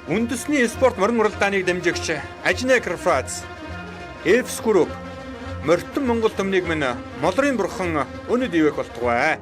Үндэсний спорт морин уралдааныг дэмжигч Ажнэ Корпорац, Fs Group, Морьтон Монгол төмнийг минь молрын бурхан өнөд ивэх болтугай.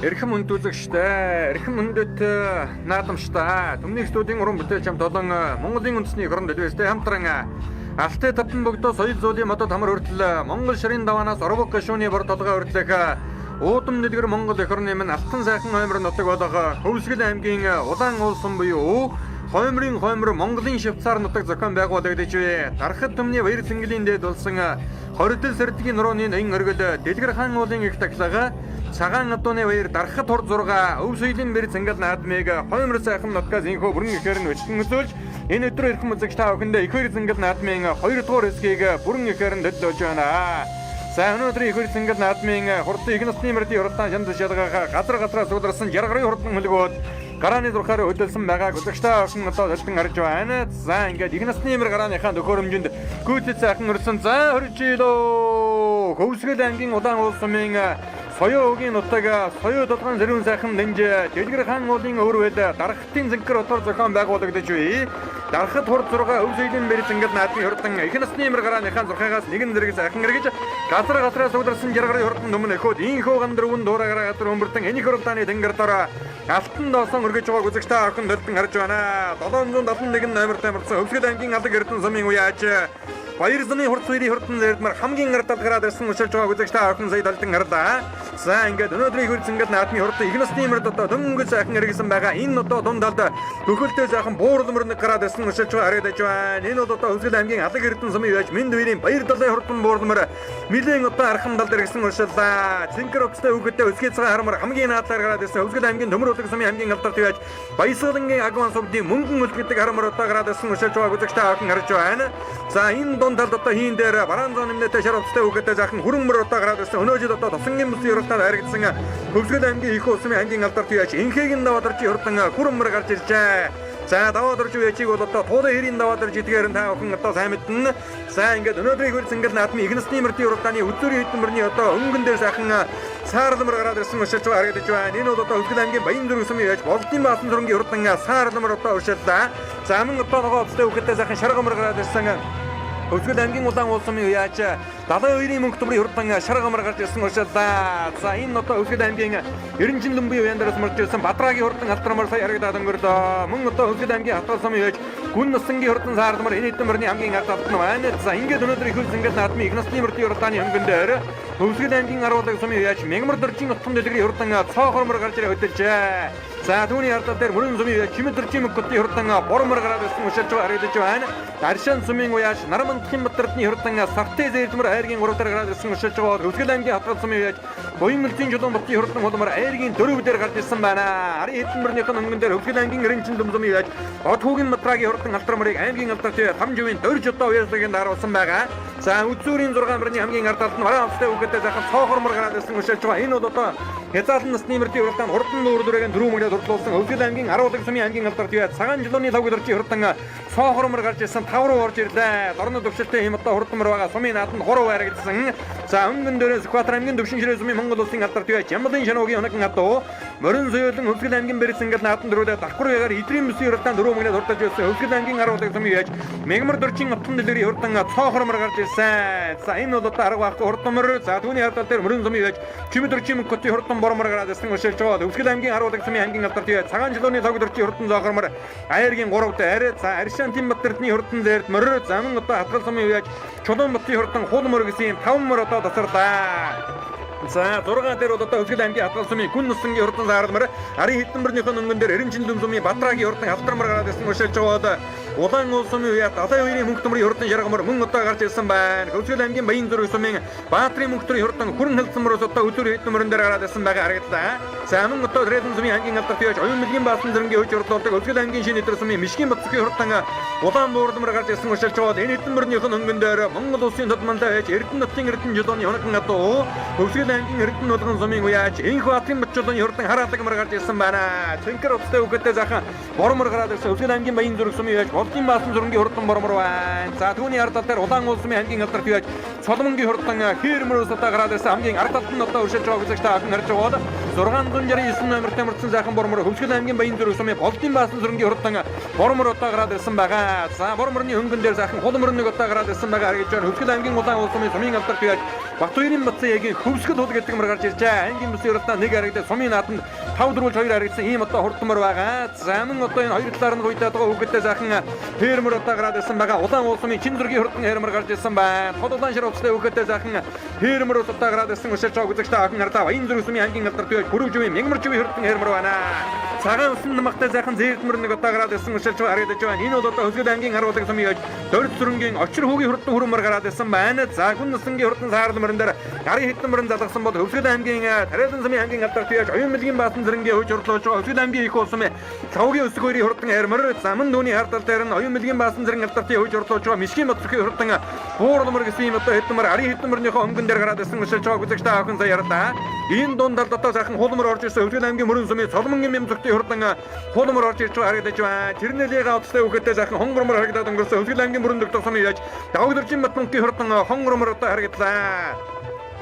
Эрхэм хүнд үзэгчтэй, эрхэм хүндэт наадамчтай, Төмний студийн уран бүтээлч хамт олон Монголын үндэсний эх орон дэлбэстэй хамтран Алтай тавтан богдоо соёл зүйлийн модод хамар хүртэл Монгол шарын даваанаас орвог гашууны бор толгой хүртэлх уудам дэлгэр Монгол эх орны минь алтан сайхан хоймор нутаг болох Хөвсгөл аймгийн Улаан уулсан буюу Хоймрын хоймор Монголын Швейцар нутаг зохион байгуулагдаж бай. Дархад төмний баяр цэнгэлийн дээд болсон хоригдол сэрдгийн нурууны ноён өргөл Дэлгэр хаан уулын их тахилга Цагаан адууны баяр дархад хур 6 өв соёлын бэр цэнгэл наадмыг хоймор сайхан нутгаас инхөө бүрэн ихээр нь бэлтгэн үзүүлж энэ өдрөө эрхэм үзэгч та бүхэндээ их хоёр цэнгэл наадмын 2 дугаар хэсгийг бүрэн ихээр нь төлөвлөж байна. За өнөөдрийн их хоёр цэнгэл наадмын хурдан их насны мөрдийн хурдан шанд шалгах газар газраа суударсан 60 гаруй хурдан хөлгөөд гарааны зурхаар хөдөлсөн байгааг үзэгч та бүхэн одоо төлтөн харж байна. За ингээд их насны мөр гарааныхаа төхөөрөмжөнд гүйцэд сайхан өрсөн. За 20 жилөө Хөвсгөл аймгийн Улаан уул сумын Соёо өгийн нутаг соёо толгойн сэрүүн сайхан дэнж Дэлгэр хаан уулын өвөрвэд Дархтын зэнкэр отоор зохион байгуулагдаж бай. Дархат хур 6 өв соёлын бэр зэнгэл наадмын хурдан их насны мөр гарааныхаа зурхаагаас нэгэн зэрэг сайхан эргэж газар газраа сударсан 60 гаруй хурдан өмнө өхөөд инхөө гандрөвн дуурайгараа газар өмбөртөн энэх хуралдааны тэнгэр дор алтан доосон өргөж байгааг үзэгч та охин төлтөн харж байна. 771 номертой мөрдсөн Хөвсгөл аймгийн Алаг Эрдэнэ сумын үеаж Баяр зуны хурц үерийн хурдан зэрдмэр хамгийн ард талд гараад ирсэн учирч байгааг үзэгч та охин сая талдан харлаа. За ингээд өнөөдрийн хурц ингээд наадмын хурдан их насны мөрд одоо дөнгөж сайхан эргэсэн байгаа. Энэ одоо дунд талд бөхөлтэй сайхан буурал мөр нэг гараад ирсэн учирч байгаа харагдаж байна. Энэ бол одоо Хөвсгөл аймгийн Алаг Эрдэнэ сумын үеаж Мэнд үерийн Баяр далайн хурдан буурал мөр нэлээн одоо архан талд эргэсэн уршиллаа. Цэнхэр утастай хүүхэдтэй өсгий цагаан харамар хамгийн наадлаар гараад ирсэн Хөвсгөл аймгийн Төмөр улаг сумын хамгийн алдарт үеаж Баясгалангийн Агван сувдын мөнгөн үлд гэдэг харамар одоо гараад ирсэн уршилж байгааг үзэгч та охин харж байна. За энэ дунд талд одоо хийн дээр бараан зон нэмнэтэй шар утастай хүүхэдтэй жаахан хүрэн мөр одоо гараад ирсэн. Өнөө жил одоо Тосонгийн бүсийн уралдаанд харагдсан Хөвсгөл аймгийн их усмын ангийн алдарт үеаж Инхэгийн даваад орж хурдан хүрэн мөр гарч иржээ. За даваад орж үеачийг бол одоо туулын хэрийн даваад орж идгээр нь та бүхэн одоо сайн мэднэ. За ингээд өнөөдрийн хөр цэнгэл наадмын их насны мөрдийн уралдааны үзүүрийн хэдэн мөрний одоо өнгөн дээр сайхан саарламар гараад ирсэн уршилж байгаа харагдаж байна. Энэ бол одоо Хөвсгөл аймгийн Баян зүрх сумын үеаж Болдын баасан зүрэнгийн хурдан саарламар одоо уршиллаа. За мөн одоо ногоо овцтой хүүхэдтэй сайхан шаргамар гараад ирсэн Хөвсгөл аймгийн Улаан уул сумын үеаж Далайн үерийн мөнх төмрийн хурдан шаргамар гарч ирсэн уршиллаа. За энэ одоо Хөвсгөл аймгийн Эренжин лүмбийн уян дээрээс мөрж ирсэн Бадрагийн хурдан алтрамар сая харагдаад өнгөрлөө. Мөн одоо Хөвсгөл аймгийн Хатгал сумын үеаж Гүн насангийн хурдан саарламар энэ хэдэн мөрний хамгийн ард талд нь байна. За ингээд өнөөдөр их хөл наадмын их насны мөрдийн уралдааны өнгөн дээр Хөвсгөл аймгийн Аруулаг сумын үеаж Мягмар дөржин утхан дэлгэрийн хурдан цоохормор гарч ирээ хөдөлжээ. За түүний ард дээр мөрөн сумын үеаж Чимэд дөржин мөнгөтийн хурдан бормор гараад ирсэн уршилж байгаа харагдаж байна. Даршаан сумын үеаж Нармандхийн Батэрдний хурдан сартай зээлмэр айргийн 3 дээр гараад ирсэн уршилж байгаа Хөвсгөл аймгийн Хатгал сумын үеаж Буян мөлзийн чулуун ботын хурдан хулмар айргийн 4 дээр гарч ирсэн байна. Арын хэдэн мөрнийх нь өнгөн дээр Хөвсгөл аймгийн Эренчин дүм сумын үеаж Од хүүгийн Матрагийн хурдан алтар мөрийг аймгийн алдарт Тамживын дөрж одоо уяаслагын даруулсан байгаа. За үзүүрийн 6 мөрний хамгийн ард талд нь бараан австай хүүхэдтэй сайхан цоохормор гараад ирсэн уршилж байгаа. Энэ бол одоо хязгаарлан насны мөрдийн уралдаанд хурдан нүүр дүрэгийн дөрөв мөрөд хурлуулсан Хөвсгөл аймгийн Аруулаг сумын аймгийн алдарт үе цагаан жолооны лав гэрчийн хурдан цоохормор гарч ирсэн 5 руу орж ирлээ. Дорно төвшөлтэй хэм одоо хурдан мөр байгаа сумын нааданд 3 байрагдсан. За өнгөн дээрээ Сүхбаатар аймгийн Төвшин ширээ сумын Монгол улсын алдарт үе Жамлын шануугийн хоног адуу Морин Соёлон Хөвсгөл аймгийн Бэрсэнгэл наатан дөрүүдээ давхар ягаар Идрийн бүсийн уралдаан дөрөв мөнгөнд хурдаж ирсэн. Хөвсгөл аймгийн харуулдаг сумын яаж Мегмар дөржин отхон дэлгэрийн хурдан цоохормор гарч ирсэн. За энэ бол одоо арга байхгүй хурдмор. За түүний хардтал дээр Морин сумын яаж Чимэд дөржин мөнгөтийн хурдан бормор гараад ирсэн өшөлж байгаа. Хөвсгөл аймгийн харуулдаг сумын ангийн алдарт яаж Цагаан чулууны лог дөржин хурдан зоохормор Аяргийн 3 дээр за Аршаан Баттэрдний хурдан зээрд морь заман одоо хатгал сумын яаж Чулуун батын хурдан хулмор гэсэн юм 5 мөр одоо тасарлаа. За 6 дээр бол одоо Хөвсгөл аймгийн хатгал сумын Гүн нусангийн хурдан саарламар арын хэдэн мөрнийхэн өнгөн дээр Эренчин дүм сумын Батрагийн хурдан халтармар гараад ирсэн өшөлж байгаа. Улаан уул сумын үеэ далайн үеийн мөнх төмрийн хурдан жаргамар мөн одоо гарч ирсэн байна. Хөвсгөл аймгийн Баян зүрх сумын Баатрын мөнх төрийн хурдан хүрэн хэлсэн мөрөөс одоо өдөр хэдэн мөрөн дээр гараад ирсэн байгаа харагдлаа. За мөн одоо Трэлэн сумын ангийн алдарт яаж оюун мэлгийн баасан зэрэнгийн хүйж хурлуулдаг Хөвсгөл аймгийн шинэ өдөр сумын Мишгийн Батцгийн хурдан улаан буурдмар гарч ирсэн өшөлж байгаа. Энэ хэдэн мөрнийхэн өнгөн дээр Монгол улсын тод манлай байж Эрдэнэ нутгийн Эрдэнэ жолооны хоногон адуу Хөвсгөл аймгийн Эрдэнэ нутгийн сумын уяаж Инх Баатрын бат жолооны хурдан хараалаг мөр гарч ирсэн байна. Цэнхэр утастай үгэттэй захан бормор гараад ирсэн. Хөвсгөл аймгийн Баян зүрх сумын уяаж Болдын баасан зүрэнгийн хурдан бормор байна. За түүний ард тал дээр Улаан уул сумын ангийн алдарт уяаж Соломонгийн хурдан Хээрмөр усатаа гараад ирсэн. Хамгийн ард талд нь одоо өршөж байгаа үзэгч та бүхэн харж байгаа бол 669 номертой мөрдсөн сайхан бормор Хөвсгөл аймгийн Баян зүрх сумын Болдын баасан зүрэнгийн хурдан бормор одоо гараад ирсэн байгаа. За борморны хөнгөн дээр сайхан хулмөр нэг одоо гараад ирсэн байгаа харагдаж байна. Хөвсгөл аймгийн Улаан уул сумын сумын алдарт уяаж Батуйрын батсан ягийн Хөвсгөл хул гэдэг мөр гарч иржээ. Ангийн бүсийн уралдаан нэг харагдаад сумын нааданд 5 4 2 харагдсан ийм одоо хурдмар байгаа. За мөн одоо энэ хоёр талаар нь гуйдаад байгаа хүүхэдтэй сайхан хээрмөр одоо гараад ирсэн байгаа. Улаан уул сумын чин зургийн хурдан хээрмөр гарч ирсэн байна. Тод улаан шар уцтай хүүхэдтэй сайхан хээрмөр одоо гараад ирсэн өшөлж байгаа үзэгчтэй охин хардаа. Баян зүрх сумын ангийн алдарт үеж бүрүүжвийн мянгамар живийн хурдан хээрмөр байна. Цагаан усан намхтай сайхан зээрдмөр нэг одоо гараад ирсэн өшөлж байгаа харагдаж байна. Энэ бол одоо Хөвсгөл аймгийн харуулдаг сумын яж дөрд зүрэнгийн очир хүүгийн хурдан хүрмөр гараад ирсэн байна. За гүн нусангийн хурдан саарлал мөрөн дээр гарын хэдэн мөрөн залгасан бол Хөвсгөл аймгийн Тариалан сумын ангийн алдарт үеж оюун мэлгийн баасан зэрэнгийн хүйж хурлуулж байгаа Хөвсгөл аймгийн их улс сумын лавгийн өсөг хоёрын хурдан хээрмөр заман дүүний хардтал дээр нь оюун мэлгийн баасан зэрэн алдартын хүйж хурлуулж байгаа Мишгийн бацрхийн хурдан буурламар гэсэн юм одоо хэдэн мөр арын хэдэн мөрнийхөө өнгөн дээр гараад ирсэн өшөлж байгаа үзэгч та бүхэн сая ярлаа. Энэ дунд талд одоо сайхан хулмар орж ирсэн Хөвсгөл аймгийн мөрөн сумын Соломонгийн мэм зүгтийн хурдан хулмар орж ирж байгаа харагдаж байна. Тэрнэлийг авцтай үхэдтэй сайхан хонгормор харагдаад өнгөрсөн Хөвсгөл аймгийн мөрөн дөгдөх сумын яаж Давгдэржин Батмөнхийн хурдан хонгормор одоо харагдлаа.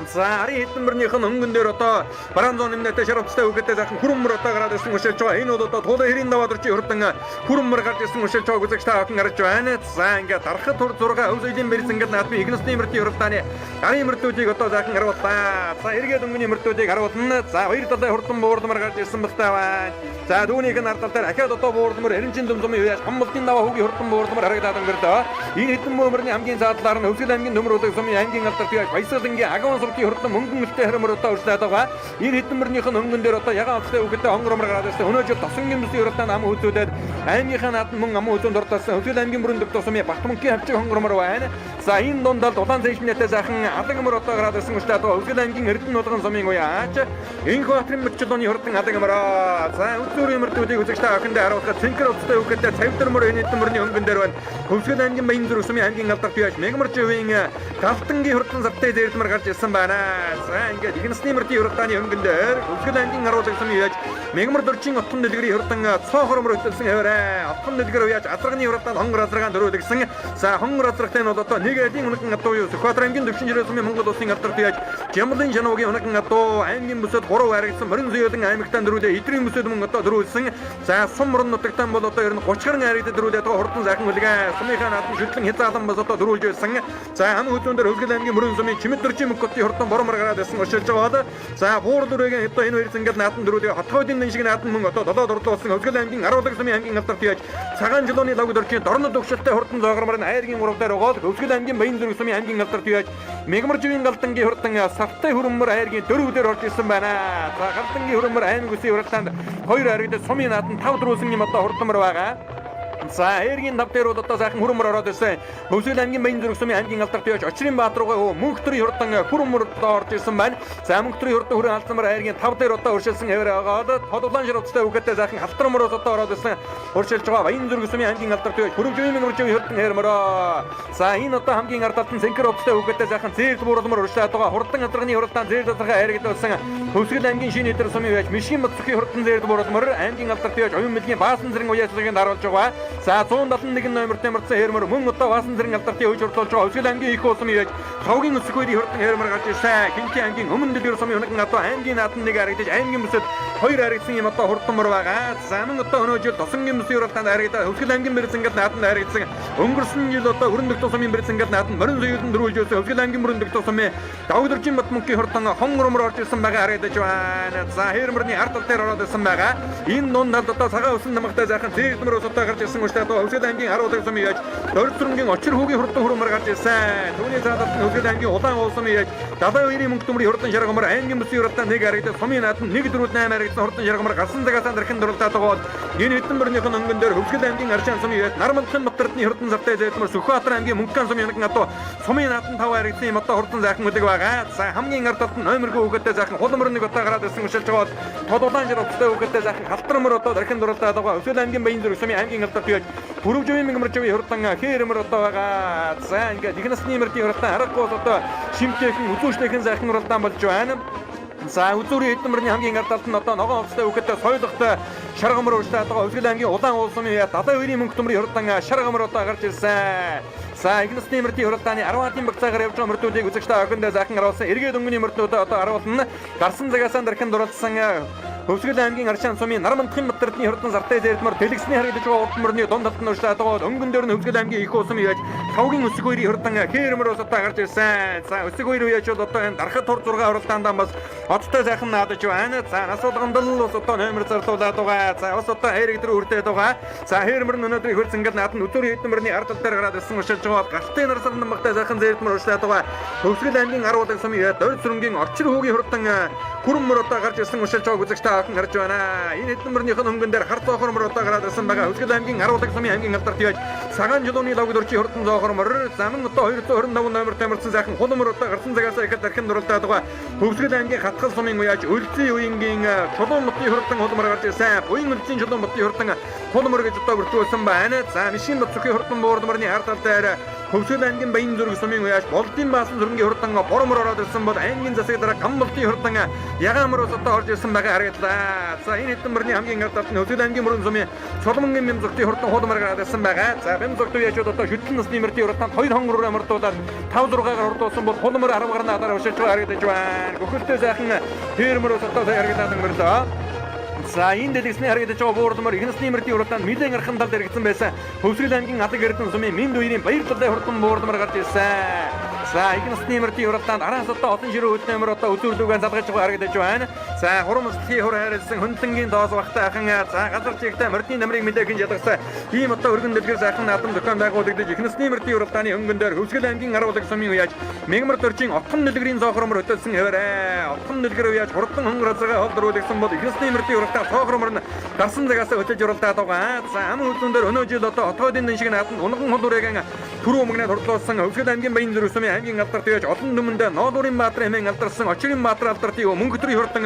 За арын хэдэн мөрнийх нь өнгөн дээр одоо бараан зон нэмнэтэй шар утастай үгэтэй сайхан хүрмөр одоо гараад ирсэн өшөлж байгаа. Энэ бол одоо туулай хэрийн даваа дөржийн хурдан хүрмөр гарч ирсэн өшөлж байгааг үзэгч та бүхэн харж байна. За ингээд дарахад тур 6 өв соёлын бэрс ингээд наадмын игнэсний мөрдийн хуралдааны арын мөрдүүдийг одоо сайхан харууллаа. За эргээд өнгөний мөрдүүдийг харуулна. За хоёр талын хурдан буурлмар гарч ирсэн багтаа байна. За түүнийг нь ард тал дээр ахиад одоо буурлмар Эренчин дүм зумын үеэс Хамбалдын даваа хүүгийн хурдан буурлмар харагдаад өнгөрдөө. Энэ хэдэн бөмбөрний хамгийн цаадлаар нь Хөвсгөл аймгийн төмөр удаг сумын ангийн алдарт үеэс Баясгалангийн агуун суртын хурдан мөнгөн өлтөө хөрмөр одоо өршлээд байгаа. Энэ хэдэн мөрнийх нь өнгөн дээр одоо ягаан утастай үхэдтэй хонгормор гараад ирсэн. Өнөө жил тосонгийн бүсийн уралдаанд ам үзүүлээд аймгийнхаа наадам мөн ам үзүүнд ордолсон Хөвсгөл аймгийн мөрөн дөгдөх сумын Батмөнхийн хавчиг хонгормор байна. За энэ дунд улаан зэйшнэтэй сайхан алаг мөр одоо гараад ирсэн өршлээд байгаа. Хөвсгөл аймгийн Эрдэнэ нутгийн сумын уяач Инх Баатрын мөрчлөөний хурдан алаг мөрөө. За үзүүрийн мөрдүүдийг үзэгч та бүхэндээ харуулахад цэнхэр утастай үхэдтэй цавдар мөр энэ хэдэн мөрний өнгөн дээр байна. Хөвсгөл аймгийн Баян зүрх сумын ангийн алдарт уяач Мегмар живийн Галтангийн хурдан савтай зээрдмэр гарч ирсэн байна. За ингээд игнэсний мөрдийн хурдааны өнгөн дээр Хөвсгөл аймгийн харуулдаг сумын уяач Мегмар дөржин отхон дэлгэрийн хурдан цоохормор хөтөлсөн хэвээрээ. Отхон дэлгэр уяач азарганы хурдаанд хонгор азаргаан дөрүүлгсэн. За хонгор азаргатай нь бол одоо нэг айлын үнхэн адуу юу Сүхбаатар аймгийн төвшин жирээ сумын Монгол улсын алдарт уяач Жамлын Жануугийн үнхэн адуу аймгийн бүсэд 3 харагдсан морин зөөлөн аймагтаа дөрүүлээ идрийн бүсэд мөн одоо дөрүүлсэн. За сум морон нутагтан бол одоо ер нь 30 гаруй харагдаад дөрүүлээд байгаа хурдан сайхан хүлгээ. Сумынхаа наадам шүтлэн хязгаалan бас одоо дөрүүлж байсан. За хам хөзүүн дээр Хөвсгөл аймгийн мөрөн сумын Чимэд дөржин мөнгөтийн хурдан бормор гараад ирсэн өшөлж байгаа. За буур дүрэгийн одоо энэ хоёр зингэл наадам дөрүүлээ хотгойдын дэн шиг наадам мөн одоо долоо дурлуулсан Хөвсгөл аймгийн харуулдаг сумын ангийн алдарт яаж Цагаан жолооны лог дөржин дорнод өгшөлтэй хурдан зоогормор нь айргийн 3 дээр байгаа. Хөвсгөл аймгийн Баян зүрх сумын ангийн алдарт яаж Мегмар живийн галдангийн хурдан савтай хөрөмөр айргийн 4 дээр орж ирсэн байна. За галдангийн хөрөмөр аймаг үсгийн уралдаанд 2 харагдаж сумын наадам 5 дөрвсөн юм одоо хурдмар байгаа. За эргийн тав дээр бол одоо сайхан хүрмөр ороод ирсэн. Хөвсгөл аймгийн Баян зүрх сумын ангийн алдарт яаж Очрын Баатар руугаа мөнх төрийн хурдан хүрмөр одоо орж ирсэн байна. За мөнх төрийн хурдан хүрэн алдсанмар айргийн 5 дээр одоо өршөлсөн хэвээр байгаа. Тод улаан шар утастай үгээтэй сайхан халтар мөрөөс одоо ороод ирсэн. Өршөлж байгаа Баян зүрх сумын ангийн алдарт яаж хөрөмжийн мөржийн хурдан хээрмөрөө. За энэ одоо хамгийн ард талд нь цэнхэр утастай үгээтэй сайхан зээл бууруулмар өршлээд байгаа. Хурдан азарганы хуралдаан зээл азаргаа хайрагдуулсан Хөвсгөл аймгийн шинэ өдөр сумын яаж Мишгийн Бацхийн хурдан зээл бууруулмар аймгийн алдарт яаж оюун мэлгийн баасан зэрэг уяачлалыг харуулж байгаа. За 171 номертой мөрдсөн хээрмөр мөн одоо баасан зэрэг алдартын хүйж хурлуулж байгаа Хөвсгөл аймгийн их улсын яаж Ловгийн өсөх хоёрын хурдан хээрмөр гарч ирсэн. Хинти аймгийн өмнө дэлгэр сумын хоног одоо аймгийн наадам нэг харагдаж аймгийн бүсэд 2 харагдсан юм одоо хурдан мөр байгаа. За мөн одоо өнөө жил Тосонгийн бүсийн уралдаанд харагдаад Хөвсгөл аймгийн бэрзэнгэл нааданд харагдсан. Өнгөрсөн жил одоо Өрөндөгт сумын бэрзэнгэл нааданд морин соёлон дөрвөлж байсан Хөвсгөл аймгийн Мөрөндөгт сумын Давгдөржин Батмөнхийн хурдан хонгор мөр орж ирсэн байгаа харагдаж байна. За хээр мөрний ард тал дээр ороод ирсэн байгаа. Энэ нун талд одоо цагаан өсөн намгатай зайхан зээлмэр ус одоо гарч ирсэн учраас одоо Хөвсгөл аймгийн 10 улаг сумын яаж Дорж сүрэнгийн очир хүүгийн хурдан хүрмэр гарч ирсэн. Түүний цаадалт нь Хөвсгөл аймгийн улаан уул сумын яаж 72-ийн мөнгө төмрийн хурдан шаргамар аймгийн бүсийн уралдаан 1 харагдаж сумын нааданд 1 4 8 харагдсан хурдан шаргамар гарсан цагаас дархан дурлаад байгаа. Энэ хэдэн мөрнийх нь өнгөн дээр Хөвсгөл аймгийн Аршаан сумын яаж Нармандхан Батэрдний хурдан сартай зээлмэр Сүхбаатар аймгийн Мөнхган сумын нэг одоо сумын нааданд 5 харагдсан юм одоо хурдан зайхан үлэг байгаа. За хамгийн ард талд нь номергүй хүүхэдтэй зайхан хулмөр нэг одоо гараад ирсэн өшөлж байгаа бол тод улаан жир утастай хүүхэдтэй зайхан халтар мөр одоо дархан дурлаад байгаа. Хөвсгөл аймгийн Баян зүрх сумын аймгийн алдарт яаж Пүрвживийн мөнгөмөрживийн хурдан хээрмэр одоо байгаа. За ингээд их насны мөрдийн хурдан аргагүй бол одоо шимтэйхэн үзүүштэйхэн зайхан уралдаан болж байна. За үзүүрийн хэдэн мөрний хамгийн ард талд нь одоо ногоон хувцастай хүүхэдтэй соёлогтой шаргамар урьдаа байгаа. Хөвсгөл аймгийн улаан уул сумын 72-ийн мөнгө төмрийн хурдан шаргамар одоо гарч ирсэн. За их насны мөрдийн хуралдааны 10-ын багцаагаар явж байгаа мөрдүүдийг үзэгч та охиндоо зайхан харуулсан. Эргээд өнгөний мөрдүүдээ одоо харуулна. Гарсан цагаасаа дархан дурлалсан Хөвсгөл аймгийн Аршаан сумын Нармандхын Батэрдний хурдан сартай зээрдмөр дэлгэсний харагдаж байгаа урд мөрний дунд талд нь урьдаа байгаа. Өнгөн дээр нь Хөвсгөл аймгийн их усум яаж тавгийн өсөг хоёрын хурдан хээрмөр ус одоо гарч ирсэн. За өсөг хоёр яаж бол одоо энэ дархат тур 6 хуралдаандаа бас одтой сайхан наадаж байна. За нас болгондол ус одоо номер зарлуулад байгаа. За бас одоо хайрыг дээр үрдээд байгаа. За хээрмөр нь өнөөдөр их зингэл наад нь өдөр хэдэн мөрний ард тал дээр гараад ирсэн уршилж байгаа. Галтын нар сарн багтай сайхан зээрдмөр урьдаа байгаа. Хөвсгөл аймгийн 10 улаг сумын яа дойр сүрэнгийн очир хүүгийн хурдан хүрэн мөр одоо гарч ирсэн уршилж байгааг үзэгч та бүхэн харж байна. Энэ хэдэн мөрнийх нь хөнгөн дээр хар зоохор мөр одоо гараад ирсэн байгаа. Хөвсгөл аймгийн 10 улаг сумын аймгийн алдарт яаж цагаан жолооны лавг дөрчийн хурдан зоохор мөр заман одоо 225 номер тамирсан сайхан хул мөр одоо гарсан цагаас ихэд дархин дурлаад байгаа. Хөвсгөл аймгийн хатгал сумын уяаж өлзий үеингийн чулуун модны хурдан хул мөр гарч ирсэн. Буян өлзийн чулуун модны хурдан хул мөр гэж одоо бүртгүүлсэн байна. За мишин бот зүхийн хурдан буурд мөрний ард тал дээр Хөвсгөл аймгийн Баян зүрэг сумын уяаж болдын баасан сүрэнгийн хурдан бор мөр ороод ирсэн бол аймгийн засаг дараа гам болдын хурдан ягаан мөр ус одоо орж ирсэн байгаа харагдлаа. За энэ хэдэн мөрний хамгийн ард талд нь Хөвсгөл аймгийн мөрөн сумын Сулмангийн бэм зүгтийн хурдан худмар гараад ирсэн байгаа. За бэм зүгт уяажууд одоо шүтлэн насны мөрдийн хурдан 2 хонгороор амардуулаад 5 6-гаар хурдуулсан бол худмар 10 гарна дараа өшөж байгаа харагдаж байна. Гөхөлтэй сайхан тэр мөр ус одоо харагдаад өнгөрлөө. За энэ дэлгэсний харагдаж байгаа буурдмар их насны мөрдийн уралдаанд нэлээд архан талд эргэсэн байсан. Хөвсгөл аймгийн Алаг Эрдэнэ сумын Минд үеийн баяр талын хурдан буурдмар гарч ирсэн. За их насны мөрдийн уралдаанд араас одоо олон ширүү хөдөлмөр одоо үзүүрлүүгэн залгаж байгаа харагдаж байна. За хурамслын хур хайрлсан хөндлөнгийн доос багтай ахын за газар чигтээ мөрдийн намрыг мэдээхэн ялгасан ийм одоо өргөн дэлгэр сайхан наадам зохион байгуулагдаж их насны мөрдийн уралдааны өнгөн дээр Хөвсгөл аймгийн 10 улаг сумын уяаж мегмар дөржийн отхон дэлгэрийн зоохромор хөтөлсөн хэвээрээ. Отхон дэлгэр уяаж хурдан хөнгөр азгаа хол дөрүүлгсэн бол их насны мөрдийн уралдаан цоохромор нь гарсан цагаас хөтөлж уралдаад байгаа. За аман хөдөлгөөн дээр өнөө жил одоо отгоодын дэн шиг нааданд унган хулуурыг түрүү өмнөд хурлуулсан Хөвсгөл аймгийн Баян зүрх сумын аймгийн алдарт яаж олон түмэнд ноолуурын баатар хэмээн алдарсан очрын баатар алдартын мөнгө төрийн хурдан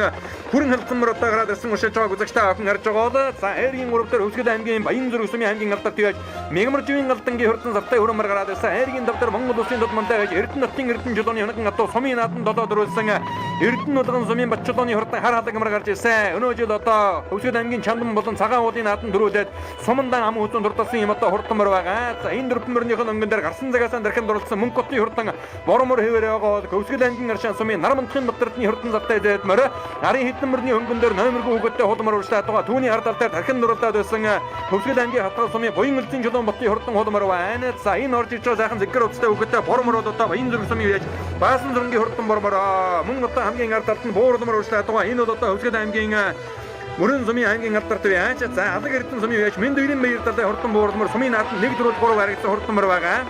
хүрэн халдсан мөр одоо гараад ирсэн уншиж байгааг үзэгч та бүхэн харж байгаа бол за айргийн 3 дээр Хөвсгөл аймгийн Баян зүрх сумын аймгийн алдарт яаж Мегмар живийн галдангийн хурдан сартай хүрэмэр гараад ирсэн айргийн 5 дээр Монгол улсын тод мандаа гэж Эрдэнэ хотын Эрдэнэ жолооны хоног атуу сумын нааданд 7 дөрвөлсөн Эрдэнэ улган сумын бат жолооны хурдан хар халагмар гарч ирсэн. Өнөө жил одоо Хөвсгөл аймгийн Чандан болон Цагаан уулын нааданд дөрүүлээд сумандан ам үзэн дурдсан юм одоо хурдан мөр байгаа. За энэ дөрвөн мөрнийх нь өнгөн дээр гарсан цагаас дархан дурлцсан мөнгө хотын хурдан бормор хэвээр байгаа бол Хөвсгөл аймгийн Аршаан сумын Нармандхын Батэрдний хурдан завтай зэд мөр арын хэдэн мөрний өнгөн дээр номергүй хүүхэдтэй худмар урьдчилаад байгаа. Түүний ард тал дээр дархан дурлаад байсан Хөвсгөл аймгийн Хатгал сумын Буян өлзийн чулуун ботын хурдан худмар байна. За энэ орж ирж байгаа сайхан зэггэр утастай хүүхэдтэй бормор бол одоо Баян зүрх сумын яаж Баасан зүрхний хурдан бормор мөн одоо хамгийн ард талд нь буурдмар урьдчилаад байгаа. Энэ бол одоо Хөвсгөл аймгийн Мөрөн сумын аймгийн алдарт яаж за Алаг Эрдэнэ сумын яаж Мэнд үерийн баяр далай хурдан буурдмар сумын нааданд 1 4 3 харагдсан хурданмар байгаа.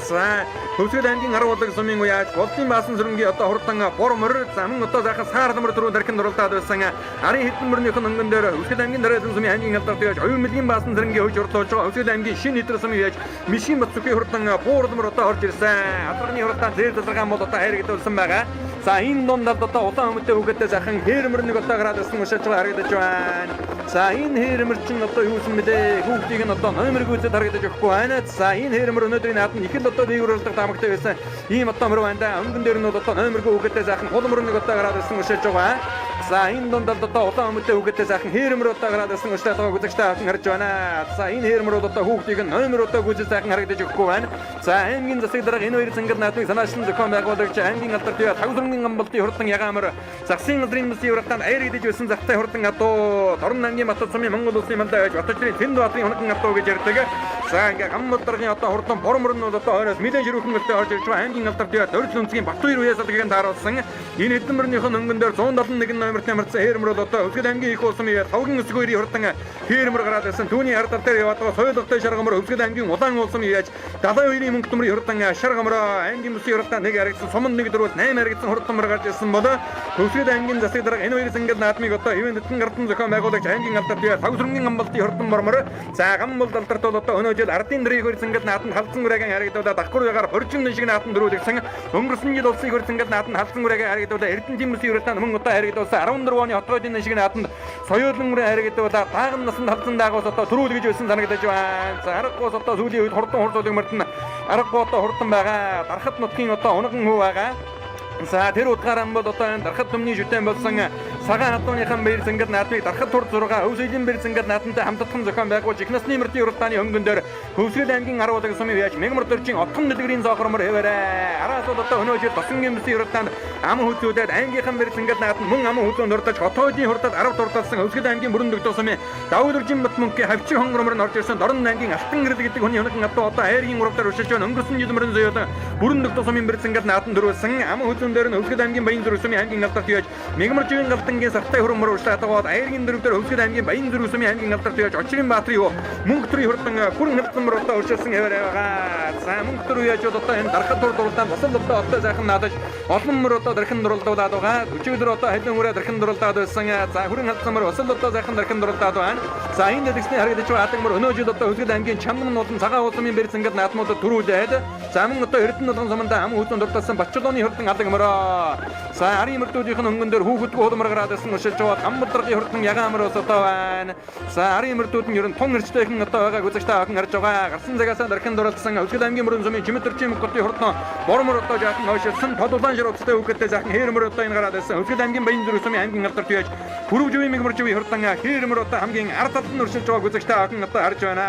За Хөвсгөл аймгийн 10 улаг сумын уяаж болдын баасан сүрэнгийн одоо хурдан бор мөр за мөн одоо сайхан саар мөр дөрөв дархин дурлаад байсан арын хэдэн мөрнийх нь өнгөн дээр Хөвсгөл аймгийн дараалан сумын аймгийн алдарт яаж оюун мэлгийн баасан сүрэнгийн хөвж хурлуулж байгаа Хөвсгөл аймгийн шинэ хэдэр сумын яаж мишийн бат зүгийн хурдан буурдмар одоо орж ирсэн. Алдарны хурдан зээр заларгаан бол одоо хайрагдуулсан байгаа. За энэ дундад одоо улаан өмдтэй хүүхэдтэй сайхан хээрмэр нэг одоо гараад ирсэн уншиж байгаа харагдаж байна. За энэ хээрмэр чинь одоо юу юм бэлээ? Хүүхдийг нь одоо номер гүйцэд харагдаж өгөхгүй байна. За энэ хээрмэр өнөөдрийн нааданд их л одоо дээгүүр уралдах таамагтай байсан. Ийм одоо мөр байна да. Өнгөн дээр нь бол одоо номергүй хүүхэдтэй сайхан хулмөр нэг одоо гараад ирсэн уншиж байгаа. За энэ дунд одоо улаан өмдтэй хүүхэдтэй сайхан хээрмэр одоо гараад ирсэн өстэй байгаа үзэгчтэй охин харж байна. За энэ хээрмэр одоо хүүхдийг нь номер одоо гүйцэл сайхан харагдаж өгөхгүй байна. За аймгийн засаг дарга энэ хоёр цэнгэл наадмыг санаачлан зохион байгуулагч аймгийн алдарт Тагсрынгийн гамболтын хурдан ягаамар засгийн газрын бүсийн урагтаанд аяр идэж байсан захтай хурдан адуу Дорн аймгийн Батот сумын Монгол улсын мандаа байж Батчрын Тэнд баатрын хунаган адуу гэж ярьдаг. За ингээ гамбол даргын одоо хурдан бор мөр нь бол одоо хойноос нэлээд ширүүхэн мөртөө орж ирж байгаа аймгийн алдарт дөрвөл өнцгийн Батбаяр үеэс алгийг тааруулсан. Энэ хэдэн мөрнийх нь өнгөн дээр 171 номерт ямарсан хээрмөр бол одоо Өвсгөл аймгийн их улсын тавгийн өсгөөрийн хурдан хээрмөр гараад ирсэн. Түүний ард тал дээр яваад байгаа соёлогтой шаргамар Өвсгөл аймгийн улаан улсын яаж 72-ийн мөнгө төмрийн хурдан шаргамар аймгийн бүсийн хурдан нэг харагдсан суманд 1 4 8 харагдсан хурдан мөр гарч ирсэн бол Өвсгөл аймгийн засаг дарга энэ хоёр зангал наадмыг одоо ивэн дэтгэн гардан зохион байгуулагч аймгийн алдарт Тагсрынгийн гамбалтын хурдан бормор. За гамбалд алдарт бол одоо өнөө жил ардын дөрвийн хоёр зангал наадманд халдсан үрээген харагдуулаад давхар уягаар хоржин шиг наадманд дөрүүлэгдсэн. Өнгөрсөн жил улсын хоёр зангал наадманд халдсан үрээген харагдуулаад Эрдэнэтийн бүсийн хурдан мөн одоо харагдуулсан 14 оны хотгойдын шиг наадманд соёолон үрээ харагдуулаад дааган насанд халдсан даагаас одоо төрүүл гэж байсан санагдаж байна. За аргагүй одоо сүүлийн үед хурдан хурцуулаг мөрдөн аргагүй одоо хурдан байгаа. Дархат нутгийн одоо унган хүү байгаа. За тэр утгаараа бол одоо энэ дархат төмний шүтэн болсон цагаан хадууныхан баяр зангал наадмыг дархат тур 6 өвсөйлийн баяр зангал наадамтай хамтдхан зохион байгуулж их насны мөрдийн уралдааны хөнгөн дээр Хөвсгөл аймгийн 10 удаг сумын яаж мегмар дөржин отхон дэлгэрийн зоохормор хэвээрээ. Араас бол одоо өнөө жил Тосонгийн бүсийн уралдаанд ам хүзүүдээд аймгийнхан баяр зангал наадам мөн ам хүзүүнд дурдаж хотойдын хурдад 10 дурдалсан Хөвсгөл аймгийн бүрэн дэгдэх сумын Давуу дөржин бат мөнхийн хавчин хонгормор нь орж ирсэн Дорн аймгийн Алтан гэрэл гэдэг хүний хоног адуу одоо айргийн урав дээр уршилж байна. Өнгөрсөн жил мөрөн зөёлон бүрэн дэгдэх сумын баяр зангал наадам дөрүүлсэн ам хүзүүн дээр нь Хөвсгөл аймгийн Баян зүрх сумын аймгийн алдарт яаж Мегмар живийн галдангийн сартай хөрөмөр уршлаад байгаа айргийн дөрөв дээр Хөвсгөл аймгийн Баян зүрх сумын аймгийн алдарт яаж Очрын Баатрын юу мөнгө төрийн хурдан бүрэн хялцсан мөр одоо уршилсан хэвээр байгаа. За мөнгө төр яаж одоо энэ дархат тур дуралдаан бас л одоо оттой сайхан наадаж олон мөр одоо дархан дурлуулад байгаа. Өчигдөр одоо халиун өрөө дархан дурлаад байсан. За хүрэн хялцсан мөр бас л одоо сайхан дархан дурлаад байна. За энэ дэлгэцний харагдаж байгаа адаг мөр өнөө жил одоо Хөвсгөл аймгийн чандан болон цагаан уулын бэрцэнгэл наадмуудад төрүүлээд за мөн одоо Эрдэнэ болгон сумандаа ам хүзүүн дурдсан Батчулууны хурдан алаг мөрөө. За арын мөрдүүдийнх нь өнгөн дээр хүүхэдгүй хулмар гараад ирсэн уршилж байгаа гамбалдаргын хурдан ягаан мөр ус одоо байна. За арын мөрдүүд нь ер нь тун эрчтэйхэн одоо байгааг үзэгч та охин харж байгаа. Гарсан цагаасаа дархан дурлалсан Хөвсгөл аймгийн мөрөн сумын чимэд төрчийн мөнгөтийн хурдан бормор одоо жаахан хойшилсан тод улаан шар утастай хүүхэдтэй сайхан хээр мөр одоо энэ гараад ирсэн. Хөвсгөл аймгийн Баян зүрх сумын аймгийн алдарт яаж Пүрэв живийн мэгмар живийн хурдан хээр мөр одоо хамгийн ард талд нь уршилж байгааг үзэгч та охин одоо харж байна.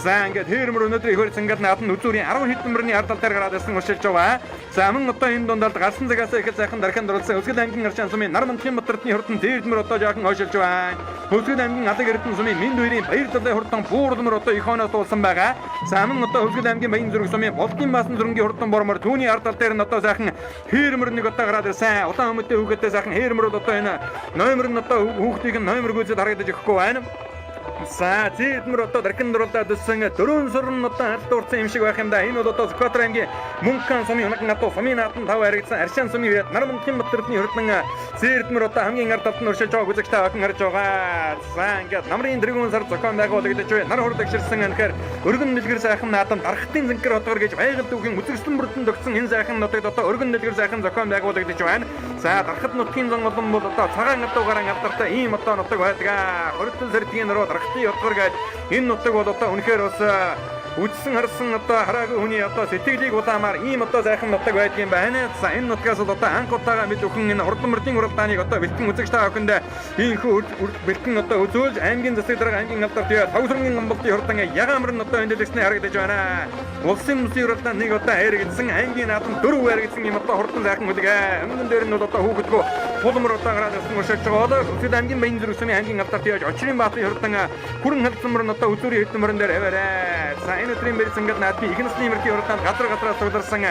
За ингээд хээр мөр өнөөдөр их хөр цангал наадам үзүүрийн 10 хэдэн мөрний ард тал дээр гараад ирсэн уршилж байгаа. За мөн одоо энэ дундад гарсан цагаасаа их сайхан дархан дурлсан Хөвсгөл аймгийн Арчаан сумын нар мандахын Батэрдний хурдан дээрдмэр одоо жаахан хойшилж байна. Хөвсгөл аймгийн Алаг Эрдэнэ сумын Минд хоёрын баяр далай хурдан буурдмөр одоо их хоноо дуулсан байгаа. За мөн одоо Хөвсгөл аймгийн Баян зүрх сумын Болдын баасан зүрэнгийн хурдан бормор түүний ард тал дээр нь одоо сайхан хээрмэр нэг одоо гараад ирсэн. Улаан өмдтэй хүүхэдтэй сайхан хээрмэр бол одоо энэ номер нь одоо хүүхдийг нь номер гүйцэд харагдаж өгөхгүй байна. За зэдмэр одоо даркин дурлаад өссөн дөрвөн сүрэн одоо алд дурдсан юм шиг байх юм да. Энэ бол одоо Сүхбаатар аймгийн Мөнхөн сумын хоног надуу сумын наадам тав харагдсан Аршаан сумын үед нар мандахын Батэрдний хурдан зэдмэр одоо хамгийн ард талд нь уршилж байгааг үзэгч та охин харж байгаа. За ингээд намрын дөрвөн сар зохион байгуулагдаж буй нар хурд агширсан анхаар өргөн дэлгэр сайхан наадам дархтын зэнкэр хотгор гэж байгаль дүүхийн үзэгсдэн бүрдэн дөгцсөн энэ сайхан нутагт одоо өргөн дэлгэр сайхан зохион байгуулагдаж байна. За дархат нутгийн зон олон бол одоо цагаан адуугараа алдартай ийм одоо нутаг байдаг. Хоригдон сэрдгийн нуруу дархтын хотгор гэж энэ нутаг бол одоо үнэхээр бас үдсэн харсан одоо хараагүй хүний одоо сэтгэлийг улаамаар ийм одоо сайхан нутаг байдгийн байна. За энэ нутгаас бол одоо анх удаага мэд өхөн энэ хурдан мөрдийн уралдааныг одоо бэлтгэн үзэгч та бүхэнд ийхүү бэлтгэн одоо үзүүлж аймгийн засаг дарга аймгийн алдарт Тагсрынгийн гамбалтын хурдан ягаан мөрн одоо энэ дэлгэцний харагдаж байна. Улсын бүсийн уралдаанд нэг одоо хайрагдсан аймгийн наадам дөрөв хайрагдсан юм одоо хурдан сайхан хүлэг. Өмнөн дээр нь бол одоо хүүхэдгүү хулмар одоо гараад ирсэн уршилж байгаа. Одоо Хөвсгөл аймгийн Баян зүрх сумын аймгийн алдарт яаж Очрын баатрын хурдан хүрэн халдсан мөрн одоо үзүүрийн хэдэн мөрөн дээр аваарай. За энэ өдрийн бэр зангал наадмын их насны мөрдийн уралдаанд газар газраас цугларсан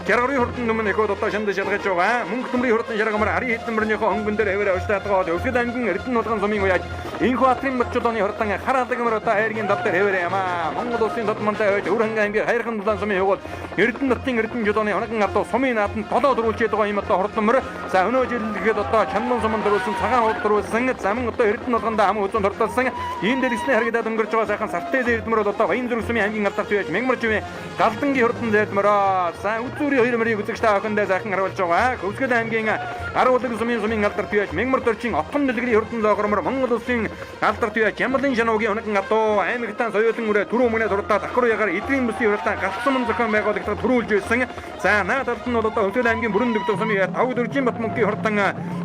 60 хурдан нүмэн эхүүд одоо шанд шалгаж байгаа. Мөнгө төмрийн хурдан шаргамар арын хэдэн мөрнийхөө өнгөн дээр аваарай уушлаад байгаа. Хөвсгөл аймгийн Эрдэнэ нутгийн сумын уяаж Инхүү Атрын Батчулооны хурдан хар алагмар одоо хайргийн тал дээр аваарай юм аа. Монгол улсын тод мантай байж Өвөр хангай аймгийн хайрхан дулаан сумын хугуул Эрдэнэ нутгийн Эрдэнэ жолооны хоногон адуу сумын наадам толоо дөрвөлжээд байгаа юм одоо хурдан мөр. За өнөө жил гэхэд одоо чанман суман дөрвөлсөн цагаан хурд дөрвөлсөн заман одоо Эрдэнэ нутганда ам үзэн дурдалсан ийм дэлгэцний харагдаад өнгөрч байгаа сайхан сартай зэрдмөр бол одоо Баян зүрх сумын аймгийн алдарт байж Мегмар живийн Галдангийн хурдан зэрдмөрөө. За үзүүрийн Үзүүрийн хоёр мөрийг үзэгч та бүхэндээ сайхан харуулж байгаа. Хөвсгөл аймгийн Аруулаг сумын алдар туяач Мягмар дөржин отхон дэлгэрийн хурдан зоогормор Монгол улсын алдар туяач Ямлын шануугийн унаган адуу аймагтан соёолон үрээ түрүү өмнө дурдаа давхар уягаар эдрийн бүсийн уралдаан галт сум зохион байгуулагдах төрүүлж байсан. За наад талд нь бол одоо Хөвсгөл аймгийн бүрэн дэгдэх сумын 5 дөржин Батмөнхийн хурдан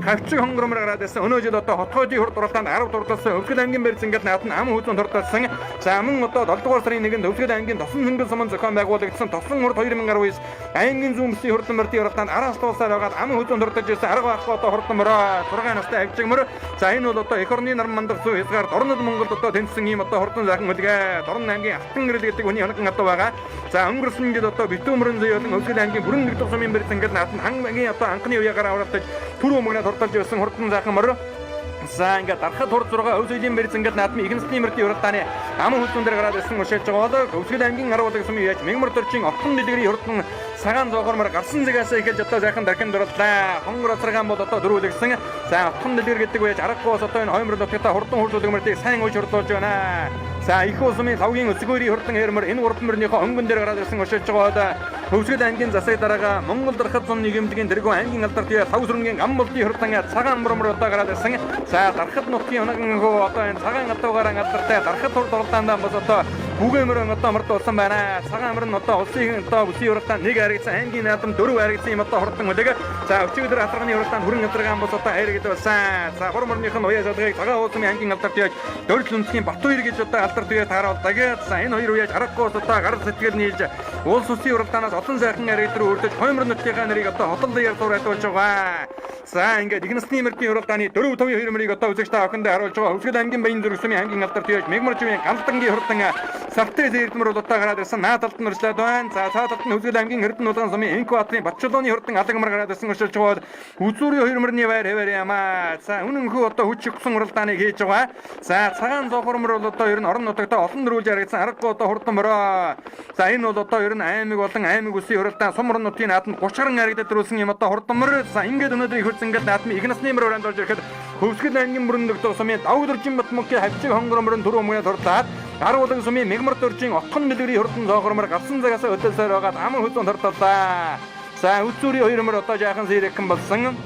хавчиг хонгормор гараад байсан. Өнөө жил одоо хотхойдын хурд уралдаанд 10 дурдсан Хөвсгөл аймгийн барьцангал наад нь ам хүйцэн дурдсан. За мөн одоо 7 дугаар сарын 1-нд Хөвсгөл аймгийн тосон хөнгөн сумын зохион байгуулагдсан тосон хурд 2019 аймгийн зүүн бүсийн хурдан мөрдийн уралдаанд араас дуусаар байгаад ам хүйцэн дурдаж ирсэн арга байхгүй одоо хурдан мөрөө 6 настай авчиг мөр. За энэ бол одоо эх орны нар мандах зүй хязгаар Дорнод Монголд одоо тэнцсэн ийм одоо хурдан сайхан хөлгээ Дорн аймгийн Алтан гэрэл гэдэг хүний хоногон адуу байгаа. За өнгөрсөн жил одоо Битүү мөрөн зүй болон Хөвсгөл аймгийн бүрэн нэгдэх сумын барьцангал наад нь хамгийн одоо анхны үегаар авралтаж түрүү өмнө дурдалж байсан хурдан сайхан мөр. За ингээд дарахад хурд 6 Өвсгөлийн барьцангал наадмын ихэнсний мөрдийн уралдааны аман хүлцэн дээр гараад ирсэн уршилж байгаа бол Хөвсгөл аймгийн Аруулаг сумын яач Мягмар дөржин отхон дэлгэрийн хурдан цагаан зоогормор гарсан зэгээс эхэлж одоо сайхан дархин дурлаа. Хонгор асаргаан бол одоо дөрвөлгсөн. За отхон дэлгэр гэдэг үеж аргагүй бас одоо энэ хоймор нутагта хурдан хурдлуулдаг мөрдийг сайн уйж хурдлуулж байна. За их усмын лавгийн өсгөөрийн хурдан хэрмэр энэ гурван мөрнийхөө өнгөн дээр гараад ирсэн уршилж байгаа бол Хөвсгөл аймгийн засаг дараага Монгол дарахад зун нийгэмлэгийн тэргүүн аймгийн алдар туяа лав сүрэнгийн ам болдын хурдан цагаан мөрмөр одоо гараад ирсэн. За дарахад нутгийн унаган хөө одоо энэ цагаан адуугаараа алдартай дарахад хурд уралдаандаа бас одоо бүгэ мөрөн одоо мөрд болсон байна. Цагаан мөр нь одоо улсын одоо бүсийн уралдаан нэг харагдсан, аймгийн наадам дөрөв харагдсан юм одоо хурдан үлэг. За өчигдөр атарганы уралдаанд хүрэн атаргаан бас одоо хайр болсон. За гур мөрнийх нь уяа шалгыг цагаан уулын аймгийн алдар туяа дөржил үндэсний Батүр гэж одоо алдар туяа тааруулдаг. За энэ хоёр уяаж аргагүй бас одоо гарал сэтгэл нийлж улс үсийн уралдаанаас олон сайхан харагд руу өрдөж хоймор нутгийнхаа нарыг одоо хотол даяар зурагдуулж байгаа. За ингээд их насны мөрдийн уралдааны 4 5 2 мөрийг одоо үзэгч та бүхэндээ харуулж байгаа. Хөвсгөл аймгийн Баян зүрх сумын аймгийн алдар туяаж Мягмар живийн галдангийн хурдан сартай зээрдмэр бол одоо гараад ирсэн. Наад талд нь урьдлаад байна. За цаа талд нь Хөвсгөл аймгийн Эрдэнэ улаан сумын Инкватрын Батчулууны хурдан алагмар гараад ирсэн урьдчилж байгаа. Үзүүрийн хоёр мөрний байр хэвээр ямаа. За үнэн хөө одоо хүч өгсөн уралдааныг хийж байгаа. За цагаан зоохормор бол одоо ер нь орон нутагта олон дөрвөлж харагдсан аргагүй одоо хурдан мөрөө. За энэ бол одоо ер нь аймаг болон аймаг үсгийн уралдаан сум орон нутгийн наадманд 30 гаруй харагдаад дөрүүлсэн юм одоо хурдан мөр. За ингээд өнөөдөр их хурцангал наадмын их насны мөр өрөөнд орж ирэхэд Хөвсгөл аймгийн мөрөн дөгдөх сумын Давг дөржин Батмөнхийн хавчиг хонгор мөрөн түрүү өмнө дурдаад Аруулаг сумын Мягмар дөржин отхон дэлгэрийн хурдан зоогормор гарсан цагаас өтөлсөөр байгаад аман хүзүүн дурдлаа. За үзүүрийн хоёр мөр одоо жаахан сэрэгхэн болсон.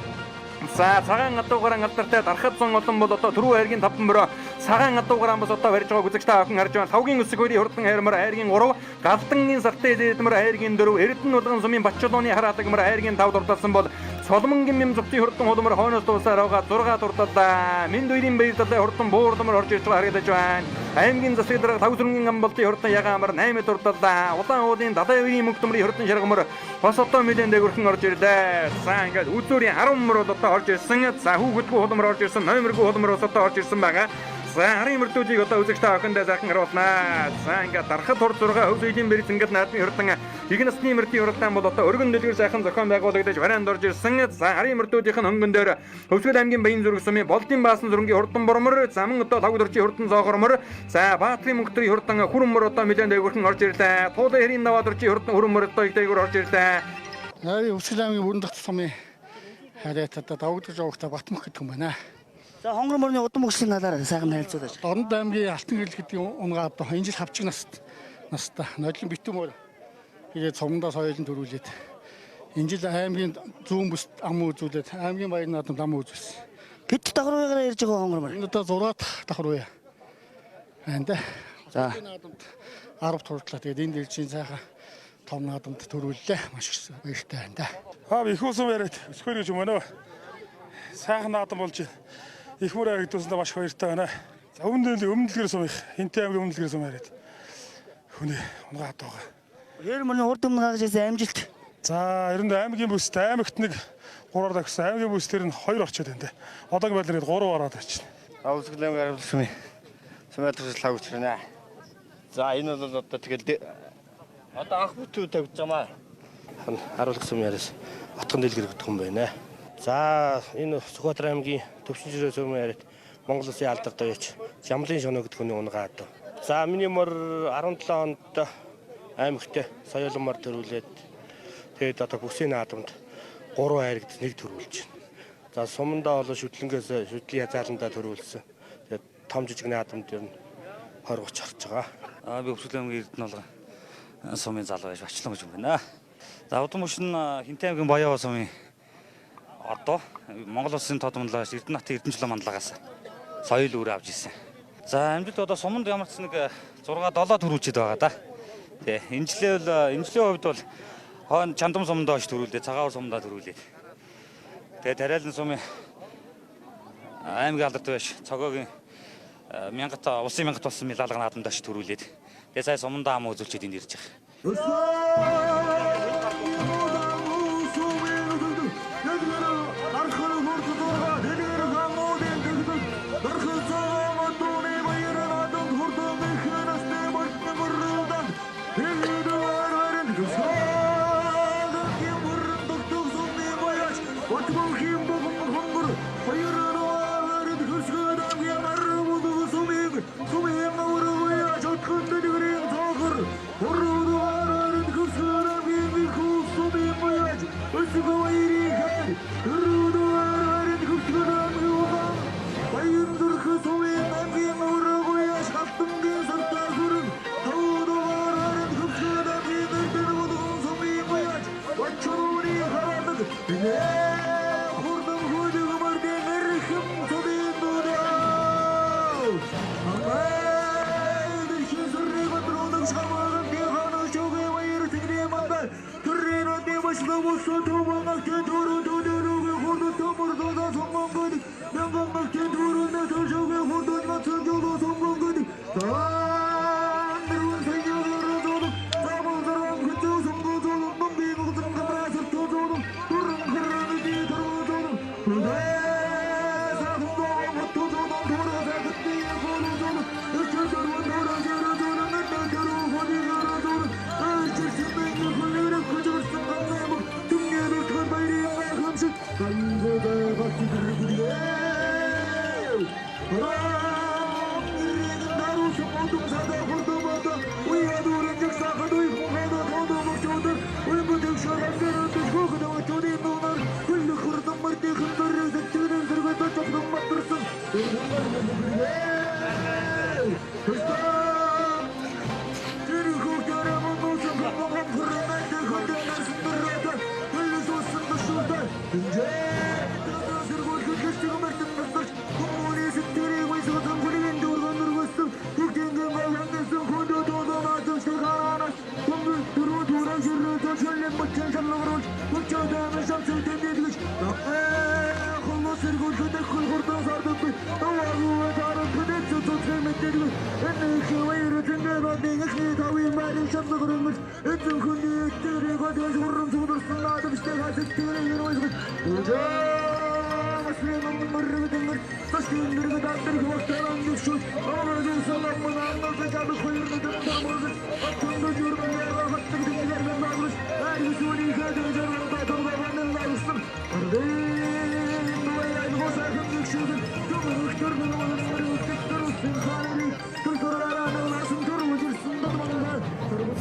За цагаан адуугаран алдартай дарахад зун олон бол одоо түрүү хайргийн таван мөрөө цагаан адуугаран бас одоо барьж байгааг үзэгч та бүхэн харж байна. Лавгийн өсөг хоёрын хурдан хайрмар хайргийн 3, галдангийн сартай дээдмэр хайргийн 4, Эрдэнэ улган сумын Батчулууны хар алагмар хайргийн 5 дурдсан бол Соломонгийн мэм зүгтийн хурдан хулмар хойноос дуусаар байгаа 6 дурдлаа. Мэнд хоёрын баярлалаа хурдан буурламар орж ирж байгаа харагдаж байна. Аймгийн засаг дарга лав сүрэнгийн ам болдын хурдан ягаамар 8 дурдлаа. Улаан уулын далайн үеийн мөнгө төмрийн хурдан шаргамар бас одоо мэдэн дээгүрхэн орж ирлээ. За ингээд үзүүрийн 10 мөр бол одоо орж ирсэн. За хүүхэдгүй хулмар орж ирсэн, номергүй хулмар бас одоо орж ирсэн байгаа. За арын мөрдүүдийг одоо үзэгч та бүхэндээ сайхан харуулнаа. За ингээд дарахад хурд 6 хөв соёлын бэрц ингээд наадмын хурдан их насны мөрдийн уралдаан бол одоо өргөн дэлгэр сайхан зохион байгуулагдаж бараанд орж ирсэн. За арын мөрдүүдийнх нь хөнгөн дээр Хөвсгөл аймгийн Баян зүрх сумын Болдын баасан зүрэнгийн хурдан бормор, заман одоо лав дөржийн хурдан зоогормор, за Баатрын мөнгөдрийн хурдан хүрэн мөр одоо нэлээд дээгүрхэн орж ирлээ. Туулын хэрийн наваа дөржийн хурдан хүрэн мөр одоо их дээгүр орж ирлээ. Нарийн Хөвсгөл аймгийн бүрэн дахь сумын харьяат одоо давагдаж явагта Батмөх гэдэг юм байна. За хонгор мөрний удам өгслийн талаар сайхан танилцуулаач. Дорнод аймгийн Алтан гэрэл гэдэг унгаа одоо энэ жил хавчиг настай нодлон битүүн мөр тэгээд цомдоо соёлон төрүүлээд энэ жил аймгийн зүүн бүст ам үзүүлээд аймгийн баяр наадамд ам үзүүлсэн. Хэд давхар уягаар ирж байгаа хонгор мөр? Энэ одоо 6 давхар уяа байна да. За наадамд 10 турдлаа. Тэгээд энэ дэлжийн сайхан том наадамд төрүүллээ. Маш их баяртай байна да. Аа их усан яриад өсгөр гэж юм байна. Сайхан наадам болж их мөр харагдуулсандаа маш баяртай байна. За өмнө дэлгэр сум их хинтээ аймгийн өмнө дэлгэр сум яриад хүний унгаа хадууга. Хоёр мөрний урд өмнө гаргаж ирсэн амжилт. За ер нь аймгийн бүст аймагт нэг 3-аар дагсан. Аймгийн бүс тэр нь 2 орчод байна те. Одоогийн байдлаар 3 ороод очив. Хөвсгөл аймгийн Аруулаг сумын сумын тусал хавч байна. За энэ бол одоо тэгэл одоо анх бүтүү тавьж байгаа маа. Аруулаг сумын яриас отхон дэлгэр гэдэг юм байна. За энэ Сүхбаатар аймгийн Төвшин жирээ сумын яриад Монгол улсын алдар даяач Жамлын шоно гэдэг хүний унгаа одоо. За миний мөр 17 онд аймагт соёолон мөр төрүүлээд тэгээд одоо бүсийн наадамд 3 хайрагд нэг төрүүлж байна. За сумандаа бол шүтлэнгээс шүтлийн язааландаа төрүүлсэн. Тэгээд том жижиг наадамд ер нь 20 30 орж байгаа. Би Хөвсгөл аймгийн Эрдэнэ болгон сумын залуу байж Батчлан гэж юм байна. За удам мөшн Хинтээ аймгийн Баяа сумын одоо Монгол улсын тод мандалагаас Эрдэнэ хатын Эрдэнэчилөө мандалагаас соёл үүрээ авч ирсэн. За амжилт одоо суманд ямар ч нэг 6 7 төрүүлчихэд байгаа да. Тэ энэ жилээ бол энэ жилийн хувьд бол хойно чандам сумандаа очиж төрүүлээ, цагаан сумандаа төрүүлээ. Тэгээ тариалан сумын аймгийн алдарт байж цогоогийн мянгат улсын мянгат болсон мэлалга наадамд очиж төрүүлээд тэгээ сая сумандаа ам үзүүлчихэд энд ирж байгаа.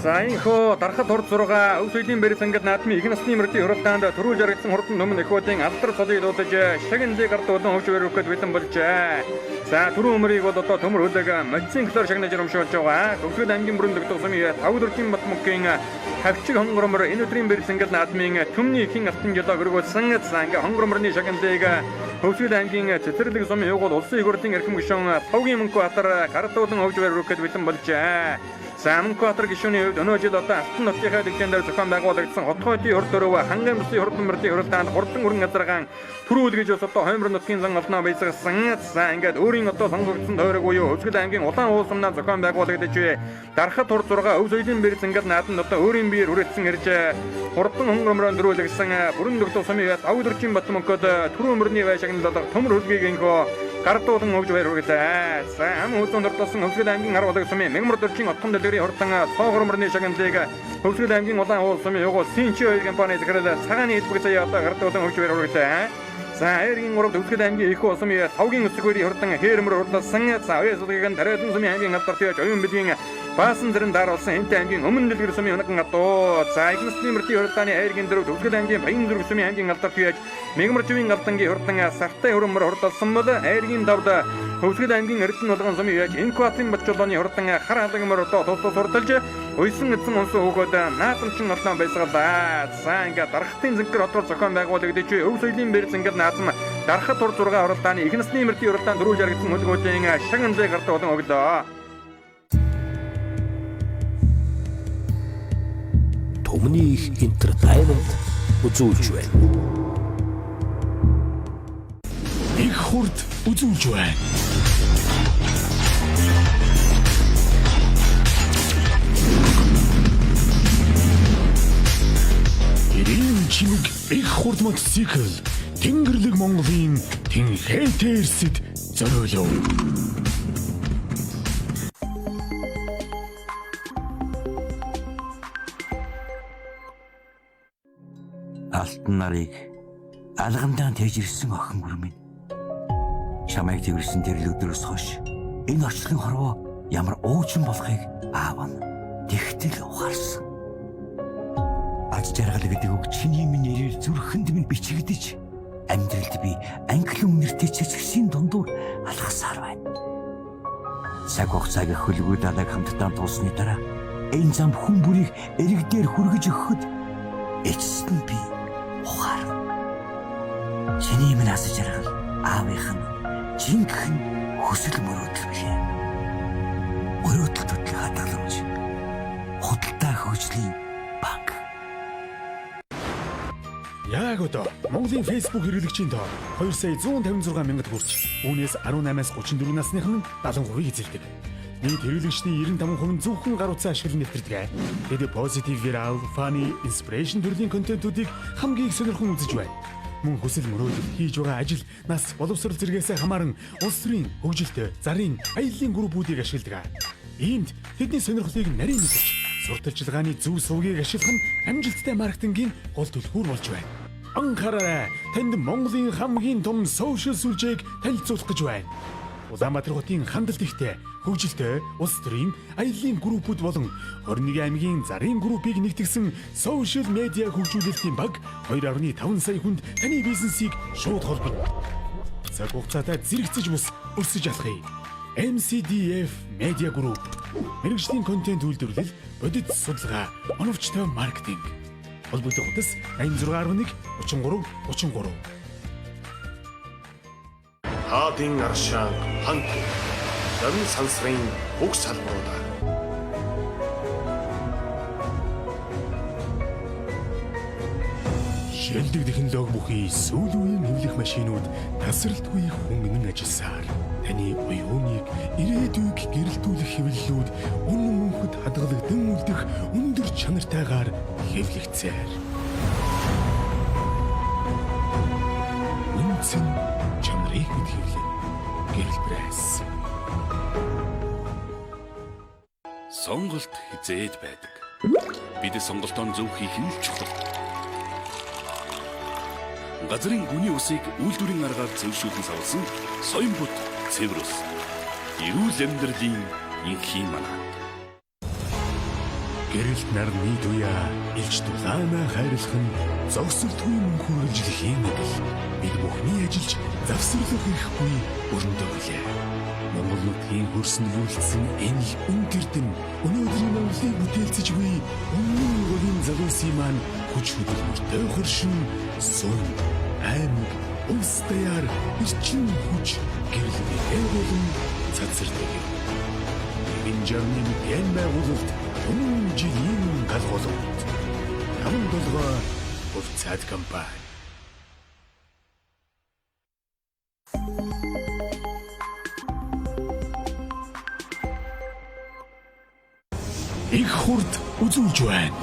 За энэхүү дархад хурд 6 өв соёлын бэрэлсэнгэл наадмын их насны мөрдийн хуралдаанд төрүүлж харагдсан хурдан өмнө эхүүдийн алдар цолыг дуудаж шагналыг гард болон хөвч өрөвхөд бэлэн болжээ. За түрүүн өмрийг бол одоо төмөр хөлөг мотоциклоор шагнаж урамшуулж байгаа. Төгсгөл ангийн бүрэн догдох сумын 5 дөрвийн Батмөнхийн хавчиг хонгормор энэ өдрийн бэрэлсэнгэл наадмын төмний ихэн алтан жолоог өргүүлсэн. За ингээ хонгорморны шагналыг Хөвсгөл аймгийн цэцэрлэг сумын юугуул улсын их хурлын эрхэм гишүүн Тавгийн Мөнхбаатар гардуулан хөвж өрөвхөд бэлэн болжээ. За Мөнхбаатар гишүүний хувьд өнөө жил одоо Алтан нутгийнхаа дэгжин дээр зохион байгуулагдсан Хотхойдын урд дөрөв хангын бүсийн хурдан мөрдийн хуралдаанд хурдан өрн газаргаан түрүүл гэж бас одоо хоймор нутгийн зан олноо бийсгасан. За ингээд өөрийн одоо сонгогдсон тойрог буюу Хөвсгөл аймгийн улаан уул сумнаа зохион байгуулагдаж бай. Дархад тур 6 өв соёлын бэрэл зангал нааданд одоо өөрийн биеэр хүрэлцэн ирж хурдан хөнгөрмөрөөр дөрүүлгсэн бүрэн дөгдөх сумын 5 дөрвийн Батмөнхөд түрүү мөрний бай шагнал болох төмөр хөлгийг энхөө гардуулан өгж баяр хүргэлээ. За ам хөлзөн дурдсан Хөвсгөл аймгийн хар болог сумын мягмар дөржин отхон дэлгэрийн хурдан цоогор мөрний шагналыг Хөвсгөл аймгийн улаан уул сумын югуул Синчи хоёр компани захирал цагааны хэлбэг заяа одоо гардуулан өгж баяр хүргэлээ. За айргийн 3 Төгсгөл аймгийн их сумын тавгийн өсгөрийн хурдан хээрмэр хурдласан. За оюун судгийг тариалан сумын аймгийн алдарт яаж оюун бэлгийн Баасан зэрэн даруулсан Хэнтэй аймгийн өмнө дэлгэр сумын унаган адуу. За Игнэсний мөрдийн хурдааны айргийн 4 Төгсгөл аймгийн Баян зүрх сумын аймгийн алдарт яаж Мегмар живийн алдангийн хурдан сартай хөрөмөр хурдалсан бол айргийн 5-д Хөвсгөл аймгийн Эрдэнэ болгон сумын яаж Инкватын Батчулооны хурдан хар халагмар одоо тус тус хурдалж Уйсан эзэн унсан хөөгөөд наадамчин олон байсгалаа. За ингээд дарахтын зэнкэр хотоор зохион байгуулагдаж өв соёлын бэр зэнгэл наадам дарахад тур 6 уралдааны их насны мөрдийн уралдаан дөрвөлж яригдсан хөлгүүдийн шагналыг гардаг болон өглөө. Түмний их entertainment үзүүлж байна. Их хурд үзүүлж байна. Ирийн чимэг их хурд мотоцикл Тэнгэрлэг Монголын тэнхээтэй эрсэд зориулв. Алтан нарыг алгандаан тэжирсэн охин бүр минь. Чамайг тэрсэн тэр л өдрөөс хойш энэ орчлон хорвоо ямар уучин болохыг аав нь тэгтэл ухаарсан. Аз жаргал гэдэг үг чиний минь нэрээр зүрхэнд минь бичигдэж амьдралд би англи үнэртэй цэцгсийн дундуур алхасаар байна. Цаг хугацааг хөлгүүд алаг хамтдаа туулсны дараа энэ зам хүн бүрийг эрэг дээр хүргэж өгөхөд эцэст нь би ухаарна. Чиний минь аз жаргал аавынх нь жинхэнэ хүсэл мөрөөдөл билээ. Мөрөөдөл төдөл хадгаламж. Худалдаа хөгжлийн банк. Яг одоо Монголын Facebook хэрэглэгчийн тоо 2 сая 156 мянгад хүрч үүнээс 18-аас 34 насных нь 70% эзэлдэг. Нийт хэрэглэгчдийн 95% нь зөвхөн гар утсаа ашиглан нэвтэрдэг. Тэд positive, viral, funny, inspiration төрлийн контентуудыг хамгийн их сонирхон үзэж байна. Мөн хүсэл мөрөөдөл хийж байгаа ажил, нас, боловсрол зэргээс хамааран улс төрийн хөгжилтэй, зарын, аяллаа группүүдийг ашигладаг. Иймд тэдний сонирхлыг нарийн мэдэж, сурталчилгааны зөв сувгийг ашиглах нь амжилттай маркетингийн гол түлхүүр болж байна. Анхаараарай. Танд Монголын хамгийн том сошиал сүлжээг танилцуулах гэж байна. Улаанбаатар хотын хандалт ихтэй, хөгжилтэй, улс төрийн аяллаа группүүд болон 21 аймгийн зарын группийг нэгтгсэн сошиал медиа хөгжүүлэлтийн баг 2.5 сая хүнд таны бизнесийг шууд холбоно. Цаг хугацаатай зэрэгцэж бус өсөж алхая. MCDF Media Group мэрэгжлийн контент үйлдвэрлэл, бодит судалгаа, оновчтой маркетинг. Холбогдох утас 86.1 33 33. Хаадын аршаан хант зам сансрын бүх салбаруудаар Шилдэг технологи бүхий сүүл үеийн хэвлэх машинууд тасралтгүй хөнгөнөн ажилласаар таны уюуныг ирээдүйг гэрэлтүүлэх хэвлэлүүд үнэн мөнхөд хадгалагдан үлдэх өндөр чанартайгаар хэвлэгдсээр. Үнцэн чанарыг мэд хэвлэх гэрэл пресс. Сонголт хизээд байдаг. Бид сонголтоо зөв хийх нь л чухал. Газрын гүний усыг үйлдвэрийн аргаар цэвэршүүлэн савлсан соён бут цэвэр ус. Эрүүл амьдралын инхийн манай. Гэрэлт нар нийт уяа илж дулаанаа хайрлах нь зогсолтгүй мөнх үргэлжлэхийн адил бид бүхний ажиллаж завсарлах эрхгүй өрөндөө билээ. Монгол нутгийн хөрсөнд бүрэлдсэн энэ л үнт эрдэн өнөөдрийн Монголыг бүтээлцэж буй өмнө голын залуусын маань хүч хөдөлмөртэй хөршин сум аймаг улс даяар эрчим хүч гэрэл бэлээ болон цацардаг юм. Нэгэн жарны мэдэн байгуулалт өмнө жилийн галгуулалт. Таван долгой хувьцаат компани. Их хурд үзүүлж байна.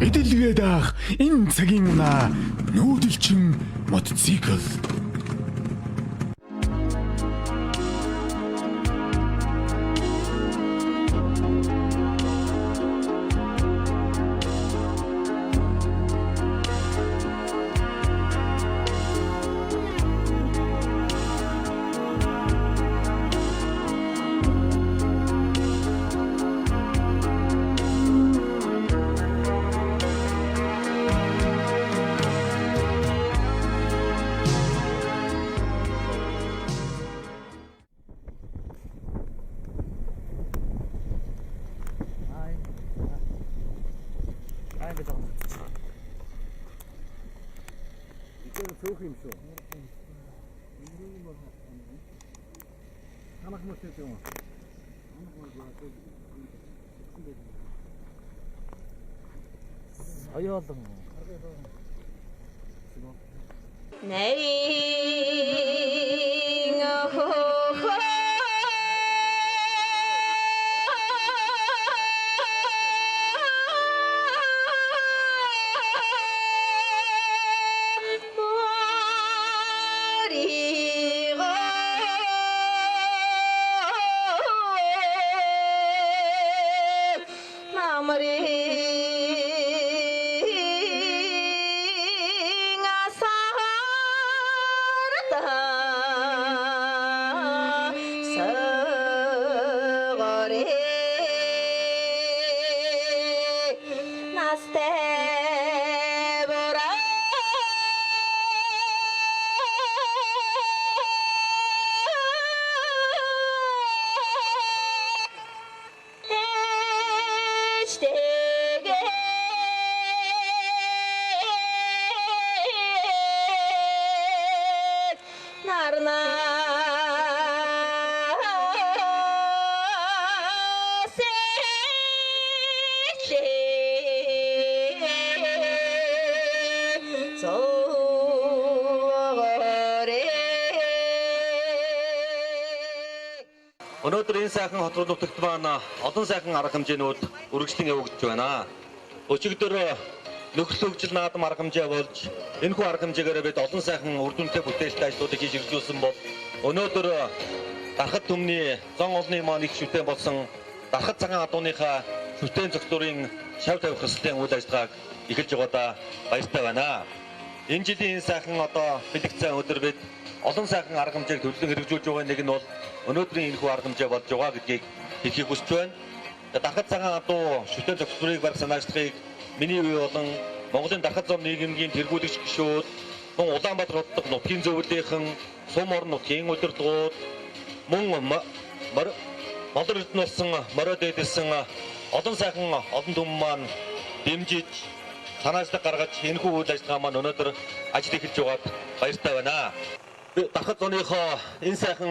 Эдэлгээ даах энэ цагийн унаа нүүдэлчин мотоцикл. Аймаг жоо. Эдгээр цөөх юм шүү. Танах мөр тийм үү? Танах мөр соёолон. Нарийн хөө Өнөөдөр энэ сайхан хот руу нутагт маань олон сайхан арга хэмжээнүүд үргэлжлэн явагдаж байна. Өчигдөр нөхцөл хөгжил наадам арга хэмжээ болж энэхүү арга хэмжээгээр бид олон сайхан үр дүнтэй бүтээлтэй ажлуудыг хийж хэрэгжүүлсэн бол өнөөдөр Дархад түмний зон олны маань их шүтэн болсон Дархад цагаан адууныхаа шүтэн зохицуурын шав тавих ёслолын үйл ажиллагааг эхэлж байгаадаа баяртай байна. Энэ жилийн энэ сайхан одоо бэлэгцэн өдөр бид олон сайхан арга хэмжээг төлөвлөн хэрэгжүүлж байгаа нэг нь бол өнөөдрийн энэхүү арга хэмжээ болж байгаа гэдгийг хэлхийг хүсэж байна. Дархад цагаан адуу шүтэн зохицуурыг барих санаачлагыг миний үе болон Монголын Дархад зам нийгэмгийн тэргүүлэгч гишүүд, мөн Улаанбаатар хот дахь нутгийн зөвлөлийнхэн, сум орон нутгийн удирдлагууд, мөн Молор Эрдэнэ болсон морио дээдэлсэн олон сайхан олон түмэн маань дэмжиж санаачлаг гаргаж энэхүү үйл ажиллагаа маань өнөөдөр ажил эхэлж байгаад баяртай байна. Дархад зуныхоо энэ сайхан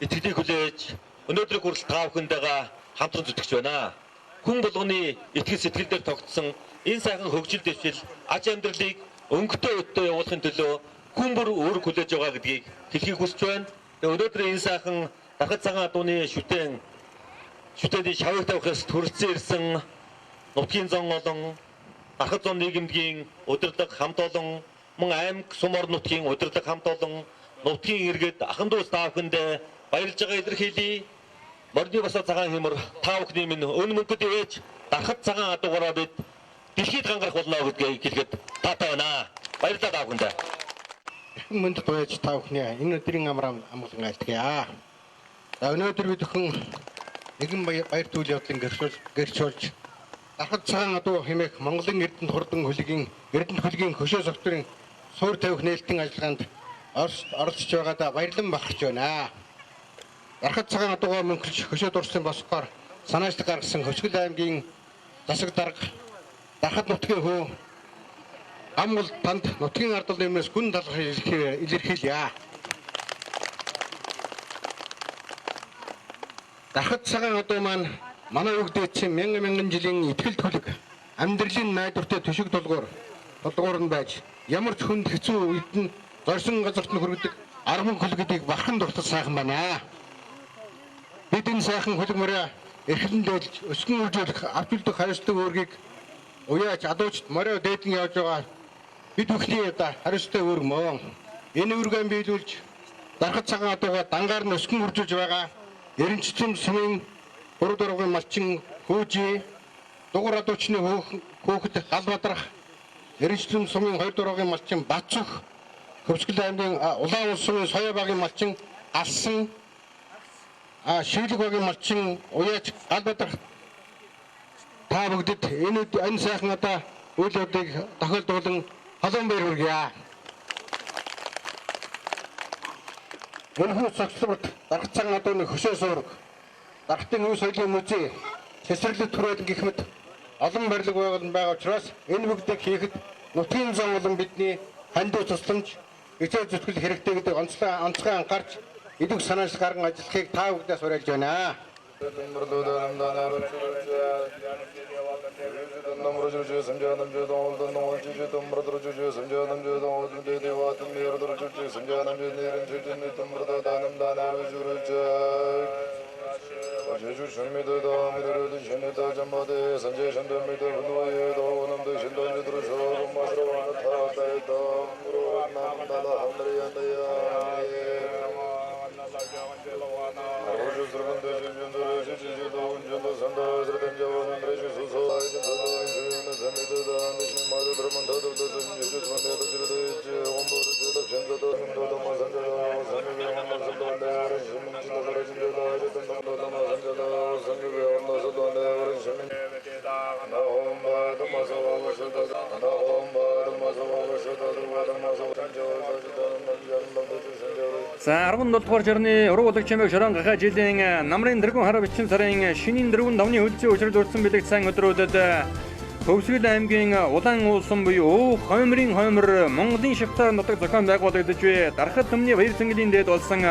итгэлийг хүлээж өнөөдрийг хүртэл та бүхэндээ хамтран зүтгэж байна. Хүн болгоны итгэл сэтгэл дээр тогтсон энэ сайхан хөгжил дэвшил аж амьдралыг өнгөтэй өдтэй явуулахын төлөө хүн бүр үүрэг хүлээж байгаа гэдгийг хэлхийг хүсэж байна. Тэгээ өнөөдөр энэ сайхан Дархад цагаан адууны шүтээний шавыг тавих ёс төрөлцөн ирсэн нутгийн зон олон Дархад зон нийгэмдгийн удирдлага хамт олон мөн аймаг сум орон нутгийн удирдлага хамт олон нутгийн иргэд ахан дүүс та бүхэндээ баярлж байгаа илэрхийлье. Морины басаа цагаан хэмэр та бүхний минь өн мөнгөд ивэж Дархад цагаан адуугаараа бид дэлхийд гангарах болно гэдгийг хэлэхэд таатай байна. Баярлалаа та бүхэндээ. Эрхэм мөндөд байж та бүхний энэ өдрийн амар амгалан айлтгая. За өнөөдөр бид бүхэн нэгэн баяр түүл явдлын гэрчүүлж Дархад цагаан адуу хэмээх Монголын Эрдэнэт хурдан хөлгийн Эрдэнэт хөлгийн хөшөө согтурын суур тавих нээлтийн ажиллагаанд оролцож байгаадаа баярлан бахарч байна. Дархад цагаан адуугаа мөнхөлж хөшөө дурсан босгохоор санаачлаг гаргасан Хөвсгөл аймгийн засаг дарга Дархад нутгийн хүү Амгул танд нутгийн ардал нэмнээс гүн талархал илэрхийлье. Дархад цагаан адуу маань манай үг дээдсэн мянган мянган жилийн итгэл түлэг амьдралын найдвартай төшөг тулгуур нь байж ямар ч хүнд хэцүү үед нь зорьсон газарт нь хүргэдэг армаг хөлөг гэдгийг бархан дуртал сайхан байна. Бид энэ сайхан хөлөг морио эрхлэн дээлж өсгөн үржүүлэх авч үлдэх хариуцлага үүргийг уяач адуучд морио дээдэн явж байгаа бид бүхний одоо хариуцлагатай үүрэг мөн. Энэ үүргээ биелүүлж Дархад цагаан адуугаа дангаар нь өсгөн үржүүлж байгаа Эренчтэн сумын 3 дургын малчин Хөөжи, Дугур адуучны хөөхд Гал Бадрах, Эренчтэн сумын 2 дургын малчин Бацөх, Хөвсгөл аймгийн Улаан улс сумын Соёо багийн малчин Алсан, Шийлэг багийн малчин Уяач Гал Бадрах та бүгдэд энэ сайхан одоо үйл явдлыг тохиолдуулан холон баяр хүргье. Энэхүү цогцлборт Дархад цагаан адууны хөшөө суураг, Дархатын үе соёлын музей, Цэцэрлэг түрээлэн гэх мэт Олон барилга байгуулан байгаа учраас энэ бүгдийг хийхэд нутгийн зам болон бидний хандив тусламж ичээл зүтгэл хэрэгтэй гэдэг онцгой анхаарч идэвх санаачлал гарган ажиллахыг та бүхнээс уриалж байна. За 17 дугаар жарны уран бүлэг чимээг шорон гахаа жилийн намрын дэргүн хараа бичин сарын шинийн дөрвөн давны хөлзий учрал өртсөн бэлэгцэн өдрүүдэд Хөвсгөл аймгийн Улаан уулсан буюу Хоймрын хоймор Монголын Швейцар нутаг зохион байгуулагдаж буй Дархат түмний баяр цэнгэлийн дээд болсон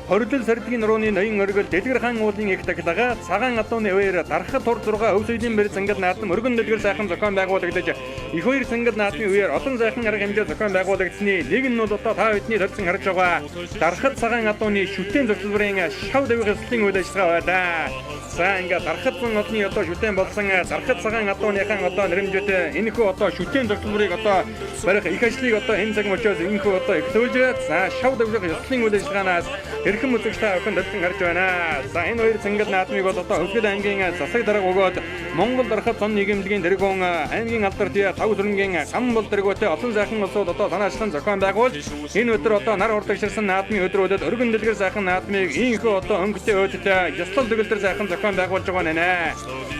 Хордол сэрдгийн нурууны ноён оргил Дэлгэр хаан уулын их тахилга цагаан адууны үеэр Дархат тур 6 өв соёлын бэр цэнгэл наадам өргөн дэлгэр сайхан зохион байгуулагдаж их хоёр цэнгэл наадмын үеэр олон сайхан арга хэмжээ зохион байгуулагдсны нэг нь бол одоо та бидний төлсөн харж байгаа Дархат цагаан адууны шүтэн зөвлөрийн шав давих ёслолын үйл ажиллагаа байлаа. За ингээд Дархат зун одны одоо шүтэн болсон Дархат цагаан адууныхан одоо нэрэмжтэй энэхүү одоо шүтэн зөвлөрийг одоо барих их ажлыг одоо энэ цаг мөчөөс энэхүү одоо эхлүүлж за шав давих ёслолын үйл ажиллагаанаас эрхэм үзэгч та бүхэн төлсөн харж байна. За энэ хоёр цэнгэл наадмыг бол одоо Хөвсгөл аймгийн засаг дарга бөгөөд Монгол Дархат зон нийгэмлэгийн тэргүүн аймгийн алдар тие тав сүрэнгийн гам бол тэргүүтэй олон сайхан улсууд одоо санаачлан зохион байгуулж энэ өдөр одоо нар хурдагширсан наадмын өдрүүдэд өргөн дэлгэр сайхан наадмыг ийхүү одоо өнгөтэй өөдтэй ёслол төгөлдөр сайхан зохион байгуулж байгаа нэ.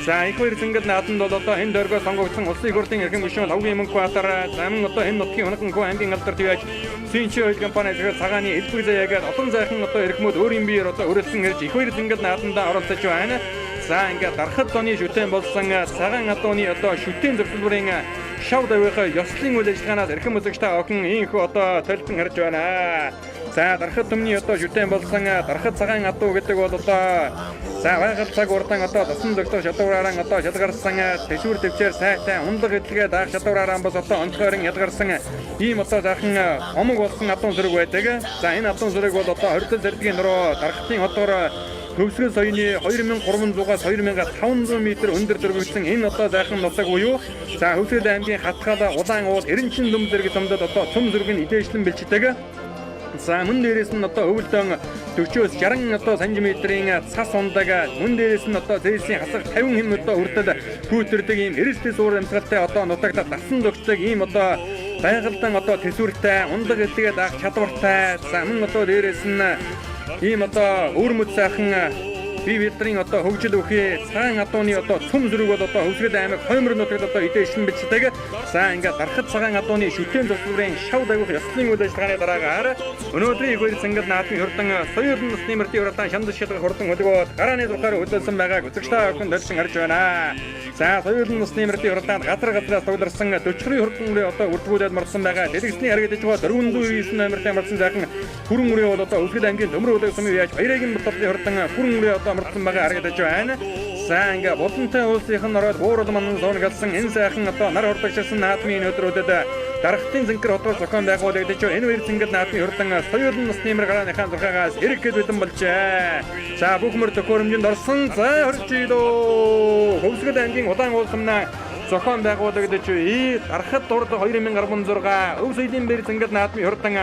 За их хоёр цэнгэл наадамд бол одоо энэ дөргөө сонгогдсон улсын их хурлын эрхэм гишүүн Лавгийн Мөнхбаатар замын одоо энэ нутгийн унаган аймгийн алдар тиеж Синчи ойл компани зэрэг цагааны элбэг заяагаад олон сайхан одоо эрхмүүд өөрийн биеэр одоо өрөлдсөн ирж их хоёр цэнгэл наадамдаа оролцож байна. За ингээд Дархат зоны шүтэн болсон цагаан адууны одоо шүтэн зөвлөрийн шав давийнхаа ёслолын үйл ажиллагаанаас эрхэм үзэгч та охин ийхүү одоо толтон харж байна. За Дархат түмний одоо шүтэн болсон Дархат цагаан адуу гэдэг бол одоо за байгаль цаг урдан одоо дасан зөгтөх шалуураараа одоо шалгарсан тэшүүр төвчээр сайтай унлаг эдлэгээ даах шалуураараа бас одоо онцгойрон ялгарсан ийм одоо сайхан хомог болсон адуун сөрөг байдаг. За энэ адуун сөрөг бол одоо хордол зэрдгийн нуруу Дархатын хотоор Хөвсгөл соёны 2300-аас 2500 м өндөр дөрвөгдсөн энэ одоо сайхан нутаг буюу за Хөвсгөл аймгийн Хатгаала Улаан уул Эренчин дүм зэрэг томдод одоо цөм зүрэг нь идээшлэн бэлчдэг. За мөн дээрээс нь одоо өвөлдөн 40-оос 60 одоо сантиметрийн цас ундаг. Мөн дээрээс нь одоо Цельсийн хасах 50 хэм одоо хүртэл хүүтэрдэг ийм эрэлтээ суур амьсгалтай одоо нутагт дасан зөгцдөг ийм одоо байгалдан одоо төсвөртэй ундаг эдлэгээ даах чадвартай. За мөн одоо дээрээс нь ийм одоо өвөрмөц сайхан бие бидрийн одоо хөгжил бүхий цагаан адууны одоо цөм зүрэг бол одоо Хөвсгөл аймаг Хоймор нутагт одоо идээшлэн бичдэг. За ингээд Дархат цагаан адууны шүтэн зөвлөрийн шав давих ёслолын үйл ажиллагааны дараагаар өнөөдрийн их хоёр цэнгэл наадмын хурдан соёлын насны мөрдийн хурдан шамдас шалгах хурдан хөлгөөд гарааны зурхаар хөдөлсөн байгааг үзэгч та бүхэн төлсөн харж байна. За соёлын насны мөрдийн хурдаанд газар газраас тоглорсон 40 хурдан үрээ одоо үрдгүүлээд мордсон байгаа. Дэлгэцний харагдаж байгаа 499 номертой мордсон сайхан хүрэн үрээ бол одоо Хөвсгөл аймгийн Төмөр улсын сумын яаж Баярагийн бодлогын хурдан хүрэн үрээ одоо мордсон байгаа харагдаж байна. За ингээ Булантай улсынх нь ороод буурал манан суунагалсан энэ сайхан одоо нар хурдагширсан наадмын өдрүүдэд Дархтын зинкэр хотоор зохион байгуулагдаж энэ үер цэнгэл наадмын хурдан соёлын насны мөр гарааныхаа зурхаагаас эрэг гээд бэлэн болжээ. За бүх мөр төхөөрөмжөнд орсон. За хорж илөө. Хөвсгөл аймгийн Улаан уулсамнаа зохион байгуулагдаж Дархат дурд 2016 өв соёлын бэр цэнгэл наадмын хурдан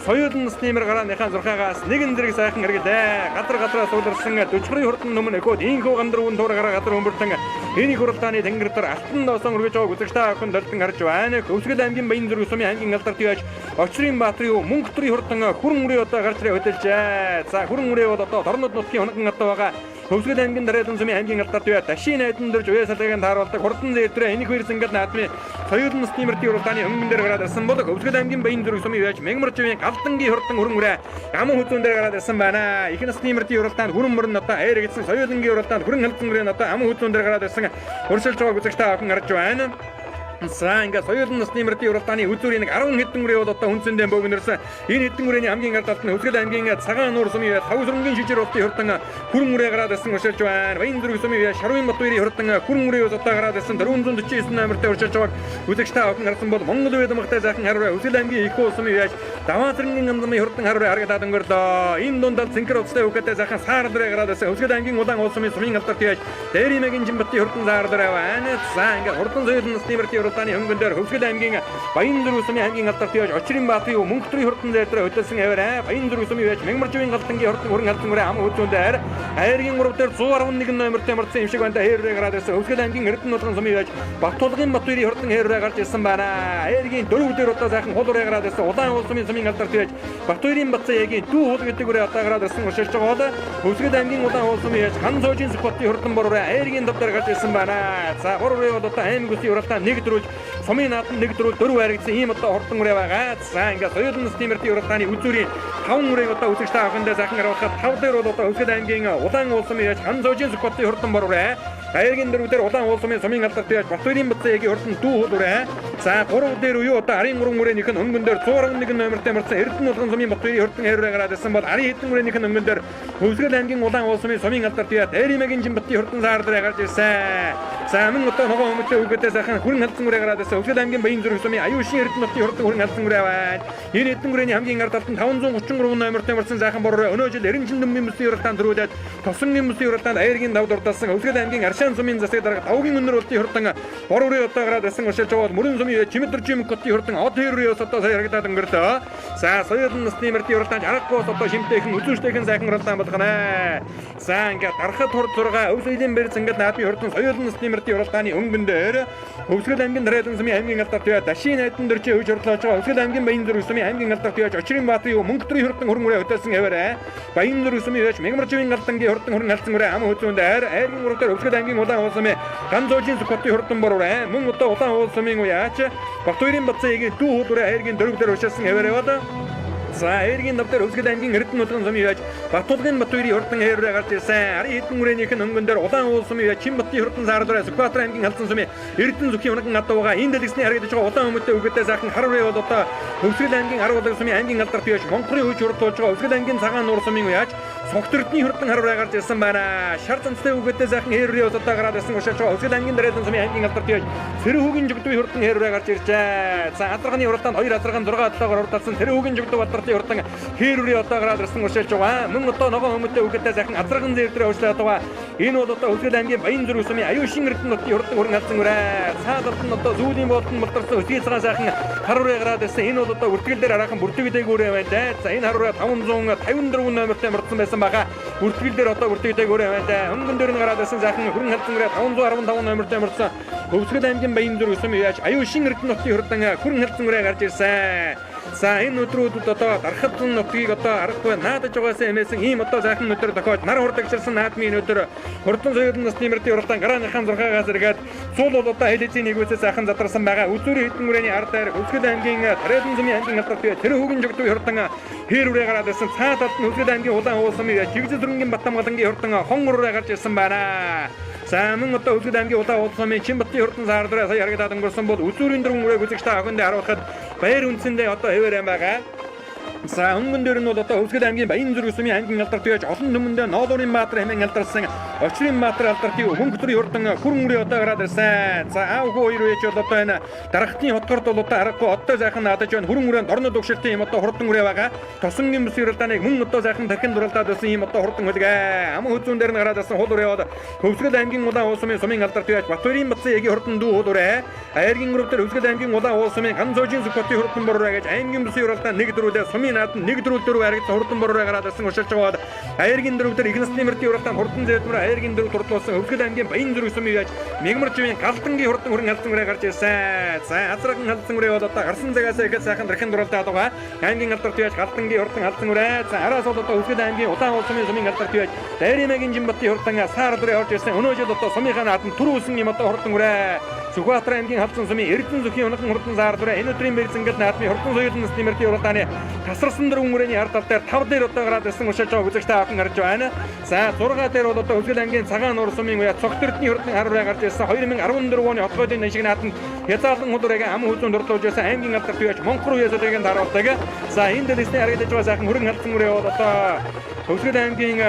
соёлын насны мөр гарааныхаа зурхаагаас нэгэн зэрэг сайхан эргэлээ. Газар газраас сууларсан 40 хурдан нүмэн өхөөд инхүү гандар үн туур гараа газар өмбөртөн энэ хуралдааны тэнгэр дээр алтан доосон өргөж байгааг үзэгч та бүхэн долдон харж байна. Хөвсгөл аймгийн Баян зүрэг сумын аймгийн алдарт яаж Очрын Баатрын мөнгө төрийн хурдан хүрэн үрээ одоо гарч ирээ хөдөлжээ. За хүрэн үрээ бол одоо дорнод нутгийн хоногон одоо байгаа. Хөвсгөл аймгийн Дараалан сумын аймгийн алдарт бай Дашийн найдан дөрж уяа салгыг тааруулдаг хурдан зээлдрээ энэх хоёр зангал наадмын соёл насны мөрдийн уралдааны өнгөн дээр гараад ирсэн бол Хөвсгөл аймгийн Баян зүрх сумын яаж Мягмарживын Галдангийн хурдан хөрөн үрээ аман хүзүүн дээр гараад ирсэн байна. Их насны мөрдийн уралдаанд хүрэн мөрөн одоо айр гэсэн соёлынгийн уралдаанд хүрэн халдсан үрээ одоо аман хүзүүн дээр гараад ирсэн өрсөлж байгааг үзэгч та бүхэн харж байна. За ингээд соёлын насны мөрдийн уралдааны үзүүрийн нэг 10 хэдэн үрээ бол одоо хүнсэндээ бөөгнөрсөн. Энэ хэдэн үрээний хамгийн ард талд нь Хөвсгөл аймгийн Цагаан нуур сумын тав сүрэнгийн шижир ултын хурдан хүрэн үрээ гараад ирсэн өршөлж байна. Баян зүрх сумын Шарвын Батбаярын хурдан хүрэн үрээ одоо гараад ирсэн 449 номертой өршөлж байгааг үзэгч та бүхэн харсан бол Монгол үе дамгатай сайхан харуурай Хөвсгөл аймгийн их уу сумын яаж Даваа зэрэнгийн амзамын хурдан харуурай харагдаад өнгөрлөө. Энэ дунд ал цэнхэр уцтай үхэтэй сайхан саар дөрэ гараад ирсэн Хөвсгөл аймгийн улаан уул сумын сумын алдарт яаж Дээримэгийн Жинбатын хурдан саар дөрэ байна. За ингээд хурдан соёлын насны мөрдийн уралдааны хөнгөн дээр Хөвсгөл аймгийн Баян зүрх сумын аймгийн алдарт яаж Очрын Баатарын Мөнхтрийн хурдан зээлдрэ хөдөлсөн аваарай. Баян зүрх сумын яаж Мягмарживын галдангийн хурдан хүрэн халдсан үрээ ам хүзүүн дээр айргийн 3 дээр 111 номертой мөрдсөн юм шиг байна. Хээрээ гараад ирсэн Хөвсгөл аймгийн Эрдэнэ улган сумын яаж Баттулгын Батбаярын хурдан хээрээ гарч ирсэн байна. Айргийн 4 дээр одоо сайхан хул үрээ гараад ирсэн улаан уул сумын сумын алдарт яаж Батбаярын Батцаягийн дүү хул гэдэг үрээ одоо гараад ирсэн уршилж байгаа бол Хөвсгөл аймгийн улаан уул сумын яаж Хан цоожийн Сүхбатын хурдан бор үрээ айргийн 5 дээр гарч ирсэн байна. За 3 үрээ бол одоо аймаг үсгийн уралдаан нэг дөрвж сумын наадам нэг дөрвөл дөрөв харагдсан ийм одоо хурдан үрээ байгаа. За ингээд соёлын насны мөрдийн уралдааны үзүүрийн 5 үрээг одоо үзэгч та бүхэндээ сайхан харуулахад 5 дээр бол одоо Хөвсгөл аймгийн улаан уул сумын яаж Хан цоожийн Сүхбатын хурдан бор үрээ айргийн 4 дээр улаан уул сумын сумын алдарт яаж Батбаярын Батцаягийн хурдан дүү хул үрээ. За 3 дээр үе одоо арын 3 үрээнийх нь өнгөн дээр 111 номертой мөрдсөн Эрдэнэ улган сумын Батбаярын хурдан хээрээ гараад ирсэн бол арын хэдэн үрээнийх нь өнгөн дээр Хөвсгөл аймгийн улаан уул сумын сумын алдарт яаж Дээримэгийн Жинбатын хурдан саар дээр гарч ирсэн. За мөн одоо ногоон хүмүүстээ үгээдээ сайхан хүрэн халдсан үрээ гараад ирсэн. Хөвсгөл аймгийн Баян зүрх сумын Аюушин Эрдэнэ хотын хурдан хүрэн халдсан үрээ байна. Энэ хэдэн үрээний хамгийн ард талд нь 533 номертой мөрдсөн сайхан бор үрээ өнөө жил 90 дөмбийн бүсийн уралдаанд төрүүлээд Тосонгийн бүсийн уралдаанд айргийн давд урдалсан Хөвсгөл аймгийн Аршаан сумын засаг дарга Давгийн өнөр ултын хурдан бор үрээ одоо гараад ирсэн уршилж байгаа бол Мөрөн сумын Чимэдэржим хотын хурдан од хоёр үрээ одоо сая харагдаад өнгөрлөө. За соёлын насны мөрдийн уралдаанд аргагүй бас одоо шимтэйхэн үзүүштэйхэн сайхан уралдаан болгоно. За ингээд дарахад хурд 6 өв соёлын бэр зангал наадмын хурдан соёлын насны мөрдийн уралдааны өнгөн дээр Хөвсгөл аймгийн Дараалан сумын аймгийн алдарт бай Дашийн найдан дөржийн хөвж хурлааж байгаа Хөвсгөл аймгийн Баян зүрх сумын аймгийн алдарт байж Очрын Баатарын Мөнхтрийн хурдан хүрэн үрээ хөтөлсөн аваарай. Баян зүрх сумын яаж Мягмарживын галдангийн хурдан хүрэн халдсан үрээ ам хүзүүн дээр айргийн 3 дээр Хөвсгөл аймгийн улаан уул сумын Ган зоожийн Сүхбатын хурдан бор үрээ мөн одоо улаан уул сумын уяач Батбаярын Батцаягийн дүү хул үрээ айргийн 4 дээр уршилсан аваарай бол. За айргийн 5 дээр Хөвсгөл аймгийн Эрдэнэ улган сумын яаж Баттулгын Батбаярын хурдан хээрээ гарч ирсэн. Арын хэдэн үрээнийх нь өнгөн дээр улаан уул сумын яаж Чинбатын хурдан саар дээр Сүхбаатар аймгийн халдсан сумын Эрдэнэ зүхийн унган адуу байгаа. Энэ дэлгэсний харагдаж байгаа улаан хүмүүстээ үгээдээ сайхан хар үрээ бол одоо Хөвсгөл аймгийн 10 улаан сумын аймгийн алдарт яаж Монхорын хүйж хурдуулж байгаа Хөвсгөл аймгийн Цагаан нуур сумын яаж Согт Эрдэнийн хурдан хар үрээ гарч ирсэн байна. Шар занцтай үгээдээ сайхан хэр үрээ бол одоо гараад ирсэн уршилж байгаа Хөвсгөл аймгийн Дараалан сумын аймгийн алдарт яаж Цэрүүгийн жигдвийн хурдан хэр үрээ гарч иржээ. За азарганы уралдаанд 2 азарган 6 7-оор хурдалсан Цэрүүгийн жигдв алдарт хурдан хэр үрээ одоо гараад ирсэн уршилж байгаа. Мөн одоо ногоон хүмүүстээ үгээдээ сайхан азарган зээр дээр уршлаад байгаа. Энэ бол одоо Хөвсгөл аймгийн Баян зүрх сумын Аюушин Эрдэнэ хотын хурдан хүрэн халдсан үрээ. Цаад талд нь одоо зүүлийн болтон болторсон өсгий цагаан сайхан хар үрээ гараад ирсэн. Энэ бол одоо бүртгэл дээр араахан бүртгэдэг үрээ байна да. За энэ хар үрээ 554 номертой мөрдсөн байсан байгаа. Бүртгэл дээр одоо бүртгэдэг үрээ байна да. Өнгөн дээр нь гараад ирсэн сайхан хүрэн халдсан үрээ 515 номертой мөрдсөн Хөвсгөл аймгийн Баян зүрх сумын яаж Аюушин Эрдэнэ хотын хурдан хүрэн халдсан үрээ гарч ирсэн. За энэ өдрүүдэд одоо дархад нутгийг одоо аргагүй наадаж байгаасаа эмээсэн ийм одоо сайхан өдөр тохиож нар хурдагчилсан наадмын өдөр хурдан соёлын насны мөрдийн уралдаан гарааныхаа 6-аас эргээд цуул бол одоо хэл эзийн нэгүсээ сайхан задарсан байгаа. Үзүүрийн хэдэн үрээний ард дээр Хөвсгөл аймгийн Тариалан сумын аймгийн алдарт бай тэр хүүгэн жогдвын хурдан хэр үрээ гараад ирсэн. Цаа талд нь Хөвсгөл аймгийн улаан уул сумын Чигзэл зүрэнгийн Батамгалангийн хурдан хон үрээ гарч ирсэн байна. За мөн одоо Хөвсгөл аймгийн улаан уул сумын Чинбатын хурдан саар дээр сая харагдаад өнгөрсөн бол үзүүрийн дөрвөн үрээг үзэгч та бүхэндээ харуулхад баяр үндсэндээ одоо хэвээр юм байгаа. За өнгөн дээр нь бол одоо Хөвсгөл аймгийн Баян зүрх сумын аймгийн алдарт байж олон түмэндээ Ноолуурын Баатар хэмээн алдарсан Очрын Баатар алдартын Хөнгө төрийн хурдан хүрэн үрээ одоо гараад ирсэн. За аав хүү хоёр үеч бол одоо энэ даргатын хотгорд бол одоо аргагүй одоо сайхан наадаж байна. Хүрэн үрээнд орнод өгшөлтийн юм одоо хурдан үрээ байгаа. Тосонгийн бүс уралдааныг мөн одоо сайхан тархинд уралдаад байсан юм одоо хурдан хөлгээ. Аман хүзүүн дээр нь гараад ирсэн хул үрээ бол Хөвсгөл аймгийн улаан уул сумын сумын алдарт байж Батбаярын Батцаягийн хурдан дүү хул үрээ. Айргийн групп дээр Хөвсгөл аймгийн улаан уул сумын Ганцоожийн Сүхбатын хурдан бор үрээ гэж аймгийн бүсийн уралдаан нэг дөрүүлээ сумын аймгийн наадам 1 4 4 харагдсан хурдан бороо гараад ирсэн уршилж байгаа бол Аяргийн дөрөв дээр их насны мөрдийн уралдаан хурдан зэвдмөр Аяргийн дөрөв турдлуулсан Өвсгөл аймгийн Баян зүрх сумын яаж Мегмар живийн Галдангийн хурдан хүрэн халдсан үрээ гарч ирсэн. За азраган халдсан үрээ бол одоо гарсан цагаас ихэд сайхан дархан дурлалдаад байгаа. Аймгийн алдарт яаж Галдангийн хурдан халдсан үрээ. За араас бол одоо Өвсгөл аймгийн Улаан уул сумын сумын алдарт яаж Дайримагийн Жинбатын хурдан саар дүрээ орж ирсэн. Өнөө жил одоо сумынхаа наадам түрүүлсэн юм одоо хурдан үрээ. Сүхбаатар аймгийн халдсан сумын Эрдэнэ зүхийн унахан хурдан саар дүрээ энэ өдрийн бэрзэнгэл наадмын хурдан соёлын насны мөрдийн уралдааны тасарсан дөрвөн үрээний ард тал дээр 5 дээр одоо гараад ирсэн уршилж байгаа үзэгч та бүхэн харж байна. За 6 дээр бол одоо Өвсгөл аймгийн Цагаан нуур сумын уяа Цогт Эрдэнийн хурдан хар үрээ гарч ирсэн. 2014 оны Хотгойлын шиг наадамд хязгаарлан хулуурыг ам хүзүүн дурлуулж байсан аймгийн алдарт үеч Монхор үеэс өдрийг даруулдаг. За энэ дэлгэсний харагдаж байгаа сайхан хөрөн халдсан үрээ бол одоо Өвсгөл аймгийн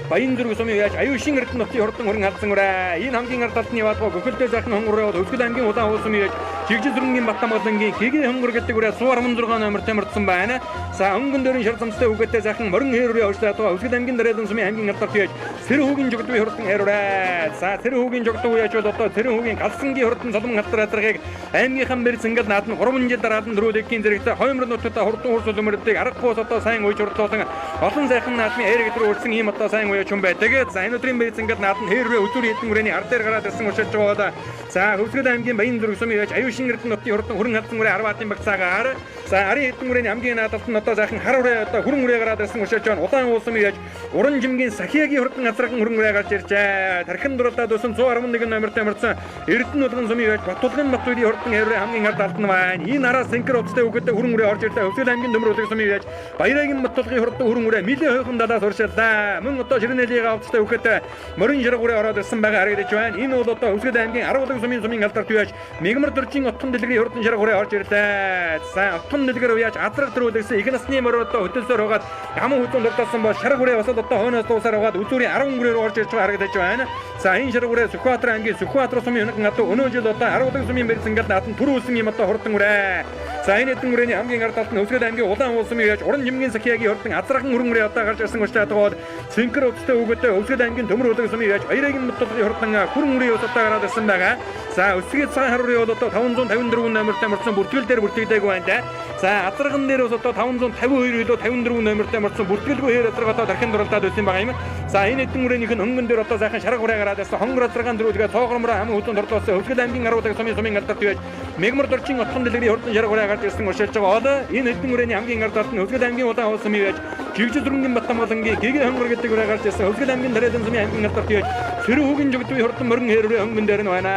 Баян зүрх сумын яаж Аюушин Эрдэнэ нутгийн хурдан хөрөн халдсан үрээ. Энэ хамгийн ард талдны яваадгаа гөхөлтэй сайхан хонгор үрээ бол Өвсгөл аймгийн Улаан уул сумын яаж Жигжил зүрхэнгийн Баттамгалангийн Гэгээ хонгор гэдэг үрээ 116 номер тамирдсан байна. За өнгөн дөрийн шар замстай үгээтэй сайхан морин хээр үрээ уучлаад байгаа Өвсгөл аймгийн Дараалан сумын аймгийн алдарт яаж Сэрэн хүүгийн жогдвын хурдан хээр үрээ. За Сэрэн хүүгийн жогдов яаж бол одоо Сэрэн хүүгийн галсангийн хурдан соломон халдар азаргыг аймгийнхан бэр зингэл наадам 3 жил дараалан дөрөвдөгийн зэрэгтэй хоймор нутагт хурдан хурц үлмэрдийг аргагүй одоо сайн уйж хурдлуулан олон сайхан наадмын ээр гэдэг үрсэн ийм одоо сайн уяа чум байдаг. За энэ өдрийн бэр зингэл наадам хээр үрээ үзүүр хэдэн үрээний ар дээр гараад ирсэн уршилж байгаа. За Өвсгөл аймгийн Баян зүрх сумын яаж Аюушин Эрдэнэ нутгийн хурдан хүрэн халдсан үрээ 10-ын багцаагаар за арын хэдэн үрээний хамгийн наадалт нь одоо сайхан хар үрээ одоо хүрэн үрээ гараад ирсэн уршилж байна. Улаан уул сумын яаж Уран жимгийн Сахиагийн хурдан азраган хүрэн үрээ гарч иржээ. Тархин дурлаад өсөн 111 номерт амарсан Эрдэнэ улган сумын яаж Батулгын Батүрийн хурдан хэрвээ хамгийн ард алдан байна. Энэ араас сэнкэр утастай үгэдэ хүрэн үрээ орж ирлээ. Өвсгөл аймгийн төмөр улган сумын яаж Баярагийн Батулгын хурдан хүрэн үрээ нилээ хойхон далаас уршиллаа. Мөн одоо Ширнэлийг авцтай үгэдэ морин шарга үрээ ороод ирсэн байгаа харагдаж байна. Энэ бол одоо Өвсгөл аймгийн 10 улган сумын алдарт яаж Мегмар дөржин отхон дэлгэрийн хурдан шарга үрээ орж ирлээ. За отхон дэлгэр яаж азраг төрүүлсэн их насны морь одоо хөтөлсөөр угаад яман хүзүүн дурталсан бол шарга үрээ бас одоо хойноос дуусаар угаад үзүүрийн 10 үрээр орж ирж байгаа харагдаж байна. За энэ шарга үрээ Сүхбаатар аймгийн Сүхбаатар сумын өнөг надад өнөө жил одоо 10 улган сумын бэрзэнгэл наадам түрүүлсэн юм одоо хурдан үрээ. За энэ хэдэн үрээний хамгийн ард талд нь Өвсгөл аймгийн Улаан уул сумын яаж Уран жимгийн Сахиагийн хурдан азраган хүрэн үрээ одоо гарч ирсэн учраас бол цэнхэр утастай үгэдэ Өвсгөл аймгийн Төмөр улган сумын яаж Баярагийн Муталгын хурдан хүрэн үрээ ус одоо гараад ирсэн байгаа. За Өсгөл цагаан хар үрээ бол одоо 554 номерт амарсан бүртгэл дээр бүртгэдэггүй байна да. За азраган дээр бас одоо 552 илүү 54 номерт амарсан бүртгэлгүй хээр азраг одоо дархин дурлаад байсан байгаа юм. За энэ хэдэн үрээнийх нь өнгөн дээр одоо сайхан шарга үрээ гараад ирсэн. Хонгор азраган дөрөвдгээ цоогромроо хамгийн хүзүүн дурлуулсан Өвсгөл аймгийн 10 улган сумын алдарт яаж Мегмар доржин отхон дэлгэрийн хурдан шарга үрээ гарч ирсэн уршилж байгаа бол энэ хэдэн үрээний хамгийн ард талд нь Өвсгөл аймгийн Улаан уул сумын яаж Жигжил зүрхэнгийн Баттамгалангийн Гэгээ хонгор гэдэг үрээ гарч ирсэн. Өвсгөл аймгийн Дараалан сумын аймгийн алдарт яаж Сэрэн хүүгийн жогдвын хурдан морин хээр үрээ өнгөн дээр нь байна.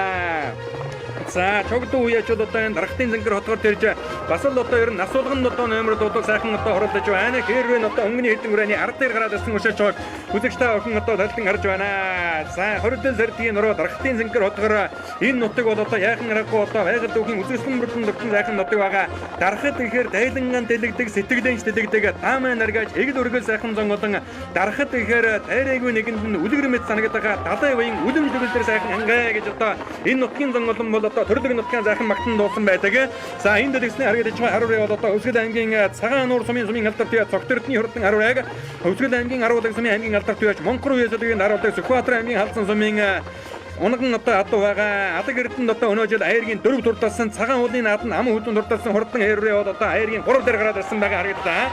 За чогдсон үеэчүүд одоо энэ даргатын зангар хотгоор тэрж бас л одоо ер нь нас улган одоо номер дуудал сайхан одоо хуралдаж байна. Хэр рүү одоо өнгөний хэдэн үрээний ард дээр гараад ирсэн уршилж байгааг үзэгч та охин одоо талдан харж байна. За 20 сардгийн нуруу даргатын зангар хотгоор энэ нутаг бол одоо яахан аргагүй одоо байгаль дүүхийн үзэсгэлэн бүрдэн дутан сайхан нутаг байгаа. Дарахад ихээр дайланган дэлэгдэг, сэтгэлэнч дэлэгдэг, таамай наргааж эгэл өргөл сайхан зон болон дарахад ихээр тайраагүй нэгэнд нь үлгэр мэт санагдах далай уян үлэмж төгөл дээр сайхан хангай гэж одоо энэ нутгийн зон болон бол одоо төрлөг нутгийн сайхан магтан дуусан байдаг. За энэ дэлгэсний харагдаж байгаа хар үрээ бол одоо Өвсгөл аймгийн Цагаан нуур сумын алдарт үе Цогт Эрдэнийн хурдан хар үрээг Өвсгөл аймгийн 10 улган сумын аймгийн алдарт үеч Монхор үеэсэлгийн даруулдаг Сүхбаатар аймгийн халдсан сумын Унган одоо адуу байгаа. Алаг Эрдэнэт одоо өнөө жил аяргийн 4 турталсан цагаан уулын наадам ам хүзүүн турталсан хурдан хээр үрээ бол одоо аяргийн 3 дээр гараад ирсэн байгаа харагдлаа.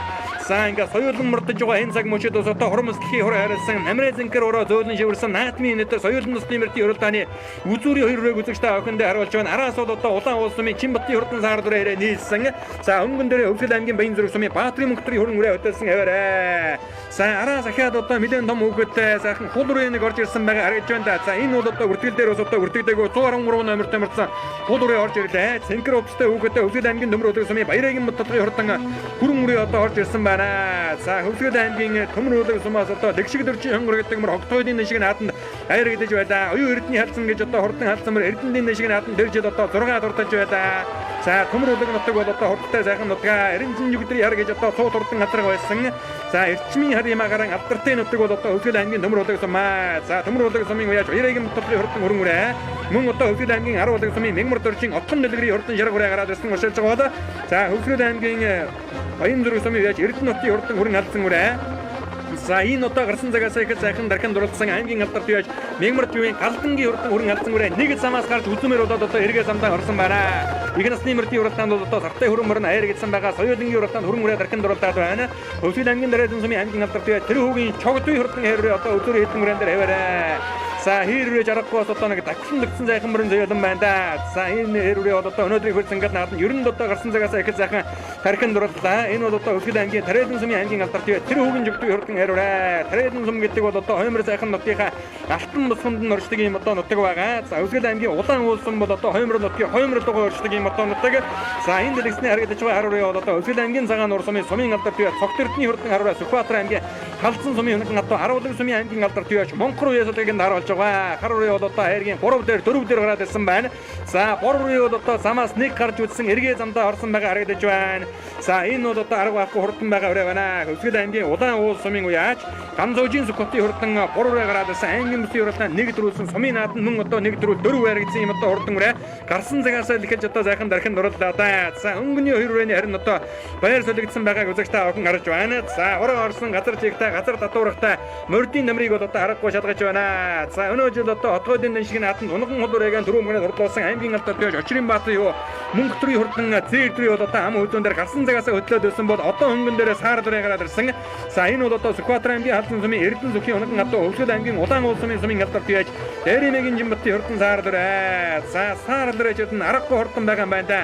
За ингээ соёолон мөрдөж байгаа энэ цаг мөчид бас одоо хурмс дэлхийн хур харилсан намрын зинкэр ураа зөөлөн шивэрсэн наадмын нэтэр соёолон тусны мөрдийн уралдааны үзүүрийн хоёр үрээг үзэгч та охиндээ харуулж байна. Араас бол одоо Улаан уул сумын Чинбатын хурдан саар дүрээ ирээ нийлсэн. За өнгөн дээрээ Өвсгөл аймгийн Баян зүрх сумын Баатрын мөнхтрийн хүрэн үрээ хөтөлсөн хаваарэ. За араас ахиад одоо нэлээд том хүүхэдтэй сайхан хул үрээ нэг орж ирсэн байгаа харагдаж байна да. За энэ бол одоо бүртгэл дээр бас одоо бүртгэдэггүй 113 номерт амарсан хул үрээ орж ирлээ. Цэнхэр утастай хүүхэдтэй Өвсгөл аймгийн Төмөр улган сумын Баярагийн Муталгын хурдан хүрэн үрээ одоо орж ирсэн байна. За Өвсгөл аймгийн Төмөр улган сумаас одоо Лэгшиг дөржин хонгор гэдэг мөр хогтойдын шиг нааданд аяр гэдэж байлаа. Оюун Эрдэнэ халдсан гэж одоо хурдан халдсан мөр Эрдэнэдийн шиг нааданд тэр жил одоо 6 дуртаж байлаа. За Төмөр улган нутаг бол одоо хурдтай сайхан нутгаа Эрензэн югдрийн хар гэж одоо 100 хурдан хатраг байсан. За эрчмийн хар ямаагаар алдартай нутаг бол одоо Өвсгөл аймгийн Төмөр улган сумаа. За Төмөр улган сумын уяаж Баярагийн Муталгын хурдан хүрэн үрээ. Мөн одоо Өвсгөл аймгийн 10 улган сумын Мегмар дөржин отхон дэлгэрийн хурдан шарга үрээ гараад ирсэн уршилж байгаа бол за Өвсгөл аймгийн Баян зүрх сумын уяаж Эрдэнэ нутгийн хурдан хүрэн халдсан үрээ. За энэ удаа гарсан цагаас их сайхан дархан дурлцсан аймгийн алдарт яаж Мягмар төвийн Галдангийн хурдан өрн алдсан үрээ нэг замаас гарч үзмээр болоод одоо эргээ замдаа орсон байна. Их насны мөрдийн уралдаанд бол одоо сартай хөрөн мөрөн аяр гэсэн байгаа. Соёлынгийн уралдаанд хөрөн үрээ дархан дурлаад байна. Хөвсгөл аймгийн дараалан сумын аймгийн алдарт яаж тэр хүүгийн чогдуй хурдан хэрвээ одоо өдөр хэдэн өрэн дээр хаваарай. За хэр үрээ жаргахгүй бас одоо нэг давхлан дэгдсэн сайхан мөрөн зөөлөн байна да. За энэ хэр үрээ бол одоо өнөөдрийн хөр зангал наад нь ер нь одоо гарсан цагаас их сайхан тархин дурлалаа. Энэ бол одоо Хөвсгөл аймгийн Тариалан сумын аймгийн алдарт тэр хүүгийн жогдуй хурдан хэр үрээ. Тариалан сум гэдэг бол одоо хоймор сайхан нутгийнхаа алтан бусганд нь оршдог юм одоо нутаг байгаа. За Хөвсгөл аймгийн Улаан уул сум бол одоо хоймор нутгийн хоймор руугаа оршдог юм одоо нутаг. За энэ дэлгэцний харагдаж байгаа хар үрээ бол одоо Хөвсгөл аймгийн Цагаан нуур сумын сумын алдарт Цогт Эрдэнэ хурдан хар үрээ Сүхбаатар аймгийн Халдсан сумын хөнхөн одоо Харуулаг сумын аймгийн алдарт Монхор уяаслагыг нь харуулж байгаа. Хар үрээ бол одоо хайргийн 3 дээр 4 дээр гараад ирсэн байна. За 3 үрээ бол одоо замаас нэг гарч үзсэн эргээ замдаа орсон байгаа харагдаж байна. За энэ бол одоо арга байхгүй хурдан байгаа үрээ байна. Хөвсгөл аймгийн Улаан уул сумын уяач Ганзуужийн Сүхбатын хурдан 3 үрээ гараад ирсэн. Аймгийн бүсийн уралдаан 1 дөрвөлсөн сумын наад нь мөн одоо 1 дөрвөл 4 харагдсан юм одоо хурдан үрээ гарсан цагаас л эхэлж одоо сайхан дархан дурлалаа да. За өнгөний 2 үрээний харин одоо баяр солигдсон байгааг үзэгч та бүхэн харж байна. За уран орсон газар чигтэй газар татуурахтай мордын намрыг бол одоо аргагүй шалгаж байна. За өнөө жил одоо хотгойдын дан шиг нааданд унган хулуурыг түрүү мөнгөний хурлуулсан аймгийн алдар төөж Очрын Баатар юу мөнгө төрийн хурдан зээр төрийн бол одоо ам хөзөн дээр гарсан цагаас хөдлөөд байсан бол одоо хөнгөн дээрээ саар дөрөө гараад ирсэн. За энэ бол одоо Сүхбаатар аймгийн Халдсан сумын Эрдэнэ зүрхийн унган одоо Хөвсгөл аймгийн Улаан уул сумын сумын алдар төөж Дээрэмэгийн Жинбатын хурдан саар дөрөө. За саар дөрөө ч аргагүй хурдан байгаа юм байна да.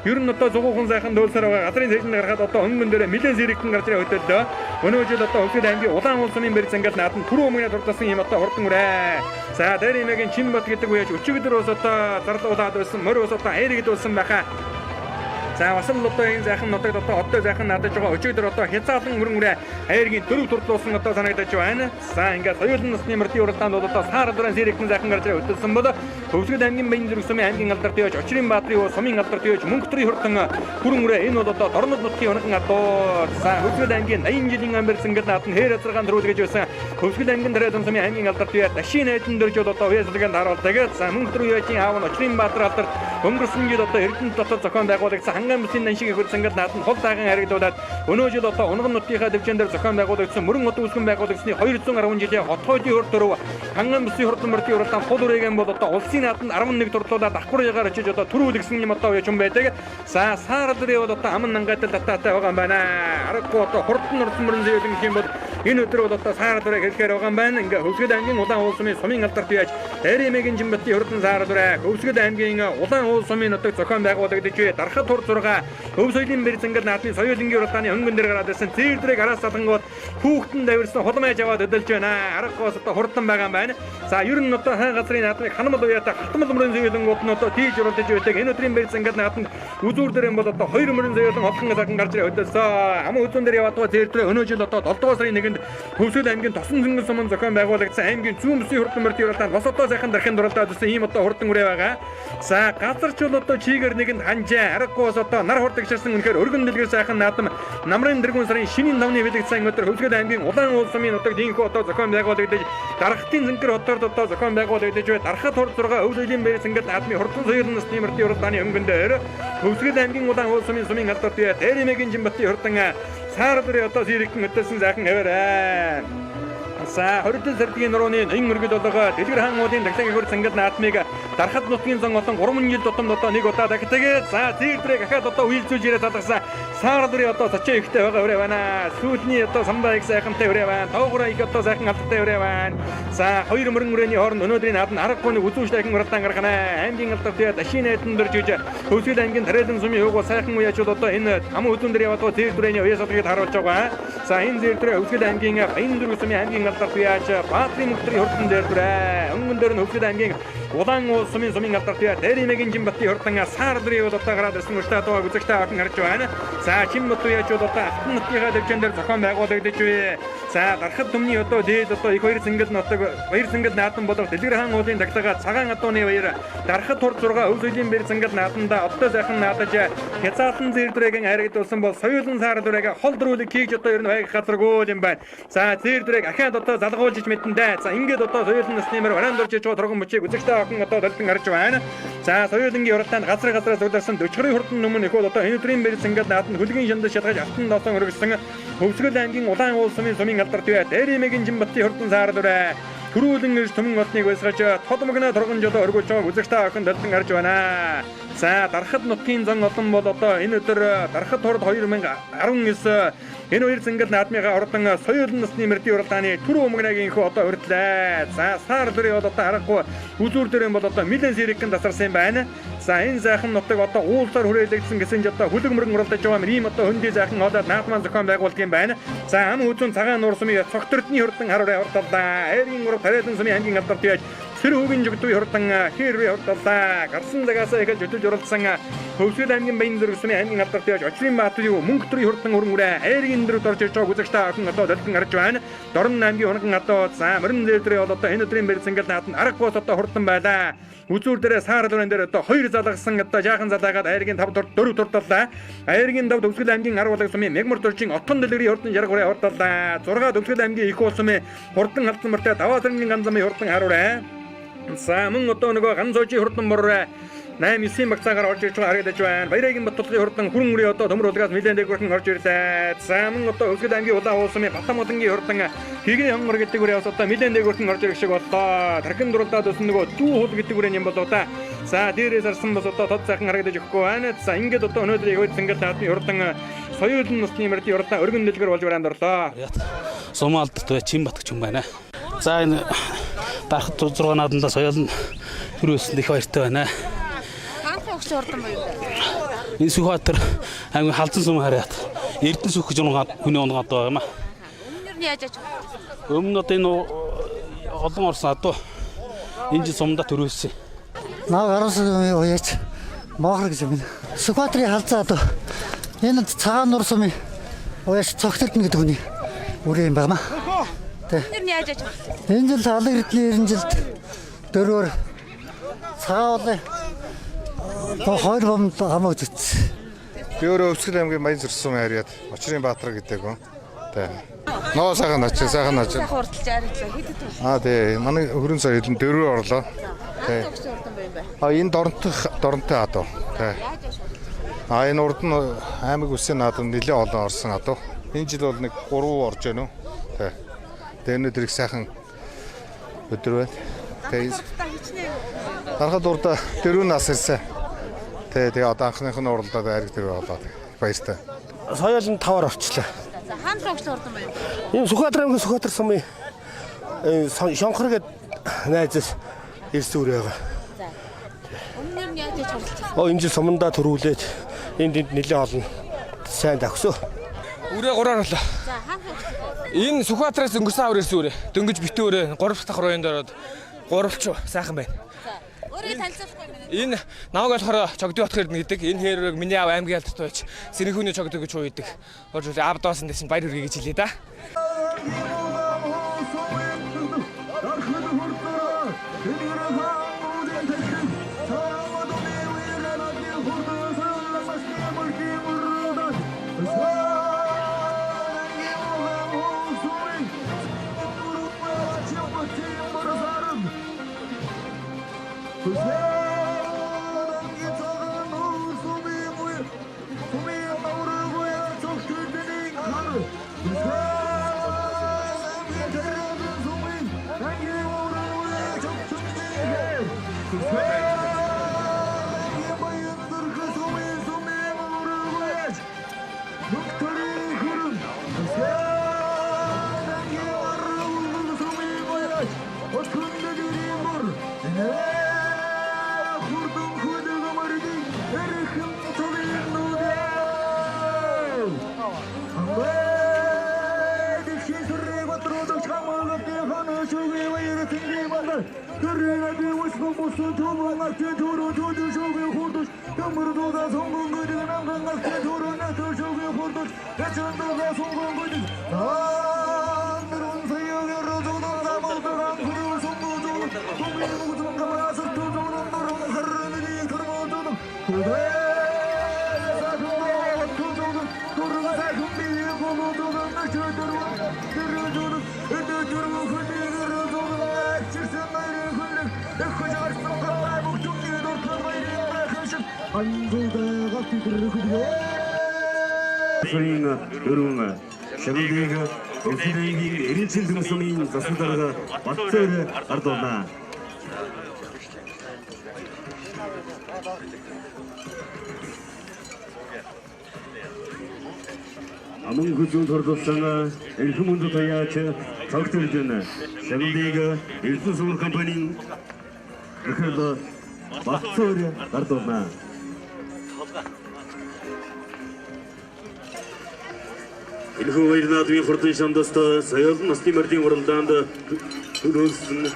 Ер нь одоо зугуухан сайхан дөлсөр байгаа газрын цэжинд гарахад одоо хөнгөн дээрээ нэлээд зэрэгтэн гарч ирээ хөдөллөө. Өнөө жил одоо Хөвсгөл аймгийн Улаан уул сумын бэр зангал нааданд түрүү өмнө дурдсан юм одоо хурдан үрээ. За Дээрэмэгийн Чинбат гэдэг үеж өчигдөр ус одоо зарлуулад байсан, морь ус одоо айрэгд болсон байхаа. За бас л одоо энэ сайхан нутагт одоо одтой сайхан надаж байгаа өчигдөр одоо хязгаарлан өрн үрээ айргийн дөрөв турдлуулсан одоо санагдаж байна. За ингээд соёлын насны мөрдийн уралдаанд бол одоо саар дуран сэрэгтэн сайхан гарч ирээ хөдөлсөн бол Хөвсгөл аймгийн Баян зүрх сумын аймгийн алдарт яаж Очрын Баатрын уу сумын алдарт яаж мөнгө төрийн хурдан хүрэн үрээ энэ бол одоо Дорнод нутгийн унган адуу. За Хөвсгөл аймгийн 80 жилийн амбэр зангал наад нь хээр азаргаан төрүүл гэж байсан. Хөвсгөл аймгийн Тариалан сумын аймгийн алдарт яаж Дашийн найдан дөрж бол одоо уяаслагын харуулдаг. За мөнгө төрийн яажийн аав нь Очрын Баатар алдарт өнгөрсөн жил одоо Эрдэнэт дотор зохион байгуулагдсан Ханган бүсийн нан шиг их зангал нааданд хол даахан харагдуулаад өнөө жил одоо унган нутгийнхаа төвчэн дээр зохион байгуулагдсан мөрөн од үүсгэн байгуулагдсны 210 жилийн хотхойдын хөр дөрөв Ханган бүсийн хурдан мөрдийн уралдаан тул үрээген бол одоо улсын нааданд 11 дурлуулаад давхар ягаар очиж одоо төрүүлгсэн юм одоо яж юм байдаг. За саар дөрөв бол одоо аман нангайтал татаатай байгаа юм байна. Аргагүй одоо хурдан орсон мөрөн зээл гэх юм бол энэ өдөр бол одоо саар дөрөв хэлэхээр байгаа юм байна. Ингээ Хөвсгөл аймгийн Улаан уул сумын сумын алдарт яаж Дээрэмэгийн Жинбатын хурдан саар дөрөв Хөвсгөл аймгийн Улаан уул сумын нутаг зохион байгуулагдаж бай. Дархат тур 6 Өв соёлын бэр зангал наадмын соёлынгийн уралдааны хөнгөн дээр гараад ирсэн зээр дөрийг араас салангууд хүүхдэн давирсан хулмайж аваад өдөлж байна. Аргагүй одоо хурдан байгаа юм байна. За ер нь одоо хайн газрын наадмыг ханамал уяатай хатмал мөрөн зөөлөнгүүд нь одоо тийж уралдаж байдаг. Энэ өдрийн бэр зангал наадманд үзүүр дээр юм бол одоо 2 мөрөн зөөлөн холхон сайхан гарч ирээ хөдөлсөн. Аман үзүүн дээр яваад байгаа зээр дөрөө өнөө жил одоо 7 дугаар сарын 1-нд Хөвсгөл аймгийн Тосон зөнгөн сумын зохион байгуулагдсан аймгийн зүүн бүсийн хурдан мөрдийн уралдаанд бас одоо сайхан дархин дуралдаад ирсэн ийм одоо хурдан үрээ байгаа. За газарч бол одоо чигээр нэгэнд ханжаа аргагүй бас одоо нар хурдагчсан үнэхээр өргөн дэлгэр сайхан наадам намрын дэргүн сарын шинийн тавны бэлэгдсэн өдөр Хөвсгөл аймгийн Улаан уул сумын нутагт ийхүү одоо зохион байгуулагдаж Дархтын зэнкэр хотоор одоо зохион байгуулагдаж бай. Дархат хур 6 өв соёлын бэр зангал наадмын хурдан соёлын насны мөрдийн уралдааны өнгөн дээр Хөвсгөл аймгийн Улаан уул сумын сумын алдарт бай. Дээрэмэгийн Жинбатын хурдан саар дөрөө одоо сэрэгтэн өдөлсөн сайхан хаваарай. За 20 сардгийн нурууны ноён өргөд болгоо Дэлгэр хаан уулын дахлаг ихөр зангал наадмыг Дархат нутгийн зан олон 3 жил тутамд одоо нэг удаа дахидаг. За зээр дөрийг ахаад одоо уйлзүүлж ирээ залгасан саар дөрийг одоо цочоо ихтэй байгаа үрээ байна. Сүүлний одоо самбаа их сайхантай үрээ байна. Тоогороо их одоо сайхан алдартай үрээ байна. За хоёр мөрөн үрээний хооронд өнөөдрийн наадам аргагүй нэг үзүүш сайхан уралдаан гаргана. Аймгийн алдарт Дашийн найдан дөрж иж Хөвсгөл аймгийн Тариалан сумын уугуул сайхан уяачуул одоо энэ аман хөзөн дээр яваад байгаа зээр дөрөөний уяа садгийг харуулж байгаа. За энэ зээр дөрөө Хөвсгөл аймгийн Баян зүрх сумын аймгийн алдарт уяач Баатрын мөхтрийн хурдан дээр дөрөө. Өнгөн дээр нь Хөвсгөл аймгийн Улаан уул сумын сумын алдарт уяа Дээрэмэгийн Жинбатын хурдан саар дөрийн бол одоо гараад ирсэн уртаа дуу үзэгтэй охин харж байна. За Чинбат уяач бол одоо алтан нутгийнхаа төвчөн дээр зохион байгуулагдаж бай. За Дархат түмний одоо дээд одоо их хоёр зангал нутаг баяр зангал наадам болох Дэлгэр хаан уулын тагтаага цагаан адууны баяр Дархат тур 6 өв соёлын бэр зангал наадамдаа одоо сайхан наадаж хязаалан зээр дүрээгэн харагдуулсан бол соёлон саар дүрээг хол дөрүүлэг хийгж одоо ер нь хайх газаргүй юм байна. За зээр дүрээг ахаад одоо залгуулж мэдэн дээ. За ингээд одоо соёлын насны мөр бараан дурж иж торгон мөчийг үзэгтэй охин одоо толтон харж байна. За соёлынгийн уралдаанд газар газраас зөвлөсөн 40 хурдан өмнө их бол одоо энэ өдрийн бэр зангал нааданд хөлгийн шандал шалгаж алтан доосон өргөссөн Хөвсгөл аймгийн Улаан уул сумын сумын аймгийн алдарт бай. Дээримэгийн Жинбатын хурдан саарлурай. Төрүүлэн ирж түмэн олныг байсгаж толмогно торгон жолоо өргүүлж байгааг үзэгч та бүхэн дэлдэн харж байна. За Дархад нутгийн зан олон бол одоо энэ өдөр Дархад хурд 2019 энэ хоёр зингэл наадмынхаа ордон соёлын насны мэрдийн уралдааны түрүү өмнөгийн хөө одоо урьдлаа. За сар лөрийн бол одоо харахгүй үзүүр дээр бол одоо нэлээд сэрэгэн тасарсан юм байна. За энэ сайхан нутаг одоо уулсаар хүрээлэгдсэн гэсэн ч одоо хүлэг мөргөн уралдаж байгаа юм. Ийм одоо хөндөй сайхан хоолой наадман зохион байгуулдаг юм байна. За ам хүзүүн цагаан нуур сумын цогтөрдний хурдан харвар урдаллаа. Айрын урав тариалан сумын ангийн алдарт яаж сэр хүүгийн жигдүү хурдан хэрвээ урдаллаа. Гарсан цагаас эхэлж хөтөлж уралдсан Хөвсгөл аймгийн Баян зүрх сумын аймгийн алдарт яаж Очрын Баатарын мөнгө төрийн хурдан өрн үрээ айрын дөрөвд орж ирж байгааг үзэгч та бүхэн одоо дэлгэн харж байна. Дорн аймгийн хунган одоо за морин зээлдрийн бол одоо энэ өдрийн бэрцэнгэл нааданд аргагүй одоо хурдан байлаа. Үзүүр дээрээ саар лүрэн дээр одоо хоёр залгасан одоо жаахан залаагаад айргийн 5 дор 4 дурдаллаа. Айргийн 5 Төвсгөл аймгийн 10 улаг сумын Мегмар дуржин Отон дэлгэрийн хурдан жаргах үрээ хурдаллаа. 6 Төвсгөл аймгийн их уул сумын хурдан алдан мөртэй даваа сэрнгийн ганцмын хурдан харуурай. За мөн одоо нөгөө ганцоожийн хурдан моррой 8-9 багцаагаар орж ирж байгаа харагдаж байна. Баярагийн Баттулгын хурдан хүрэн үрийн одоо төмөр улгаас нэлээд дээгүүрхэн орж ирлээ. За мөн одоо Өвсгөл аймгийн улаан уулсмын Батамгадангийн хурдан Хигэн хонгор гэдэг үрээ бас одоо нэлээд дээгүүрхэн орж ирэх шиг боллоо. Тархин дурлаад өсөн нөгөө дүү хул гэдэг үрээ юм болоо та. За дээрээс арсан бас одоо тод сайхан харагдаж өгөхгүй байна. За ингээд одоо өнөөдөр их цэнгэл наадмын хурдан соёлын насны мэрдийн хурдан өргөн дэлгэр болж бараанд орлоо. Сумын алдарт бай Чин Бат гэж юм байна. За энэ Дархад 6 наадамдаа соёл нь төрөөсөнд их баяртай байна. Энэ Сүхбаатар аймгийн Халзан сум хараад Эрдэнэ сүх гэж хүний унгаад байгаа юм аа. Өмнөр нь яаж аж Өмнө нь одоо энэ олон орсон адуу энэ жил сумдаа төрөөсөн. Наа гарсан уяач моохор гэж юм. Сүхбаатарын халзан адуу энэ цагаан нуур сумын уяач цогтөрдөн гэдэг хүний үрээ юм байна. Тэ. Өмнөр нь яаж аж Энэ жил Алаг Эрдэнэ 90 жилд дөрөөр цагаан уулын хоёр бомб хамаа үзсэн. Би өөрөө Өвсгөл аймгийн Баян зүрх сумын харьяат Очрын Баатар гэдэг хүн. Тэ. Ноо сайхан очив, сайхан очив. Хурдалж арилаа. Хэд хэд вэ? Аа тий, манай хөрөн сар хэдэн дөрөв орлоо. Тий. А энэ доронтой адуу. Тий. А энэ урд нь аймаг үсийн наадам нэлээд олон орсон адуу. Энэ жил бол нэг 3 орж байна уу? Тий. Тэгээ өнөөдөр их сайхан өдөр байна. Тэгээ Дархад урдаа 4 нас ирсэн. Тэ тэгээ одоо анхных нь уралдаад айраг тэр болоод баяртай. Соёл нь 5-аар орчлоо. За хаана руу өгсөн хурдан байна? Энэ Сүхбаатар аймгийн Сүхбаатар сумын Шонхор гээд найзаас ирсэн үр байгаа. За. Өмнөр нь яаж хурдалж байсан? Оо энэ жил сумандаа төрүүлээд энд нэлээд олон сайн давхсаа. Үрээ 3-аар орлоо. За хаана руу өгсөн? Энэ Сүхбаатараас өнгөрсөн хавар ирсэн үрээ. Дөнгөж битүү үрээ 3 дахь районд ороод гурвалч сайхан байна. Өөрийгөө танилцуулахгүй юм байна. Энэ намайг болохоор Чогдын Батх Эрдэнэ гэдэг. Энэ хэрэг миний аав аймгийн алдарт байж Сэрэнхүүний Чогдоо гэж хууйдаг. Хурж аав доосон дэсэн баяр хүргэе гэж хэлье да. Сарын 4 шагналыг Улсын аймгийн Эренцэл сумын засаг дарга Батцоор гардуулна. Аман хүзүүнд хордуулсан эрхэм хүндэт туяач Цогт Эрдэнэ шагналыг Эрдэнэ сүмэр компанийн захирал Батцоор гардуулна. Энэхүү баяр наадмын хурдан шамдас соёл насны мордын уралдаанд төлөөлсөн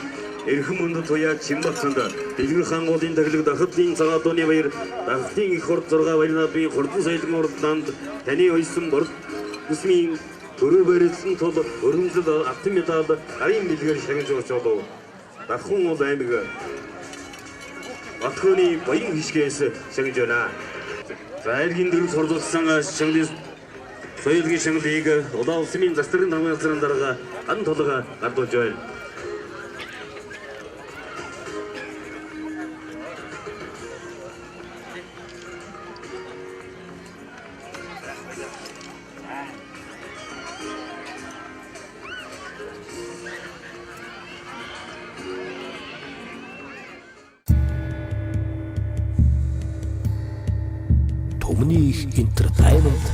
эрхэм хүндэт туяач Чимбатсанд Дэлгэр хаан уулын тахилга дахидлын цагаан дууны баяр дахлын их хурд 6 баяр наадмын хурдан соёлын уралдаанд таны уйсан борд төсмийн төрөө барилсан тул өрөмжлөл алтан медаль гарын бэлгээр шагнаж өгч болов. Давхун уул аймаг Батхөөний баян хишгээс шагнаж байна. За эргийн дөрөв сурдуулсан шагналын соёлын шагналыг Улаан улсын засгийн даргын дарга ан тулга гардуулж байна. Түмний их entertainment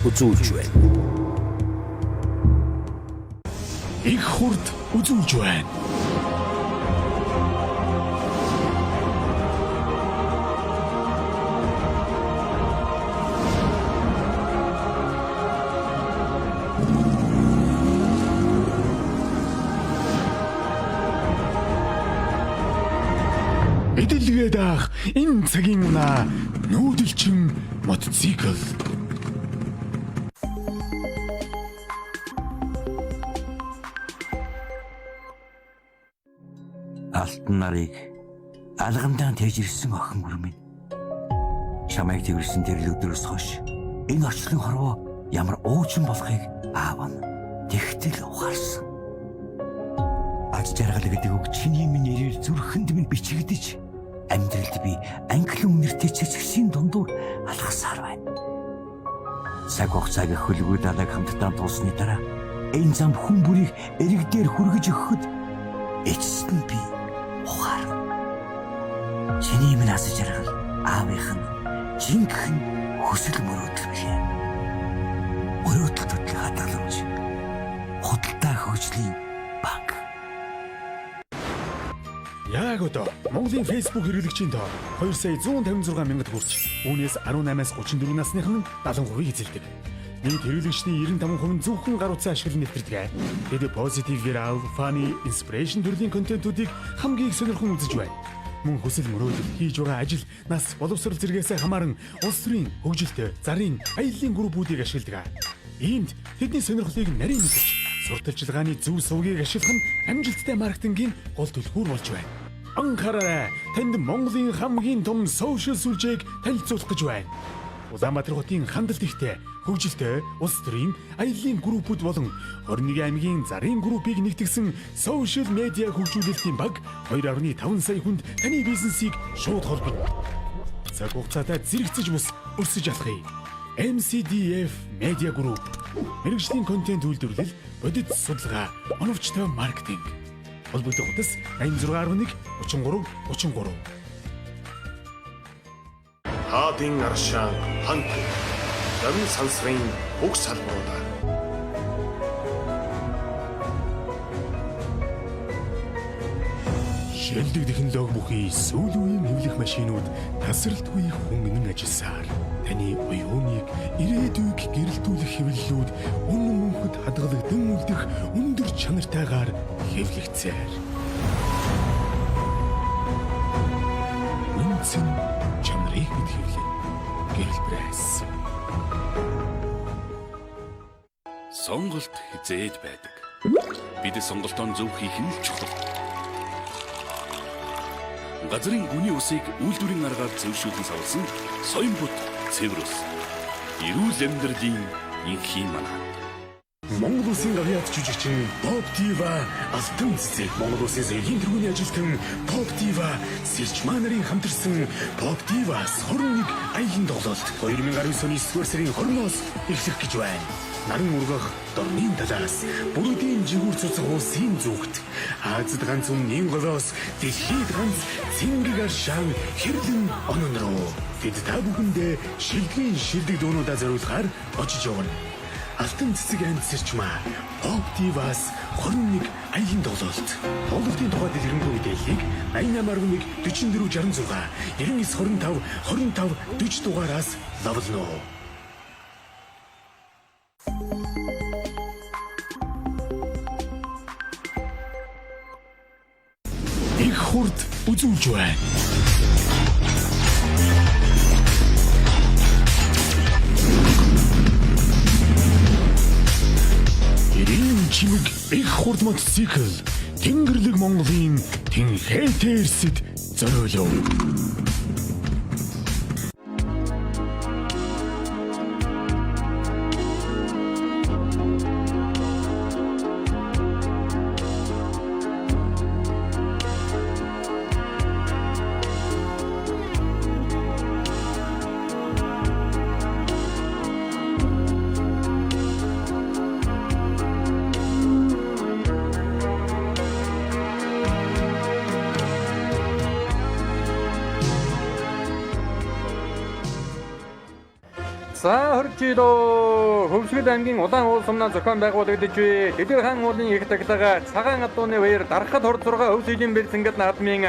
үзүүлж байна. Их хурд үзүүлж байна. Эдэлгээ даах энэ цагийн унаа нүүдэлчин мотоцикл. Алтан нарыг алгандаан тээж ирсэн охин гүр минь. Чамайг тэрсэн тэр л өдрөөс хойш энэ орчлон хорвоо ямар уучин болохыг аав нь тэгтэл ухаарсан. Аз жаргал гэдэг үг чиний минь нэрээр зүрхэнд минь бичигдэж амьдралд би англи үнэртэй цэцгсийн дундуур алхасаар байна. Цаг хугацааг хөлгүүд алаг хамтдаа тулсны дараа энэ зам хүн бүрийг эрэг дээр хүргэж өгөхөд эцэст нь би ухаарна. Чиний минь аз жаргал аавынх нь жинхэнэ хүсэл мөрөөдөл билээ. Мөрөөдөл төдөл хадгаламж худалдаа хөгжлийн банк. Яг одоо Монголын Facebook хэрэглэгчийн тоо 2 сая 156 мянгад хүрч үүнээс 18-аас 34 насных нь 70% эзэлдэг. Нийт хэрэглэгчдийн 95% нь зөвхөн гар утсан ашиглан нэвтэрдэг. Тэд positive, viral, funny, inspiration төрлийн контентуудыг хамгийн их сонирхон үзэж байна. Мөн хүсэл мөрөөдөл, хийж байгаа ажил, нас, боловсрол зэргээс хамааран улс төрийн, хөгжилтэй, зарын, аяллаа группүүдийг ашигладаг. Иймд тэдний сонирхлыг нарийн мэдэж, сурталчилгааны зөв сувгийг ашиглах нь амжилттай маркетингийн гол түлхүүр болж байна. Анхаараарай. Танд Монголын хамгийн том social сүлжээг танилцуулах гэж байна. Улаанбаатар хотын хандалт ихтэй, хөгжилтэй, улс төрийн аяллаа группүүд болон 21 аймгийн зарын группийг нэгтгсэн social media хөгжүүлэлтийн баг 2.5 сая хүнд таны бизнесийг шууд холбоно. Цаг хугацаатай зэрэгцэж бус өрсөж алхая. MCDF Media Group мэргэжлийн контент үйлдвэрлэл, бодит судалгаа, оновчтой маркетинг. Холбогдох утас 86.1 33 33. Хаадын аршаан хант Замын сансрын бүх салбаруудаар Шилдэг технологи бүхий сүүл үеийн хэвлэх машинууд тасралтгүй хүнгэнэн ажилласаар таны оюуныг ирээдүйг гэрэлтүүлэх хэвлэлүүд үнэн мөнхөд хадгалагдан үлдэх өндөр чанартайгаар хэвлэгдсээр. Үнцэн чанарыг бид хэвлэн. Гэрэл пресс. Сонголт хизээд байдаг. Бид сонголтоо зөв хийх нь чухал. Газрын гүний усыг үйлдвэрийн аргаар зэвшүүлэн савлсан Соёнбот цэвэр ус. Эрүүл амьдралын инхийн манай. Монгол Улсын гавьяат жүжигчин Pop Diva Алтан цэцэг Монгол Улсын соёлын тэргүүний ажилтан Pop Diva Сэрчмаа нарын хамтарсан Pop Divas 21 аялын тоглолт 2019 оны 9-р сарын 20-оос эхлэх гэж байна. Наран ургах дорны талаас бүрүүдийн жигүүр цуцах улсын зүгт Азад ганц өмнгийн голоос дэлхийд ганц цэнгэг аршаан хэрлэн онон руу тэд та бүхэндээ шилдгийн шилдэг дуунуудаа зориулахаар очиж явна. Алтан цэцэг амт сэрчмаа Pop Divas 21 аялын тоглолт. Тоглолтын тухай дэлгэрэнгүй мэдээллийг 88.1 44 66 99 25 25 40 дугаараас лавлна уу. Их хурд үзүүлж байна. Ирийн чимэг их хурд мотоцикл Тэнгэрлэг Монголын тэнхээтэй эрсэд зориулв. За хөржидөө Хөвсгөл аймгийн Улаан уул сумнаа зохион байгуулагдаж буй Дэлгэр хаан уулын их таглага цагаан адууны баяр дарахад хурд 6 өв соёлын бэр зингэл наадмын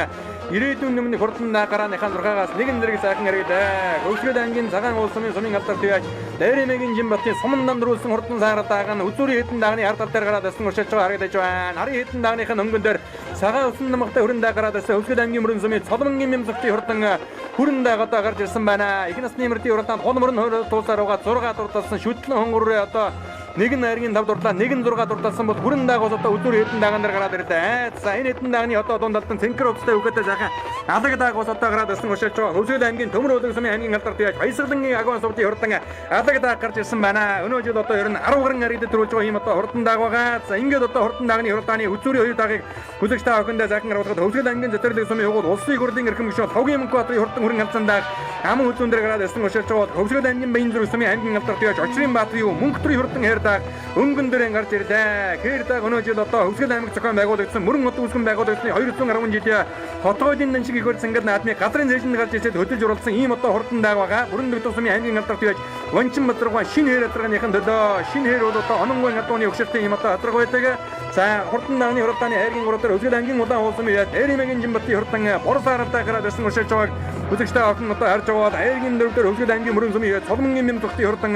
ирээдүйн нэмний хурдан гарааныхаа 6-аас нэгэн зэрэг сайхан хэрэглээ. Хөвсгөл аймгийн цагаан уул сумын сумын алдар туяач Дайрэмэгийн Жинбатын суман дандруулсан хурдан саарал дааган үзүүрийн хэдэн дагны ард тал дээр гараад ирсэн уршилж байгаа харагдаж байна. Арын хэдэн дагных нь өнгөн дээр цагаан өсөн намгатай хүрэн даа гараад ирсэн Хөвсгөл аймгийн мөрөн сумын Цолмонгийн мэмзэгчийн хурдан хүрэн дааг одоо гарч ирсэн байна. Их насны мөрдийн уралдаанд хун мөрөн хоёр туулсаар угаа 6 дурдалсан шүтлэн хонгороо одоо нэг нь айргийн 5 дурдлаа, нэг нь 6 дурдалсан бол хүрэн даагаас одоо үзүүр хэдэн дааган дээр гараад ирлээ. За энэ хэдэн даагны одоо дунд талд нь цэнхэр увцтай үгээтэй сайхан алаг даагаас одоо гараад ирсэн уршилж байгаа. Хөвсгөл аймгийн Төмөр уулын сумын аймгийн алдар туяач Баясгалангийн агуун сувдын хурдан алаг дааг гарч ирсэн байна. Өнөө жил одоо ер нь 10 гаруй харагдаж төрүүлж байгаа ийм одоо хурдан дааг байгаа. За ингээд одоо хурдан даагны хурдааны үзүүрийн хоёр даагийг хүлэгч та охиндоо сайхан харуулахад Хөвсгөл аймгийн зөтөрлөг сумын хугуул улсын хурлын эрхэм гишүүн Лховгийн Мөнхбаатарын хурдан хүрэн алцсан дааг аман хүзүүн дээр гараад ирсэн уршилж байгаа. Хөвсгөл аймгийн Баянзүрх сумын аймгийн алдар туяач Очрын Баатрын Мөнхтрийн хурдан хэр дааг өнгөн дээр гарч ирлээ. Хэр дааг өнөө жил одоо Хөвсгөл аймаг зохион байгуулагдсан мөрөн хот үүсгэн байгуулагдсны 210 жилийн хотгойлын нэн шиг их хөр цэнгэл наадмын газрын зээжинд гарч ирсэд хөдөлж уралдсан ийм одоо хурдан дааг байгаа. Бүрэн дэгдэх сумын аймгийн алдар туяач Ванчин Бадраган шинэ хэр адарганыхын төлөө шинэ хэр бол одоо ононгой адууны өгшөлтийн ийм одоо адарга байдаг. За хурдан дагны хурдааны хайргийн урал дээр Хөвсгөл аймгийн Улаан уул сумын яад Эримэгийн Жинбатын хурдан бор сааралтай гараад ирсэн уршилж байгааг үзэгчтэй охин одоо харж байгаа бол айргийн дөрөв дээр Хөвсгөл аймгийн мөрөн сумын яад Цолмонгийн мэм зүгтийн хурдан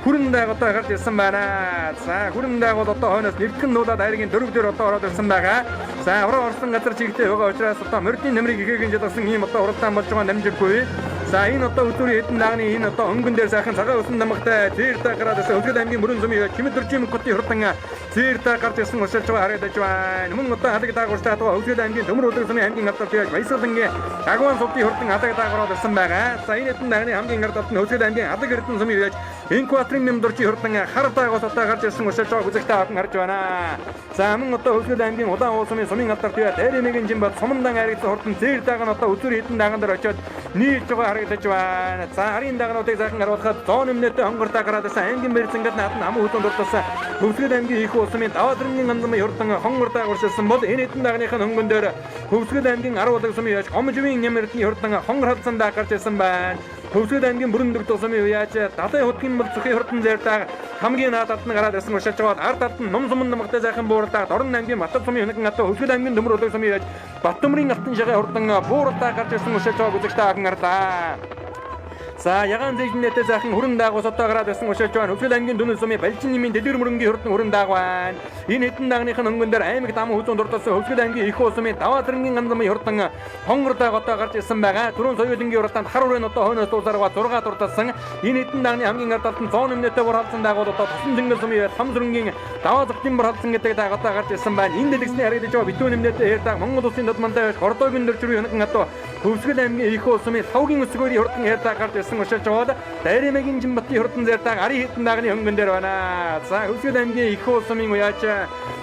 хүрэн дааг одоо гарч ирсэн байна. За хүрэн дааг бол одоо хойноос нэвтгэн нуулаад айргийн дөрөв дээр одоо ороод ирсэн байгаа. За ороо орсон газар чигтээ байгаа учраас одоо мордын нэмрийг ихээгэн жалгасан ийм одоо уралдаан болж байгаа намжиргүй. За энэ одоо үзүүрийн хэдэн дагны энэ одоо өнгөн дээр сайхан цагаан өсөн намгатай зээр даа гараад ирсэн Хөвсгөл аймгийн мөрөн сумын чимэд төрчийн мөнгөтийн хурдан зээр даа гарч ирсэн уршилж байгаа харагдаж байна. Мөн одоо халаг дааг урьдчилаад байгаа Хөвсгөл аймгийн Төмөр улаг сумын аймгийн алдар туяач Баясгалангийн Агуан сувдын хурдан халаг дааг ороод ирсэн байгаа. За энэ хэдэн дагны хамгийн ард талд нь Хөвсгөл аймгийн Алаг Эрдэнэ сумын туяач Инкватрын нэмдөрчийн хурдан хар даагаас одоо гарч ирсэн уршилж байгааг үзэгтэй аван харж байна. За мөн одоо Хөвсгөл аймгийн Улаан уул сумын сумын алдар туяа Дайрэмэгийн Жинбат сумандан харагдсан хурдан зээр дааг нь одоо үзүүр хэдэн даган дээр очиод нийлж байгаа харагдаж байна. За харын дагануудыг сайхан харуулхад зоон өмнөдөө хонгортой гараад ирсэн аймгийн мэрзэнгэл наад нь аман хөдөн дурдсан Хөвсгөл аймгийн их улсмын даваадрангийн ганцхан хурдан хонгортой уршилсан бол энэ хэдэн дагных нь хөнгөн дээр Хөвсгөл аймгийн 10 улаг сумын яж Гомжвийн ням эрдний хурдан хонгор халдсан даг гарч ирсэн байна. Хөвсгөл аймгийн бүрэн дэгдэх сумын уяаж далайн хутгийн бол зүхийн хурдан зээр даг хамгийн наад талд нь гараад ирсэн уршилж байгаа ард талд нь ном сумын намгатай сайхан бууралдаг Дорн аймгийн Батар сумын хөнхөн ата Хөвсгөл аймгийн Төмөр улаг сумын яж Батөмрийн алтан шагаа хурдан бууралдаг гарч ирсэн уршилж байгааг үзэгчтэй ахын гарлаа. За ягаан зээжнэтэй сайхан хүрэн даагаас одоо гараад ирсэн уршилж байна. Хөвсгөл аймгийн Дүнэн сумын Балжин нэмийн дэлгэр мөрөнгийн хурдан хүрэн дааг байна. Энэ хэдэн дагных нь өнгөн дээр аймагт аман хүзүүн дурдсан Хөвсгөл аймгийн их улсмын даваа зэрэнгийн ганцхан хурдан хонгор дааг одоо гарч ирсэн байгаа. Түрүүн соёлынгийн уралдаанд хар хүрэн одоо хойноос дуусаар 6 дурдсан. Энэ хэдэн дагны хамгийн ард талд нь зоон өмнөдөө бур халдсан дааг бол одоо тосон зөнгөл сумын том сүрэнгийн даваа зүгтийн бур халдсан гэдэг дааг одоо гарч ирсэн байна. Энэ дэлгэцний харагдаж байгаа битүүн өмнөдөө хэр дааг Монгол улсын дод мандаа байж Гордоогийн дөржрүү хөнхөн одоо Хөвсгөл аймгийн их улсмын лавгийн өсгөрийн хурдан хэр дааг гарч ирсэн уршилж байгаа. Дайрэмэгийн Жинбатын хурдан зэр дааг арын хэдэн дагны хөнгөн дээр байна. За Хөвсгөл аймгийн их улсмын уяач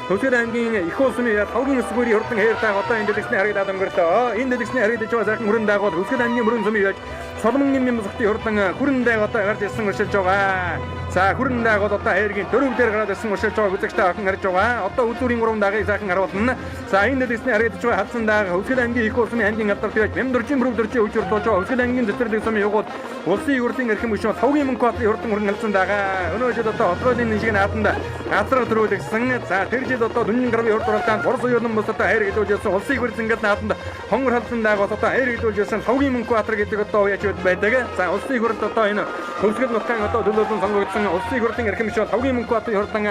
Хөвсгөл аймгийн их улсмын лавгийн өсгөрийн хурдан хэр дааг одоо энэ дэлгэцний харагдаад өнгөрлөө. Энэ дэлгэцний харагдаж байгаа сайхан хүрэн дааг бол Хөвсгөл аймгийн мөрөн сумын уяач Соломонгийн Мямзогтын хурдан хүрэн даг одоо гарч ирсэн уршилж байгаа. За хүрэн даг бол одоо хайргийн дөрөв дээр гараад ирсэн уршилж байгааг үзэгчтэй охин харж байгаа. Одоо үзүүрийн гурван дагийг сайхан харуулна. За энэ дэлгэсний харагдаж байгаа хадсан даг Хөвсгөл аймгийн их улсын аймгийн алдар тавьж Мямдуржийн бүрөвдөржийн үж урдуулж байгаа Хөвсгөл аймгийн цэцэрлэг сумын югууд улсын их хурлын эрхэм гишүүн Лхавгийн Мөнхбаатарын хурдан хүрэн халдсан дагаа. Өнөө жил одоо хотгойлын нэг шиг нааданд газар төрүүлэгдсэн. За тэр жил одоо дүнжин гарвын урд уралдаанд Борс уяалан бус одоо хайр гэлүүлжсэн улсын их хурл зингэл нааданд хонгор халдсан даг бас одоо хайр гэлүүлжсэн Лхавгийн Мөнхбаатар гэдэг одоо уяачуд байдаг. За улсын их хурлд одоо энэ Хөвсгөл нутгийн одоо төлөөлөн сонгогдсон улсын их хурлын эрхэм гишүүн Лхавгийн Мөнхбаатарын хурдан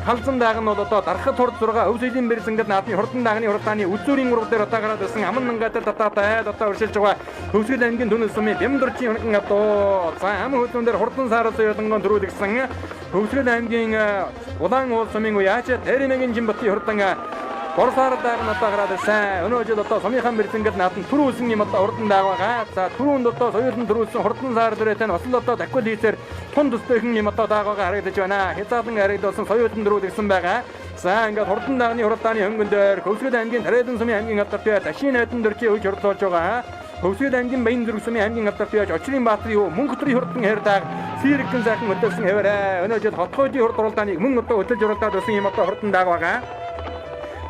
халдсан даг нь бол одоо дархат хурд 6 өв соёлын бэр зингэл наадны хурдан дагны хурдааны үзүүрийн урав дээр одоо гараад ирсэн аман нангаатай татаатай одоо өршилж байгаа Хөвсгөл аймгийн түнэл сумын Бямдурчийн хоногн адуу. За аман хөдөлгөөн дээр хурдан саарал зуялангон төрүүлэгдсэн Хөвсгөл аймгийн Улаан уул сумын уяач Тэримэгийн Жинбатын хурдан Бор саарал даг нь одоо гараад ирсэн. Өнөө жил одоо сумынхаа бэрзэнгэл нааданд түрүүлсэн юм одоо хурдан даг байгаа. За түрүүнд одоо соёлон түрүүлсэн хурдан саарал дээр тань бас л одоо дахил хийсээр тун төстэйхэн юм одоо даг байгаа харагдаж байна. Хязаалан харагдуулсан соёлон төрүүлэгдсэн байгаа. За ингээд хурдан дагны хурдааны хөнгөн дээр Хөвсгөл аймгийн Тариалан сумын аймгийн алдартай Дашийн найдан дөржийн үеж хурдлуулж байгаа. Хөвсгөл аймгийн Баян зүрх сумын аймгийн алдартай яаж Очрын Баатрын хүү Мөнх өдрийн хурдан хэрдаг Сэрэгэн сайхан хөдөлсөн хэвээрээ. Өнөө жил хотгойдын хурд уралдааныг мөн одоо хөдөлж уралдаад байсан юм одоо хурдан даг байгаа.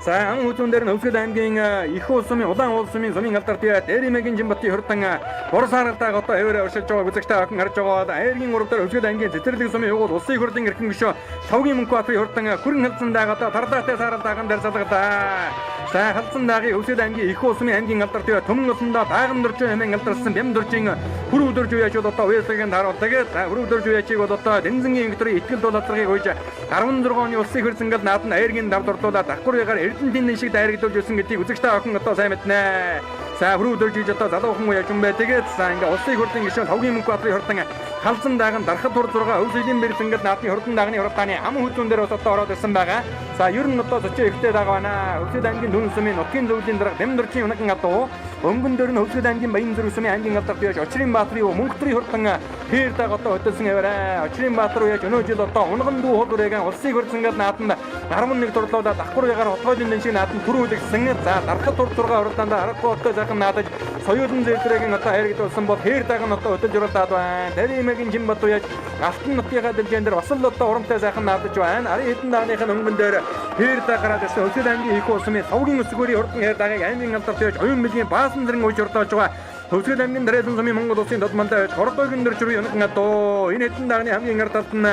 За ам хүзүүн дээр нь Хөвсгөл аймгийн их улсын Улаан уул сумын сумын алдартай Дээримэгийн Жинбатын хурдан Бор сааралдааг одоо хэвээрээ уршилж байгааг үзэгчтэй охин харж байгаа. Айргийн урав дээр Хөвсгөл аймгийн цэцэрлэг сумын югуул улсын их хурлын эрхэм гишүүн Лхавгийн Мөнхбаатарын хурдан хүрэн халдсан даг одоо тарлаатай сааралдаахан дээр залгалаа. За халдсан дагийг Хөвсгөл аймгийн их улсын аймгийн алдартай Түмэн улсандаа дааган дөржин хэмээн алдарсан Бямдуржин хүрүү дөрж уяачуд одоо уяаслагын тааруулдаг. За хүрүү дөрж уяачийг бол одоо Дэнзэнгийн инхтрийн итгэл дул алдархыг уйж 16 оны улсын их хурлын нааданд айргийн давд ордуулаад давхар Эрдэнтийн шиг дайрагдуулж ирсэн гэдгийг үзэгчтэй охин одоо сайн мэднэ. За хүрүү дөрж гэж одоо залуухан үе юм бай. Тэгээд за ингээ улсын их хурлын гишүүн Лхавгийн Мөнхбаатарын хурдан халзан даган дархат хур 6 өв соёлын бэр зингэл наадны хурдан дагны хурдааны ам хүзүүн дээр бас одоо ороод ирсэн байгаа. За ер нь одоо зочин ихтэй даг байна. Хөвсгөл аймгийн дүн сумын нутгийн зөвлөлийн дарга Бямдурчийн унаган адуу өнгөн дээр нь Хөвсгөл аймгийн Баян зүрх сумын аймгийн алдар бияж Очрын Баатрын Мөнх өдрийн хурдан хээр даг одоо хөдөлсөн хэвээрээ. Очрын Баатар уяж өнөө жил одоо унган дүү хол үрээген улсын их хурл зингэл нааданд 11 дурлуулаад давхар ягаар хотгойлын дэн шиг нааданд түрүүлэгдсэн. За дархат хур 6 хурдаанд аргагүй оттой сайхан наадаж соёлон зээлдрээгийн одоо хайрагдуулсан бол хээр даг нь одоо хөдөлж уралдаад байна. Таримэгийн Жинбат уяж Алтан нутгийнхаа дэлжэн дээр бас л одоо урамтай сайхан наадаж байна. Арын хэдэн дагных нь өнгөн дээр хээр даг гараад ирсэн Хөвсгөл аймгийн их улсын Лхавгийн өсгөрийн хурдан хээр дагийг аймгийн алдарт яаж оюун бэлгийн баасан зэрэн уйж урдуулж байгаа. Хөвсгөл аймгийн Тариалан сумын Монгол улсын тод мандаа байж хордойгон дөрж рүү юнхан адуу. Энэ хэдэн дагны хамгийн ард талд нь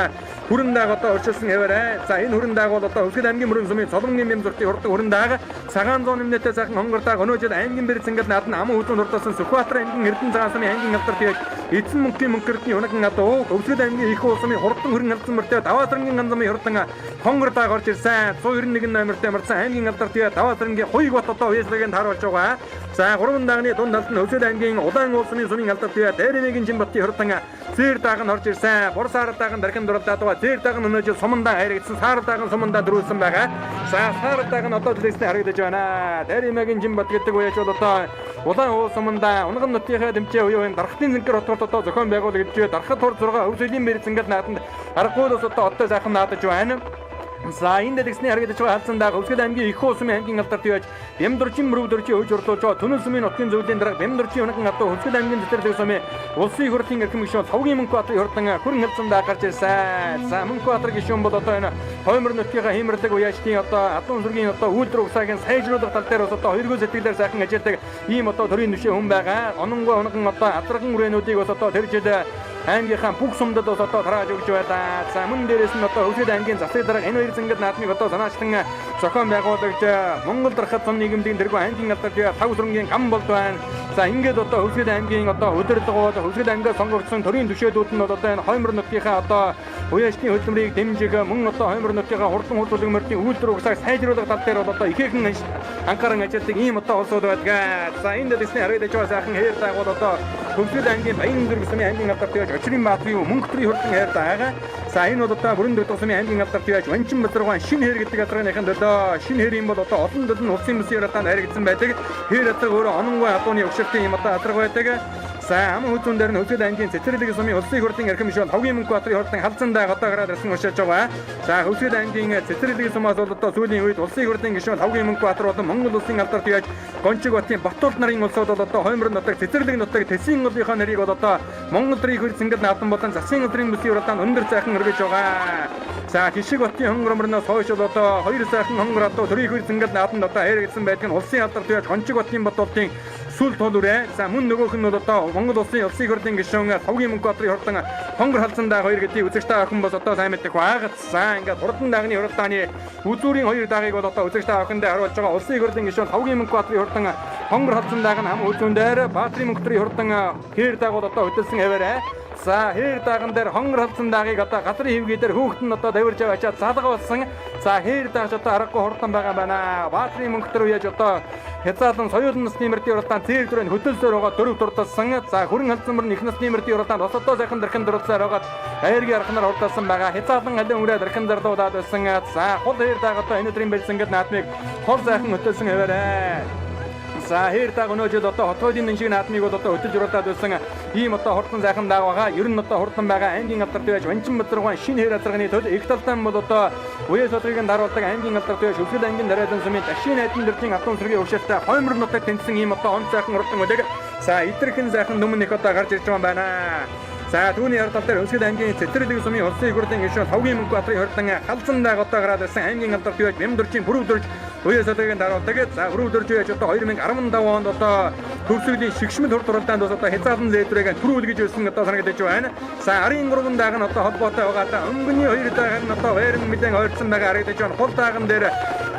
хүрэн даг одоо өршилсэн хэвээрээ. За энэ хүрэн даг бол одоо Хөвсгөл аймгийн мөрөн сумын Соломонгийн Мямзуртын хурдан хүрэн даг Цагаан зуун нэмнэтэй сайхан хонгор даг өнөө жил аймгийн бэр зингэл нааданд аман хүзүүн хурдуулсан Сүхбаатар аймгийн Эрдэнэ цагаан сумын аймгийн алдар тавьж эзэн мөнхийн мөнхөрдний унаган адуу Хөвсгөл аймгийн их улсын хурдан хүрэн халдсан мөртөө Даваасрангийн ганцмын хурдан хонгор даг орж ирсэн. 191 номертой марсан аймгийн алдар тавья Даваасрангийн хуйг бот одоо уяаслагыг тааруулж байгаа. За гурван дагны дунд талд нь Хөвсгөл аймгийн Улаан улсын сумын алдар тавья Дээримэгийн Жинбатын хурдан зээр даг нь орж ирсэн. Бор саар даг нь дархин дуралдаад байгаа. Зээр даг нь өнөө жил сумандаа хайрагдсан. Саар даг нь сумандаа дөрүүлсэн байгаа. За саар даг нь одоо дэлгэцний харагдаж байна. Дээримэгийн Жинбат гэдэг үеч бол одоо Улаан уул сумандаа унган нутгийнхаа дэмжээ уяа энэ дархтын зинкэр хотгорт одоо зохион байгуулагдж дархат хур 6 өв соёлын бэр зингэл нааданд аргагүй л одоо оттой сайхан наадаж байна. За энэ дэлгэцний харагдаж байгаа халдсан даг Хөвсгөл аймгийн их улсын аймгийн алдарт яаж Бямдурчин мөрөвдөрчийн хөвж урлуулж байгаа Түнэл сумын нутгийн зөвлөлийн дарга Бямдурчийн унаган адуу Хөвсгөл аймгийн цэцэрлэг сумын улсын их хурлын эрхэм гишүүн Лхавгийн Мөнхбаатарын хурдан хүрэн халдсан даг гарч ирсэн. За Мөнхбаатар гишүүн бол одоо энэ хоймор нутгийнхаа хиймэрлэг уяачдын одоо адуун сүргийн одоо үйлдвэр угсаагийн сайжруулах тал дээр бас одоо хоёргоо сэтгэлээр сайхан ажилладаг ийм одоо төрийн түвшин хүн байгаа. Ононгой унаган одоо адарган үрээнүүдийг бас одоо тэр жил аймгийнхаа бүх сумдад бас одоо тарааж өгч байлаа. За мөн дээрээс нь одоо Хөвсгөл аймгийн засаг дарга энэ хоёр зингэл наадмыг одоо санаачлан зохион байгуулагч Монгол дархат сум нийгэмлэгийн тэргүүн аймгийн алдарт тав сүрэнгийн гам болд байна. За ингээд одоо Хөвсгөл аймгийн одоо удирдлагууд Хөвсгөл аймгаас сонгогдсон төрийн түвшээдүүд нь бол одоо энэ хоймор нутгийнхаа одоо уяачны хөдөлмөрийг дэмжих мөн одоо хоймор нутгийнхаа хурдан хурдлын мөрдийн үйлдвэр угсааг сайжруулах тал дээр бол одоо ихээхэн анхааран ажилладаг ийм одоо улсууд байдаг. За энэ дэлгэцний харагдаж байгаа сайхан хээр дагуул одоо Хөвсгөл аймгийн Баян зүрх сумын аймгийн алдарт яаж Очрын Баатрын Мөнх өдрийн хурдан хээр даага. За энэ бол одоо бүрэн дэх сумын аймгийн алдарт яаж Ванчин Базаргаан шинэ хээр гэдэг газрынхын төлөө шинэ хэрийн бол одоо олон төлөн улсын бүсийн хурдаанд харагдсан байдаг. Хээр адраг өөрөө ононгой адууны өгшөлтийн юм одоо адраг байдаг. За аман хүзүүн дээр нь Хөвсгөл аймгийн Цэцэрлэг сумын улсын хурлын эрхэм гишүүн Лхавгийн Мөнхбаатарын хурдан халзан даг одоо гараад ирсэн уншиж байгаа. За Хөвсгөл аймгийн Цэцэрлэг сумаас бол одоо сүүлийн үед улсын хурлын гишүүн Лхавгийн Мөнхбаатар болон Монгол улсын алдарт яаж Гончиг батын Батулд нарын улсууд бол одоо хоймор нутаг, Цэцэрлэг нутаг, Тэсийн улынхаа нэрийг бол одоо Монгол төрийн хөр зингэл наадам болон засгийн газрын бүсийн уралдаанд өндөр сайхан өргөж байгаа. За Хишиг батын хонгор мөрнөөс хойш бол одоо хоёр сайхан хонгор одоо төрийн хөр зингэл наадамд одоо хайргдсан байдаг нь улсын алдарт яаж Гончиг батын Батулдын сүл тул үрээ. За мөн нөгөөх нь бол одоо Монгол улсын улсын хурлын гишүүн Лхавгийн Мөнхбаатарын хурдан хонгор халзан даг хоёр гэдгийг үзэгч та охин бас одоо сайн мэдэх баг. За ингээд хурдан дагны хуралдааны үзүүрийн хоёр дагийг бол одоо үзэгч та охиндоо харуулж байгаа улсын хурлын гишүүн Лхавгийн Мөнхбаатарын хурдан хонгор халзан даг нь хам үзүүн дээр Баатрын Мөнхбаатарын хурдан хээр даг бол одоо хөдөлсөн хэвээрээ. За хээр даган дээр хонгор халзан дагийг одоо газрын хөвгий дээр хүүхэд нь одоо давирж аваачаад залга болсон. За хээр дагч одоо аргагүй хурдан байгаа юм байна. Баатрын Мөнхтөр үеж одоо хязаалан соёл насны мөрдийн уралдаан зээл дүрэн хөдөлсөөр байгаа дөрөв дурдсан. За хүрэн халзан мөр их насны мөрдийн уралдаанд бас одоо сайхан дэрхэн дурлцаар байгаад айргийн арханаар уралдаасан байгаа. Хязаалан алин өрөө дэрхэн зарлуулад байсан. За хул хээр даг одоо энэ өдрийн бэлсэнгэд наадмыг хол сайхан хөдөлсөн хэвээрээ. За хээр даг өнөө жил одоо хотгойлын нэн шиг наадмыг бол одоо хөтөлж уралдаад байсан ийм одоо хурдан сайхан даг байгаа. Ер нь одоо хурдан байгаа аймгийн алдарт байж Ванчин Базаргуан шинэ хээр азарганы төл их талтай бол одоо үе содрыг нь даруулдаг аймгийн алдарт байж Өвсгөл аймгийн дараалан сумын Дашийн найдан дэржийн алтан сүргийн өвшөлтэй хоймор нутаг тэнцсэн ийм одоо он сайхан хурдан үлэг. За идэрхэн сайхан нүмэн их одоо гарч ирж байгаа юм байна. За түүний ард тал дээр Өвсгөл аймгийн Цэцэрлэг сумын улсын их хурлын гишүүн Лхавгийн Мөнхбаатарын хурдан халзан даг одоо гараад ирсэн аймгийн алдарт байж Бямдүржийн Бүрөвдөрж үе содрыг нь даруулдаг. За Бүрөвдөрж яаж одоо 2015 онд одоо төвсгөлийн шигшмэл хурд уралдаанд бас одоо хязаалан зээдрэг түрүүл гэж өссөн одоо санагдаж байна. За арын 3 даг нь одоо холбоотой байгаа. За өнгөний 2 даг нь одоо байран мэдэн ойрцсон байгаа харагдаж байна. Хул даган дээр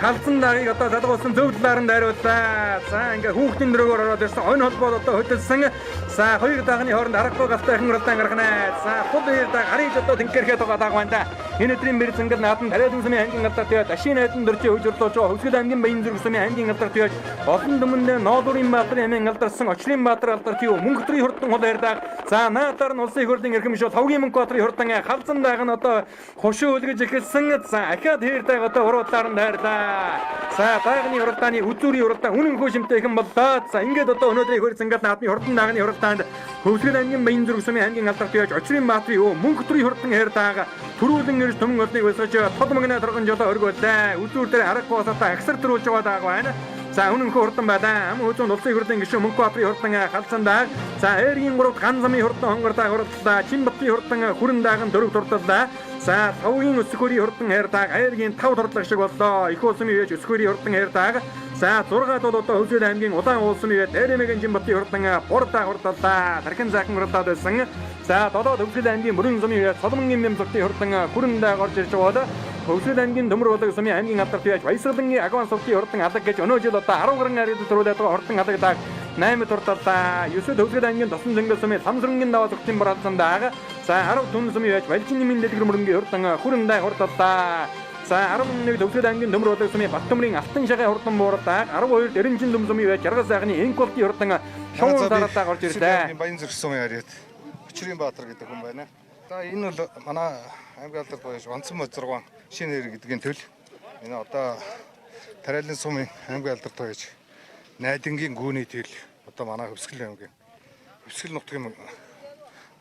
халзан дагийг одоо залгуулсан зөв талаар нь дайрууллаа. За ингээ хүүхдийн дөрөөгөөр ороод ирсэн онь холбоод одоо хөдөлсөн. За хоёр дагны хооронд аргагүй галтайхан уралдаан гаргана. За хул хоёр даг хариж одоо тэнхэрхэд байгаа даг байна да. Энэ өдрийн бэр зингэл наадам тариалан сумын аймгийн алдарт яаж Дашийн найдан дөржийн хөвж урлуулж байгаа Хөвсгөл аймгийн Баян зүрх сумын аймгийн алдарт яаж олон түмэндээ Ноолуурын баатрын аймгийн алдарсан Очрын баатар алдарт юу Мөнхөтрийн хурдан хул ярьдаг. За наадаар нь улсын их хурлын эрхэм гишүүн Лхавгийн Мөнхбаатарын хурдан халзан даг нь одоо хошуу үлгэж эхэлсэн. За ахиад хээр даг одоо уруудлаар нь дайрлаа. За дагны уралдааны үзүүрийн уралдаан үнэн хөө шимтэйхэн боллоо. За ингээд одоо өнөөдрийн хөр зингэл наадмын хурдан дагны уралдаанд Хөвсгөл аймгийн Баян зүрх сумын аймгийн алдарт яаж Очрын баатрын өө Мөнхөтрийн хурдан хээр даг түрүүлэн ирж түмэн олныг өсгөж тод мөгнө торгон жолоо өргөлээ. Үзүүр дээр аргагүй басатаа агсар төрүүлж байгаа даг байна. За үнэн хурдан байлаа. Ам хүзүүн улсын хурлын гишүүн Мөнхбаатарын хурдан халзан даг. За ээргийн гуравт ган замын хурдан хонгор даг хурдлаа. Чинбатын хурдан хүрэн даган дөрөв дурдлаа. За тавгийн өсгөрийн хурдан хайр даг ааргийн 5 дурдлага шиг боллоо. Их улсын үеж өсгөрийн хурдан хайр даг. За 6 бол одоо Хөвсгөл аймгийн Улаан уулсын үе Дээрэмэгийн Жинбатын хурдан бурдаа хурдлаа. Тархин заахан хурдлаад байсан. За 7 Хөвсгөл аймгийн Мөрөн зумын үе Соломонгийн Мэмзогтын хурдан хүрэн даг орж ирж байгаа. Хөвсгөл аймгийн Төмөр болог сумын аймгийн алдарт үеж Баясгалангийн Агван сувтын хурдан алаг гэж өнөө жил одоо 10 гаруй арид төрүүлээд байгаа хурдан алаг даг 8 дурдлаа. 9 Хөвсгөл аймгийн Тосон зөнгөл сумын Самсрынгийн даваа зүгтийн бараалсан даг. За 10 түн сумын үеж Балжин нэмийн дэлгэр мөрөнгийн хурдан хүрэн даг хурдлаа. За 11 Төвсгөл аймгийн Төмөр болог сумын Баттөмрийн Алтан шагай хурдан бууралдаг. 12 Эренжин дүм сумын үеж Жаргал сайхны Энколтын хурдан шуун дараалал орж ирлээ. Баян зүрх сумын яриад Өчрийн Баатар гэдэг хүн байна. За энэ бол манай аймгийн алдарт баяж Онцон Мозрогон шинэ нэр гэдгийн төл. Энэ одоо Тариалан сумын аймгийн алдарт баяж Найдангийн гүүний тэл одоо манай Хөвсгөл аймгийн Хөвсгөл нутгийн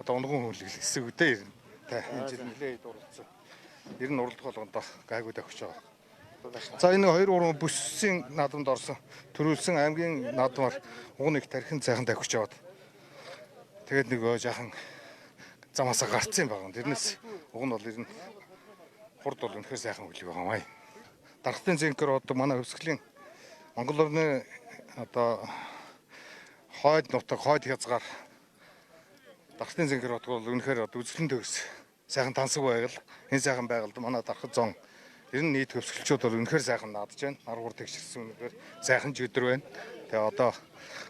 одоо унган хүнлэг хэсэг үдэ ирнэ. Та энэ жил нэлээд уралдсан. Ер нь уралдах болгондоо гайгүй давхиж байгаа. За энэ 2 3 бүсийн наадамд орсон. Төрүүлсэн аймгийн наадмаар уг нэг тархин сайхан давхиж яваад. Тэгээд нөгөө жаахан замаасаа гарцсан юм байна. Тэрнээс уг нь бол ер нь хурд бол үнэхээр сайхан хүлэг байгаа юм аа. Дархтын зинкер одоо манай Хөвсгөлийн Монгол орны одоо хойд нутаг, хойд хязгаар Дархтын зинкер отгол үнэхээр одоо үзэсгэлэн төгс сайхан тансаг байгаль, энэ сайхан байгальд манай Дархат зон ер нь нийт хөвсгөлчүүд бол үнэхээр сайхан наадж байна. Нар гур тэгшэрсэн үнэхээр сайхан ч өдөр байна. Тэгээ одоо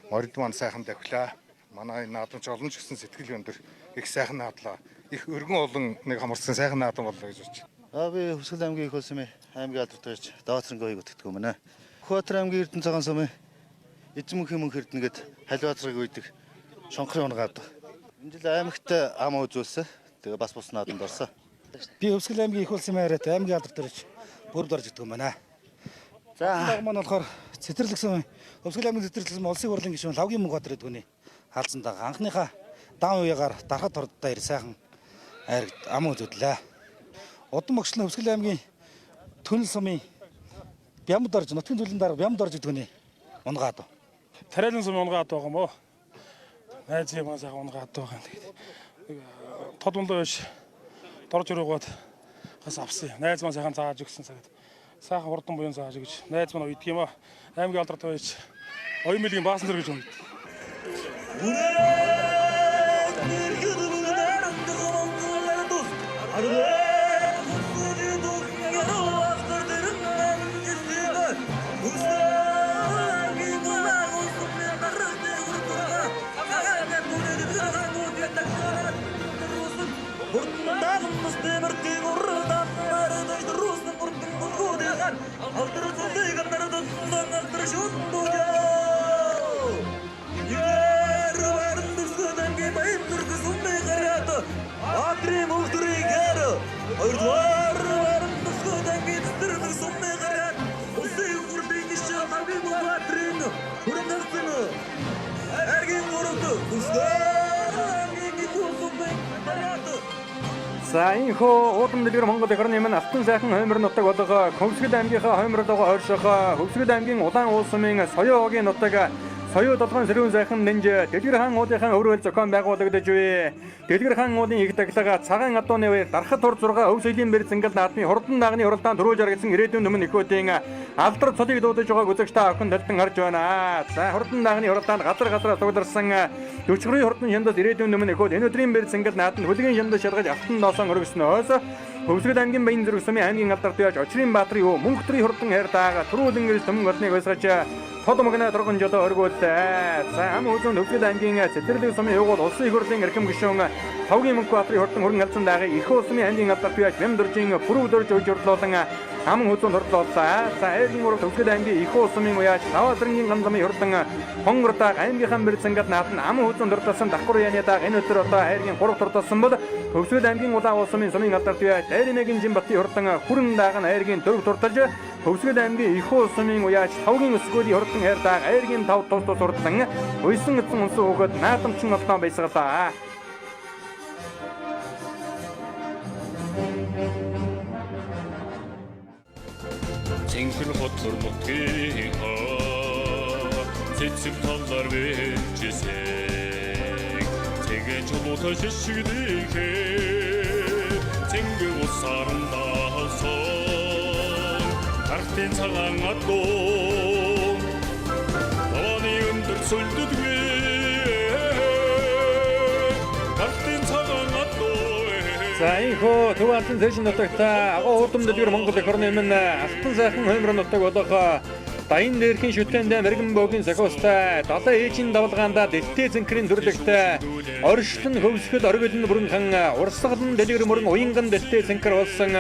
морид маань сайхан давхлаа. Манай энэ наадамч олон ч гэсэн сэтгэл өндөр их сайхан наадлаа. Их өргөн олон нэг хамарсан сайхан наадам боллоо гэж бодож байна. Би Хөвсгөл аймгийн их улсын аймгийн алдарт байж Даваацрангийн өгдөг юм байна. Хөөтөр аймгийн Эрдэнэ цагаан сумын эзэн мөнхийн мөнх Эрдэнэ гэд халиуцрыг үйдэг шонхрын унгаад. Энэ жил аймагт ам үзүүлсэн. Тэгээ бас бус наадамд орсон. Би Хөвсгөл аймгийн их улсын яриад аймгийн алдарт байж бүрд орж идэг юм байна. За маань болохоор Цэцэрлэг сум Хөвсгөл аймгийн Цэцэрлэг сум улсын хурлын гишүүн Лхавгийн Мөнхбаатар гэдэг үний Хаалцсан дагаа анхныхаа даан уягаар дархад хордоо ир сайхан айрагт ам үзүүллээ. Удам багшлын Хөвсгөл аймгийн Түнэл сумын Бямд орж нутгийн зүйлэн дарга Бямд орж гэдэг үний унгаад. Тариалан сумын унгаад байгаа юм уу? Найз юм сайхан унгаад байгаа юм. Тэгээд тод унлаа биш. Дорж өрөөгөөд бас авсан. Найз маань сайхан зааж өгсөн цагт. Сайхан хурдан буян зааж өгч. Найз маань уйдг юм аа. Аймгийн алдартай байж оюун мэлгийн баасан зэрэг гэж уйд. За энэхүү уудам дэлгэр Монгол эх орны минь алтан сайхан хоймор нутаг болго Хөвсгөл аймгийнхаа хойморлогоо ойрших Хөвсгөл аймгийн Улаан уул сумын Соёо огийн нутаг Соёо долгоон сэрүүн сайхан нэнж Дэлгэр хаан уулынхаа өрөөл зохион байгуулагдаж буй. Дэлгэр хаан уулын их таглага цагаан адууны үеэр дархад тур 6 өв соёлын бэр зингэл наадмын хурдан дагны уралдаан төрүүлж аргасан ирээдүйн өмнө ихүүдийн алдар цолыг дуудаж байгааг үзэгч та бүхэн толтон харж байна. За хурдан дагны уралдаанд газар газараа цугларсан 40 хурдан хямдас ирээдүйн өмнө ихүүд энэ өдрийн бэр зингэл наадманд хүлгийн хямдас шалгаж алтан доосон өргөснөөс Хөвсгөл аймгийн Баян зүрх сумын аймгийн алдарт яаж Очрын Баатрын өө Мөнхтрийн хурдан хайр даага түрүүлэн ирж түмэн олныг уйсгаж тод мөгнө торгон жолоо өргүүллээ. За ам үзүүн Хөвсгөл аймгийн Цэцэрлэг сумын уугуул улсын их хурлын эрхэм гишүүн Тавгийн мөнх Баатрын хурдан хөрөн алзан даага их улсын аймгийн алдарт яаж Бямдуржийн Бүрүү дөрж өж урдлуулан аман үзүүн хордлооллаа. За аймгийн ураг Хөвсгөл аймгийн их улсын уяаж Наваазрангийн ганзамын хурдан Хонгор даага аймгийнхаа бэрцэнгэл наадна аман үзүүн дурдсан давхар яаны даага энэ өдөр одоо аймгийн 3 дурдсан бол Хөвсгөл аймгийн Улаан улсын сумын алдарт яаж Дайрмегийн Жинбатын хурдан Хүрэн даага нь аймгийн 4 дурдалж Хөвсгөл аймгийн их улсын уяаж Тавгийн өсгөлийн хурдан хайр даага аймгийн 5 тус тус хурдан уйсан эзэн унсан өгөөд наадамчин олдон баясгалаа. Цэнгэр хот нутгийн цэцэг талаар бэлжсэн цэгэ чулуутай шишгдийхээ цэнгэр усаар даасан архтын цагаан адуу давааны өндөр сүлддгүй архтын цагаан адуу. За энэхүү Төв Алтан цэжин нутагт агуу урдам дэлгэр Монгол эх орны минь алтан сайхан хоймор нутаг болох Даян дээрхийн шүтээндээ мэрэгэн бөөгийн зохиостой далайн ээжийн давлгаандаа дэлтэй зэнкрийн зүрлэгтэй оршил нь хөвсгөл оргил нь бүрэн урсгал нь дэлгэр мөрөн уянган дэлтэй зэнкэр болсон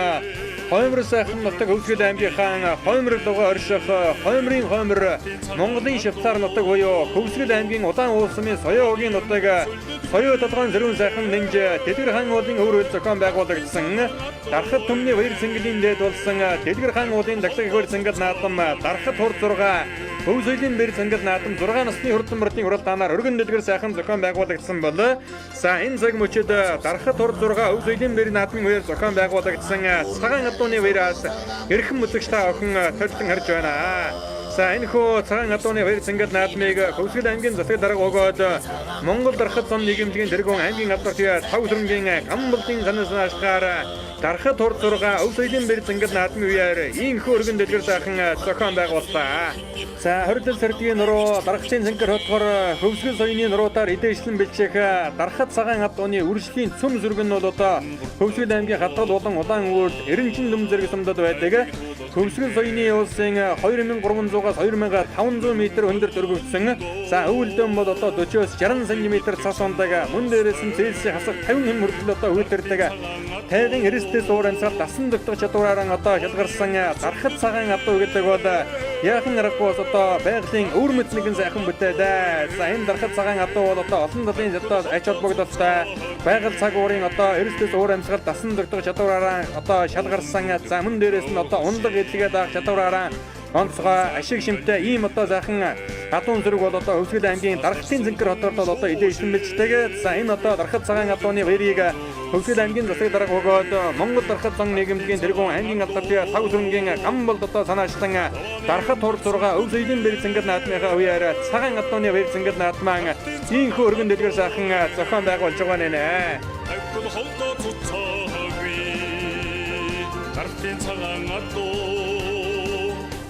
хоймор сайхан нутаг Хөвсгөл аймгийнхаа хоймор луга орших хоймрын хоймор Монголын швейцар нутаг буюу Хөвсгөл аймгийн Улаан уулсмын Соёо огийн нутаг Соёо толгойн сэрүүн сайхан нэнж Дэлгэр хаан уулын өвөр хөл зохион байгуулагдсан Дархад түмний баяр цэнгэлийн дээд болсон Дэлгэр хаан уулын даглаг ихөр цэнгэл наадам Дархад хур 6 Өв соёлын бэр цэнгэл наадам 6 насны хурдан мөрдийн уралдаанаар өргөн дэлгэр сайхан зохион байгуулагдсан бол за энэ цаг мөчид Дархад хур 6 өв соёлын бэр наадмын үеэр зохион байгуулагдсан цагаан адууны баяраас эрхэм үзэгч та охин толтон харж байна. За энэхүү цагаан адууны баяр цэнгэл наадмыг Хөвсгөл аймгийн засаг дарга өгөөд Монгол Дархад зам нийгэмлэгийн тэргүүн аймгийн алдарт тав сүрэнгийн гамболдын санаас ашгаар Дархад хур 6 өв соёлын бэр цэнгэл наадмын үеэр ийхүү өргөн дэлгэр сайхан зохион байгууллаа. За 20 сэрдгийн нуруу Даргацын цэнхэр хотгор Хөвсгөл соёлын нуруудаар эдээшлэн бэлчэх Дархад цагаан адууны үржлийн цөм сүргэн нь бол одоо Хөвсгөл аймгийн хадгал болон Улаан өвөрд Эренчин дүм зэрэг сумдад байдаг. Хөвсгөл соёлын улсын 2300-аас 2500 м өндөр дөрвөгдсөн. За өвөлдөн бол одоо 40-оос 60 см цас ундаг. Мөн дээрээс нь Цельсийн хасах 50 хэм хүртэл одоо үйлдэрдэг. Тайгын эрсдэл уур амьсгал дасан зөгдөх чадвараар одоо шалгарсан Дархад цагаан адуу гэдэг бол яахан аргагүй бас одоо байгалийн өвөрмөц нэгэн сайхан бүтээлээ. За энэ Дархад цагаан адуу бол одоо олон талын одоо ач холбогдолтой байгаль цаг уурын одоо эрсдэл уур амьсгал дасан зөгдөх чадвараар одоо шалгарсан. За мөн дээрээс нь одоо ундаг эдлэгээ даах чадвараар Онцгой ашиг шимтэй ийм одоо сайхан адуун зүрэг бол одоо Хөвсгөл аймгийн Дархтын Зэнкэр хотоор бол одоо илээ мэлжтэйг. За энэ одоо Дархат цагаан адууны баярыг Хөвсгөл аймгийн засаг дарга бөгөөд Монгол Дархат зан нийгэмлэгийн тэргүүн аймгийн алдартай тав сүрэнгийн гам болд одоо санаачлан Дархат хур 6 өв соёлын бэр зэнгэл наадмынхаа үеэр цагаан адууны баяр зэнгэл наадмаан ийхүү өргөн дэлгэр сайхан зохион байгуулж байгаа нэ.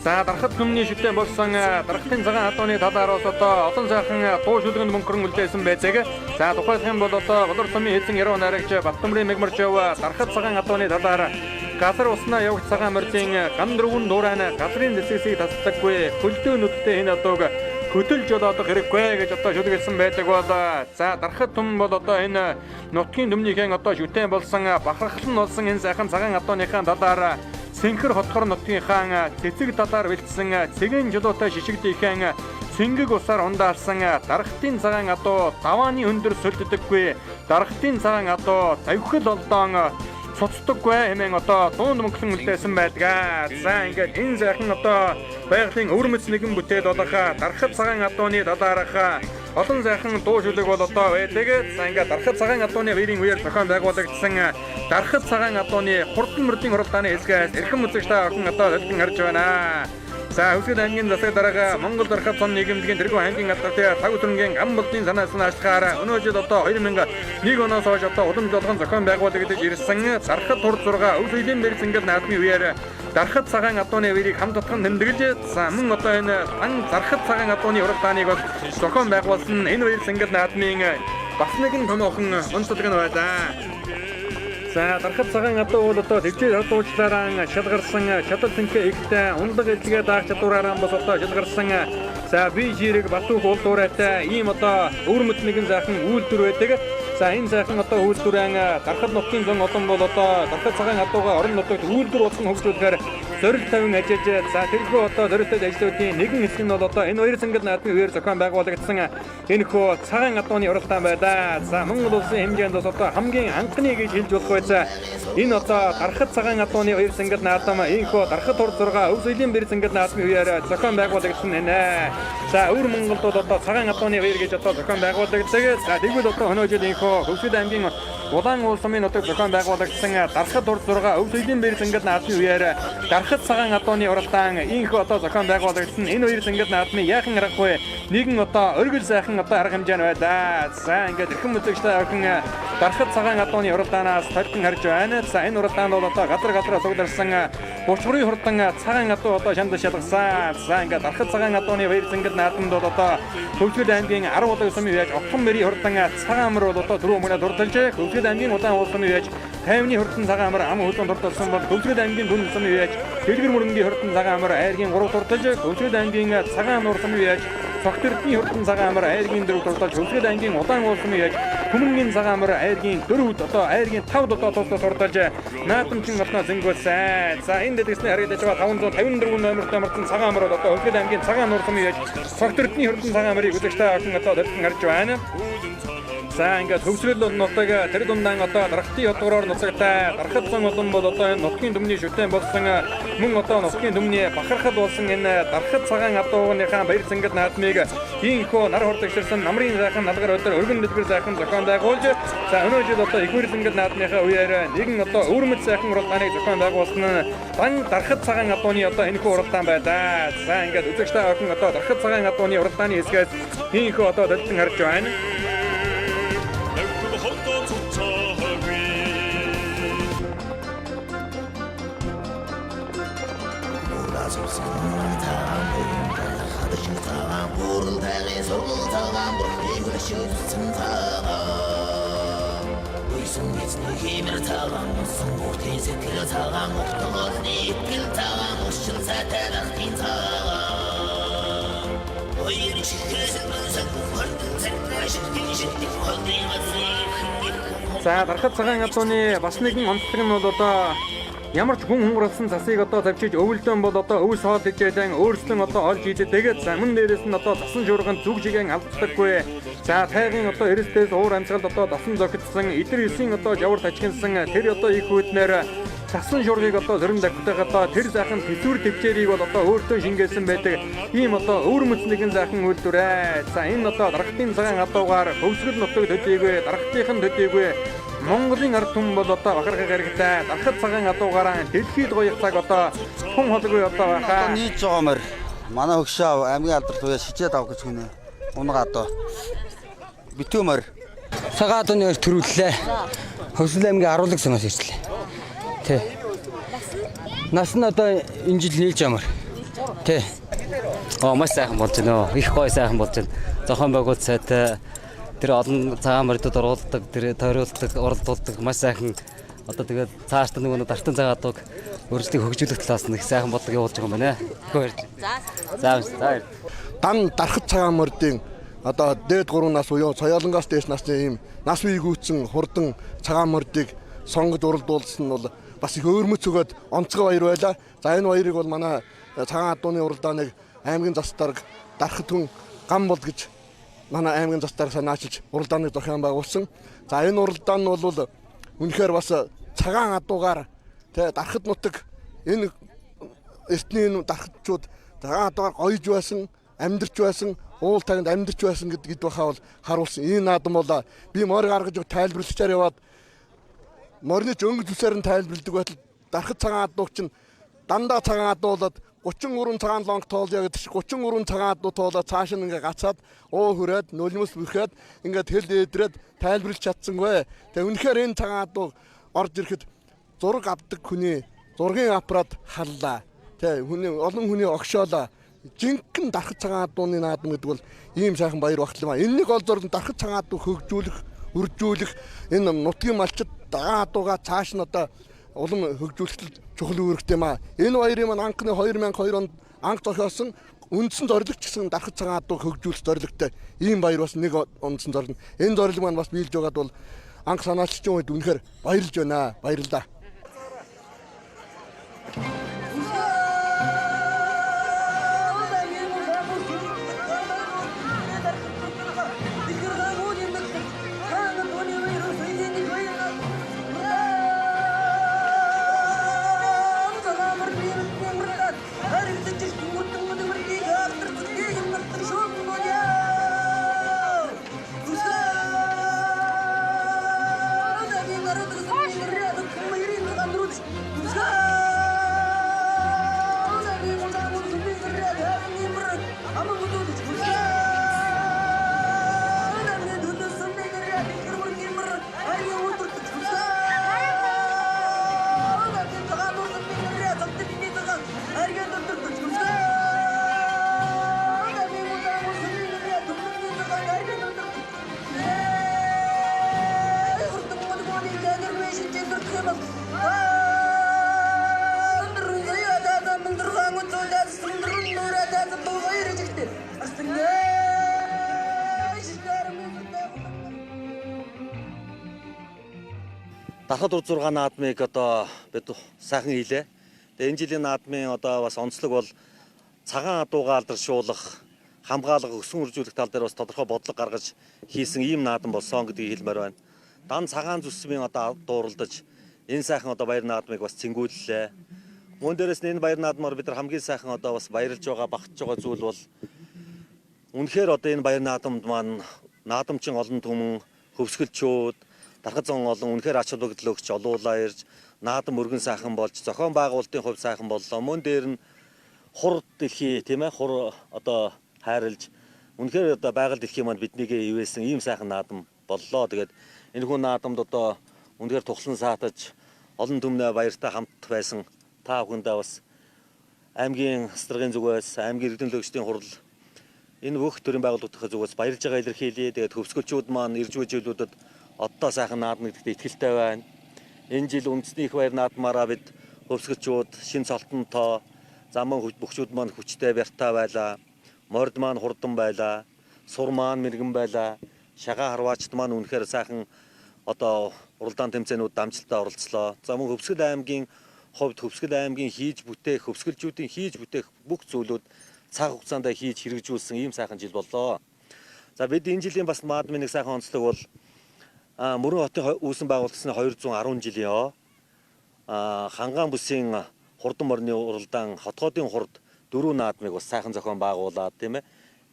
За Дархат түмний шүтэн болсон Дархтын цагаан адууны талаар бас одоо олон сайхан дуу шүлгэнд мөнхөрөн үлдээсэн байдаг. За тухайлах юм бол одоо Болор сумын эзэн Яруу найрагч Баттамрын мэгмарчав Дархат цагаан адууны талаар газар уснаа явагч цагаан мордын ган дөрвөн дуурайн газрын зэсэсийг тасдаггүй хөлдөө нүдтэй энэ адууг хөдөлж жолоодох хэрэггүй гэж одоо шүлгэлсэн байдаг бол за Дархат түмэн бол одоо энэ нутгийн түмнийхэн одоо шүтэн болсон бахархал нь болсон энэ сайхан цагаан адууныхаа талаар Сэнхэр хотгор нутгийнхаа цэцэг талаар бэлдсэн цэгэн жолоотой шишигдийнхэн цэнгэг усаар ундаалсан Дархтын цагаан адуу давааны өндөр сөлддөггүй Дархтын цагаан адуу тавхил олдоон цуцдаггүй хэмээн одоо дуунд мөнхлөн үлдээсэн байдаг. За ингээд энэ сайхан одоо байгалийн өвөрмөц нэгэн бүтээл болох Дархат цагаан адууны талаарх олон сайхан дуу шүлэг бол одоо байдаг. За ингээд Дархат цагаан адууны баярын үеэр зохион байгуулагдсан Дархат цагаан адууны хурдан мөрдийн уралдааны хэсгээс эрхэм үзэгч та бүхэн одоо төлгөн харж байна. За Хөвсгөл аймгийн засаг дарга Монгол Дархат сон нийгэмлэгийн тэргүүн аймгийн алдартай тав сүрэнгийн гам болдын санаас нь ажиллахаар өнөө жил одоо 2001 оноос хойш одоо уламж болгон зохион байгуулагдаж ирсэн Дархат хур 6 өв соёлын бэр зэнгэл наадмын үеэр Дархат цагаан адууны үерийг хамт татхан тэмдэглэж за мөн одоо энэ дан Дархат цагаан адууны уралдааныг бол зохион байгуулсан энэ үер зэнгэл наадмын бас нэгэн томоохон онцлог нь байлаа. За Дархат цагаан адуу бол одоо төвчээр хадуучлаараа шалгарсан шатал тэнхээ ихтэй ундаг эдлэгээ даах чадвараараа бас одоо шалгарсан. За бие жирэг Батүүх уул дуурайтай ийм одоо өвөрмөц нэгэн сайхан үйлдвэр байдаг. За энэ сайхан одоо үйлдвэрэн Дархат нутгийн зон олон бол одоо Дархат цагаан адуугаа орон нутагт үйлдвэр болгон хөгжүүлэхээр зорилт тавин ажиллаж за тэрхүү одоо зорилттой ажлуудын нэгэн хэсэг нь бол одоо энэ хоёр зэнгэл наадмын үеэр зохион байгуулагдсан энэхүү цагаан адууны уралдаан байлаа. За Монгол улсын хэмжээнд бас одоо хамгийн анхны гэж хэлж болох байцаа. Энэ одоо Дархат цагаан адууны хоёр зэнгэл наадам энэхүү Дархат хур 6 өв соёлын бэр зэнгэл наадмын үеэр зохион байгуулагдсан нэ. За өвөр Монголд бол одоо цагаан адууны баяр гэж одоо зохион байгуулагддаг. За тэгвэл одоо өнөө жил энэхүү Хөвсгөл аймгийн Улаан уул сумын нутаг зохион байгуулагдсан Дархат хур 6 өв соёлын бэр зэнгэл наадмын үеэр Дархат цагаан адууны уралдаан энэхүү одоо зохион байгуулагдсан энэ хоёр зэнгэл наадмын яахан аргагүй нэгэн одоо өргөл сайхан одоо арга хэмжээ нь байлаа. За ингээд эрхэм үзэгчтэй охин Дархат цагаан адууны уралдаанаас толгон харж байна. За энэ уралдаанд бол одоо газар газараа цугларсан 33 хурдан цагаан адуу одоо шанд шалгасан. За ингээд Дархат цагаан адууны баяр зэнгэл наадамд бол одоо Хөвсгөл аймгийн 10 удаг сумын үеэж отхон мөрийн хурдан цагаан мөр бол одоо дөрөв мөрөд дурдалж Хөвсгөл аймгийн Улаан уул сумын үеэж 50-ны хурдан цагаан мөр ам хөдөлгөөн дурдалсан бол Хөвсгөл аймгийн дүн сумын үеэж Дэлгэр мөрөнгийн хурдан цагаан мөр айргийн 3 дурдалж Хөвсгөл аймгийн цагаан нуур сумын үеэж Цогт эрдэнийн хурдан цагаан мөр айргийн 4 дурдалж Хөвсгөл аймгийн Улаан уул сумын үеэж Түмэнгийн цагаан мөр айргийн 4 одоо айргийн 5 одоо тус тус дурдалж наадамчин олноо зөнгөөсөн. За энэ дэлгэсний харагдаж байгаа 554 номертой мөрдөн цагаан мөр одоо Хөвсгөл аймгийн цагаан нуур сумын үеэж Цогт эрдэнийн хурдан цагаан мөрийг үзэгчтэй охин одоо төлгөн харж байна. За ингээд Хөвсгөл нутаг тэр дундаа одоо Дархтын хотгороор нуцагтай Дархат зан олон бол одоо энэ нутгийн түмний шүтэн болсон мөн одоо нутгийн түмний бахархал болсон энэ Дархат цагаан адуугийнхаа баяр зэнгэл наадмыг ийхүү нар хурдагчирсан намрын сайхан налгар өдөр өргөн дэлгэр сайхан зохион байгуулж за өнөө жил одоо их баяр зэнгэл наадмынхаа үеэр нэгэн одоо өвөрмөц сайхан уралдааныг зохион байгуулсан нь дан Дархат цагаан адууны одоо энэхүү уралдаан байлаа. За ингээд үзэгчтэй охин одоо Дархат цагаан адууны уралдааны хэсгээс ийхүү одоо төлтөн харж байна. За Дархат цагаан адууны бас нэгэн онцлог нь бол одоо ямар ч хүн хунгарласан засыг одоо тавьчиж өвөлдөн бол одоо өвс хоол хичээлэн өөрсдөн одоо олж иддэг. За мөн дээрээс нь одоо засан шуурганд зүг жиген алддаггүй. За тайгын одоо эрсдээс уур амьсгалд одоо дасан зохицсон, идэр эсийн одоо жавар тачигнсан тэр одоо их хүйднэр Цасан шуургыг одоо сөрөн давхтайх одоо тэр сайхан тэсвэр төвчээрийг бол одоо өөртөө шингээсэн байдаг ийм одоо өвөрмөц нэгэн сайхан үйлдвэр. За энэ одоо даргатын цагаан адуугаар хөвсгөл нутаг төдийгүй, даргатынхан төдийгүй Монголын ард түмэн бол одоо бахархах хэрэгтэй. Дархат цагаан адуугаараа дэлхийд гоёх цаг одоо тун холгүй одоо байхаа. Нийт байгаа морь. Манай хөгшөө аймгийн алдарт туяа шижээд авах гэж хүнэ. Унага адуу. Битүү морь. Цагаан адууны хоёр төрүүллээ. Хөвсгөл аймгийн Аруулаг сумаас ирчлээ. Тэ. Нас нь одоо энэ жил нийлж амар. Тэ. Оо маш сайхан болж байна. Их гоё сайхан болж байна. Зохион байгуулалт сайтай. Тэр олон цагаан морьдод оруулдаг, тэр тойруулдаг, уралдуулдаг маш сайхан. Одоо тэгээд цаашдаа нөгөө дартан цагаан адууг өрсөлдөг хөгжүүлэх талаас нь их сайхан бодлого явуулж байгаа юм байна. Их баяр. За за. Дан дархат цагаан морьдын одоо дээд 3 нас буюу соёолонгоос дээш насны ийм нас үеийг үүсэн хурдан цагаан морьдыг сонгож уралдуулсан нь бол бас их өөрмөц өгөөд онцгой баяр байлаа. За энэ баярыг бол манай цагаан адууны уралдааныг аймгийн зас дарга дархат хүн гам бол гэж манай аймгийн зас дарга санаачилж уралдааныг зохион байгуулсан. За энэ уралдаан нь бол үнэхээр бас цагаан адуугаар тэ дархат нутаг энэ эртний энэ дархатчууд цагаан адуугаар гоёж байсан, амьдарч байсан, уул тагнд амьдарч байсан гэдгийг бахаа бол харуулсан. Энэ наадам бол би морь гаргаж тайлбарлагчаар яваад морины ч өнгө зүсээр нь тайлбарладаг байтал дархат цагаан адууг чинь дандаа цагаан адуу болоод 33 цагаан лонг тоолъё гэдэг чинь 33 цагаан адуу тоолоод цааш нь ингээ гацаад уу хүрээд нулимс бүрхээд ингээд хэл эдрээд тайлбарлаж чадсангүй. Тэгээ үнэхээр энэ цагаан адуу орж ирэхэд зураг авдаг хүний зургийн аппарат халлаа. Тэ хүний олон хүний огшоолаа. Жинхэнэ дархат цагаан адууны наадам гэдэг бол ийм сайхан баяр багтлаа. Энэний гол зорилго нь дархат цагаан адуу хөгжүүлэх, үржүүлэх, энэ нутгийн малчид дагаан адуугаа цааш нь одоо улам хөгжүүлэхэд чухал үүрэгтэй юм аа. Энэ баярын маань анхны 2002 онд анх зохиосон үндсэн зорилго ч гэсэн дархат цагаан адуу хөгжүүлэх зорилготой ийм баяр бас нэг үндсэн зорилго. Энэ зорилго маань бас биелж байгаад бол анх санаачилсан үед үнэхээр баярлж байна. Баярлалаа. Дархат 6 наадмыг одоо бид сайхан хийлээ. Тэгээ энэ жилийн наадмын одоо бас онцлог бол цагаан адуугаа алдаршуулах, хамгаалах, өсөн үржүүлэх тал дээр бас тодорхой бодлого гаргаж хийсэн ийм наадам болсон гэдгийг хэлмээр байна. Дан цагаан зүсмийн одоо дууралдаж энэ сайхан одоо баяр наадмыг бас цэнгүүллээ. Мөн дээрээс нь энэ баяр наадмаар бид нар хамгийн сайхан одоо бас баярлж байгаа, багтж байгаа зүйл бол үнэхээр одоо энэ баяр наадамд маань наадамчин олон түмэн, хөвсгөлчүүд, дархат зон олон үнэхээр ач холбогдол өгч олуулаа ирж наадам өргөн сайхан болж зохион байгуулалтын хувьд сайхан боллоо. Мөн дээр нь хур дэлхий тийм хур одоо хайрлж үнэхээр одоо байгаль дэлхий маань биднийг ивээсэн ийм сайхан наадам боллоо. Тэгээд энэ хүн наадамд одоо үнэхээр тухлан саатаж олон түмнээ баяртай хамт байсан та бүхэндээ бас аймгийн стргийн зүгээс, аймгийн эрдэмтдийн хурал энэ бүх төрийн байгууллагын зүгээс баярлж байгаа илэрхийлье. Тэгээд хөвсгөлчүүд маань ирж буй жилүүдэд одоо сайхан наадна гэдэгт итгэлтэй байна. Энэ жил үндэсний их баяр наадмаараа бид хөвсгөлчүүд шин цолтонтоо заман бөхчүүд маань хүчтэй бяртай байлаа. Морд маань хурдан байлаа. Сур маань мэрэгэн байлаа. Шагаа харваачд маань үнэхээр сайхан одоо уралдаан тэмцээнүүд амжилттай оролцлоо. За мөн Хөвсгөл аймгийн хувьд Хөвсгөл аймгийн хийж бүтээх, хөвсгөлчүүдийн хийж бүтээх бүх зүйлүүд цаг хугацаанд хийж хэрэгжүүлсэн ийм сайхан жил боллоо. За бид энэ жилийн бас наадмын нэг сайхан онцлог бол Мөрөн хотын үүсэн байгуулагдсаны 210 жилийн Хангаан бүсийн хурдан морины уралдаан хотгоодын хурд 4 наадмыг бас сайхан зохион байгуулад, тийм ээ.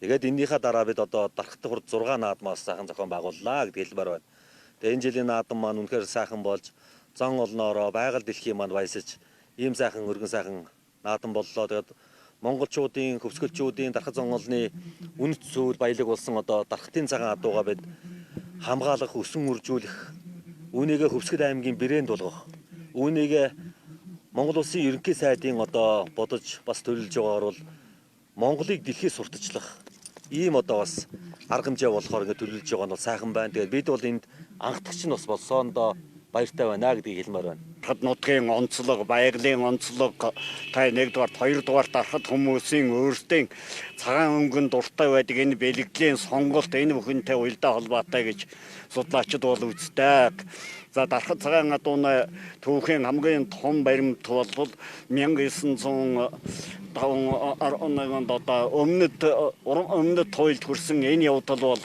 Тэгээд эннийхээ дараа бид одоо Дархат хурд 6 наадмаас сайхан зохион байгууллаа гэдгийг хэлмээр байна. Тэгээд энэ жилийн наадам маань үнэхээр сайхан болж зон олноороо байгаль дэлхийн маань баясаж ийм сайхан өргөн сайхан наадам боллоо. Тэгээд монголчуудын, хөвсгөлчүүдийн Дархат зон олны үнэт зүйл баялаг болсон одоо Дархатын цагаан адуугаа бид хамгаалах, өсөн үржүүлэх, үүнийгээ Хөвсгөл аймгийн брэнд болгох, үүнийгээ Монгол улсын ерөнхий сайдын одоо бодож бас төлөвлөж байгаагаар бол Монголыг дэлхийд сурталчлах ийм одоо бас арга хэмжээ болохоор ингээд төлөвлөж байгаа нь бол сайхан байна. Тэгээд бид бол энд анхдагч нь бас болсоондоо баяртай байна гэдгийг хэлмээр байна. Дархат нутгийн онцлог, байгалийн онцлог та нэгдүгээр, хоёрдугаар дархат хүмүүсийн өөрсдийн цагаан өнгөн дуртай байдаг энэ бэлгэдлийн сонголт энэ бүхэнтэй уялдаа холбоотой гэж судлаачид бол үздэг. За дархат цагаан адууны түүхийн хамгийн том баримт бол 1951 онд одоо өмнөд туйлд хүрсэн энэ явдал бол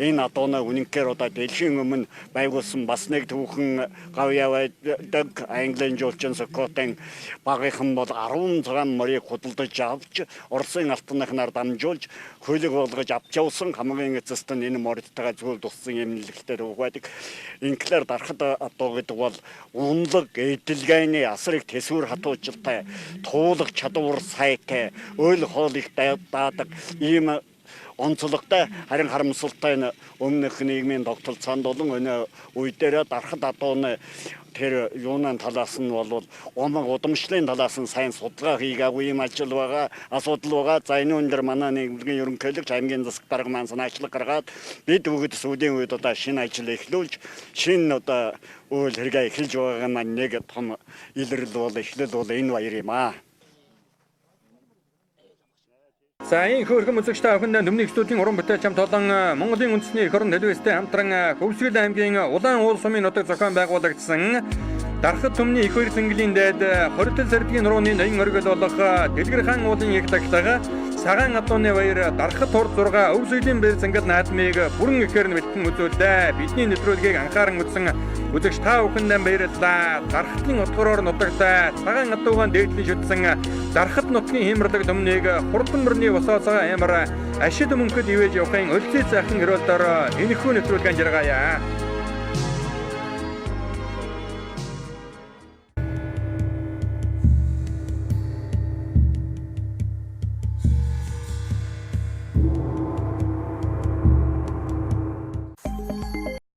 энэ адууны үнэнхээр одоо дэлхийн өмнө байгуулсан бас нэг түүхэн гавьяа байдаг. Английн жуулчин Скотын багийнхан бол 16 морийг худалдаж авч Оросын алтан нар дамжуулж хөлөг болгож авч явсан. Хамгийн эцэст нь энэ морьдтойгоо зүйл туссан эмнэлэгтэй түүх байдаг. Инглиэр дархат адуу гэдэг бол унлаг, эдэлгээний асар их төсвөр хатуужилтай, туулах чадвар сайтай, өөл хоол их даадаг ийм онцлогтой, харин харамсалтай нь өмнөх нийгмийн тогтолцоонд болон өнөө үе дээр дархат адууны тэр юунан талаас нь бол умаг удамшлын талаас нь сайн судалгаа хийгээгүй юм ажил байгаа, асуудал байгаа. За энэ өндөр манай нийгмийн ерөнхийлөгч аймгийн засаг дарга маань санаачлаг гаргаад бид бүгд сүүлийн үед одоо шинэ ажил эхлүүлж, шинэ одоо үйл хэрэгээ эхэлж байгаа маань нэг том илрэл бол эхлэл бол энэ баяр юм аа. За энэ хөөрхөн үзэгч та бүхэнд Өмнөд студийн уран бүтээлч хамт олон Монголын үндэсний эх орон телевизтэй хамтран Хөвсгөл аймгийн Улаан уул сумын нутаг зохион байгуулагдсан Дархат түмний их хоёр цэнгэлийн дээд хоритол сэрдгийн нурууны ноён оргил болох Дэлгэр хаан уулын их тагтаага цагаан адууны баяр Дархат хурд 6 өв соёлын бэр цэнгэл наадмыг бүрэн ихээр нь бэлтгэн үзүүллээ. Бидний нэвтрүүлгийг анхааран үзсэн үзэгч та бүхэндээ баярлалаа. Дархатын отгороор нутагтай цагаан адуугаан дээдлэн шүтсэн Дархат нутгийн хиймэрлэг түмнийг хурдан мөрний босоо цагаан амар ашид мөнхөд ивэж явахын өлзий сайхан ерөөлдөрөө энэхүү нэвтрүүлэг анжиргаая.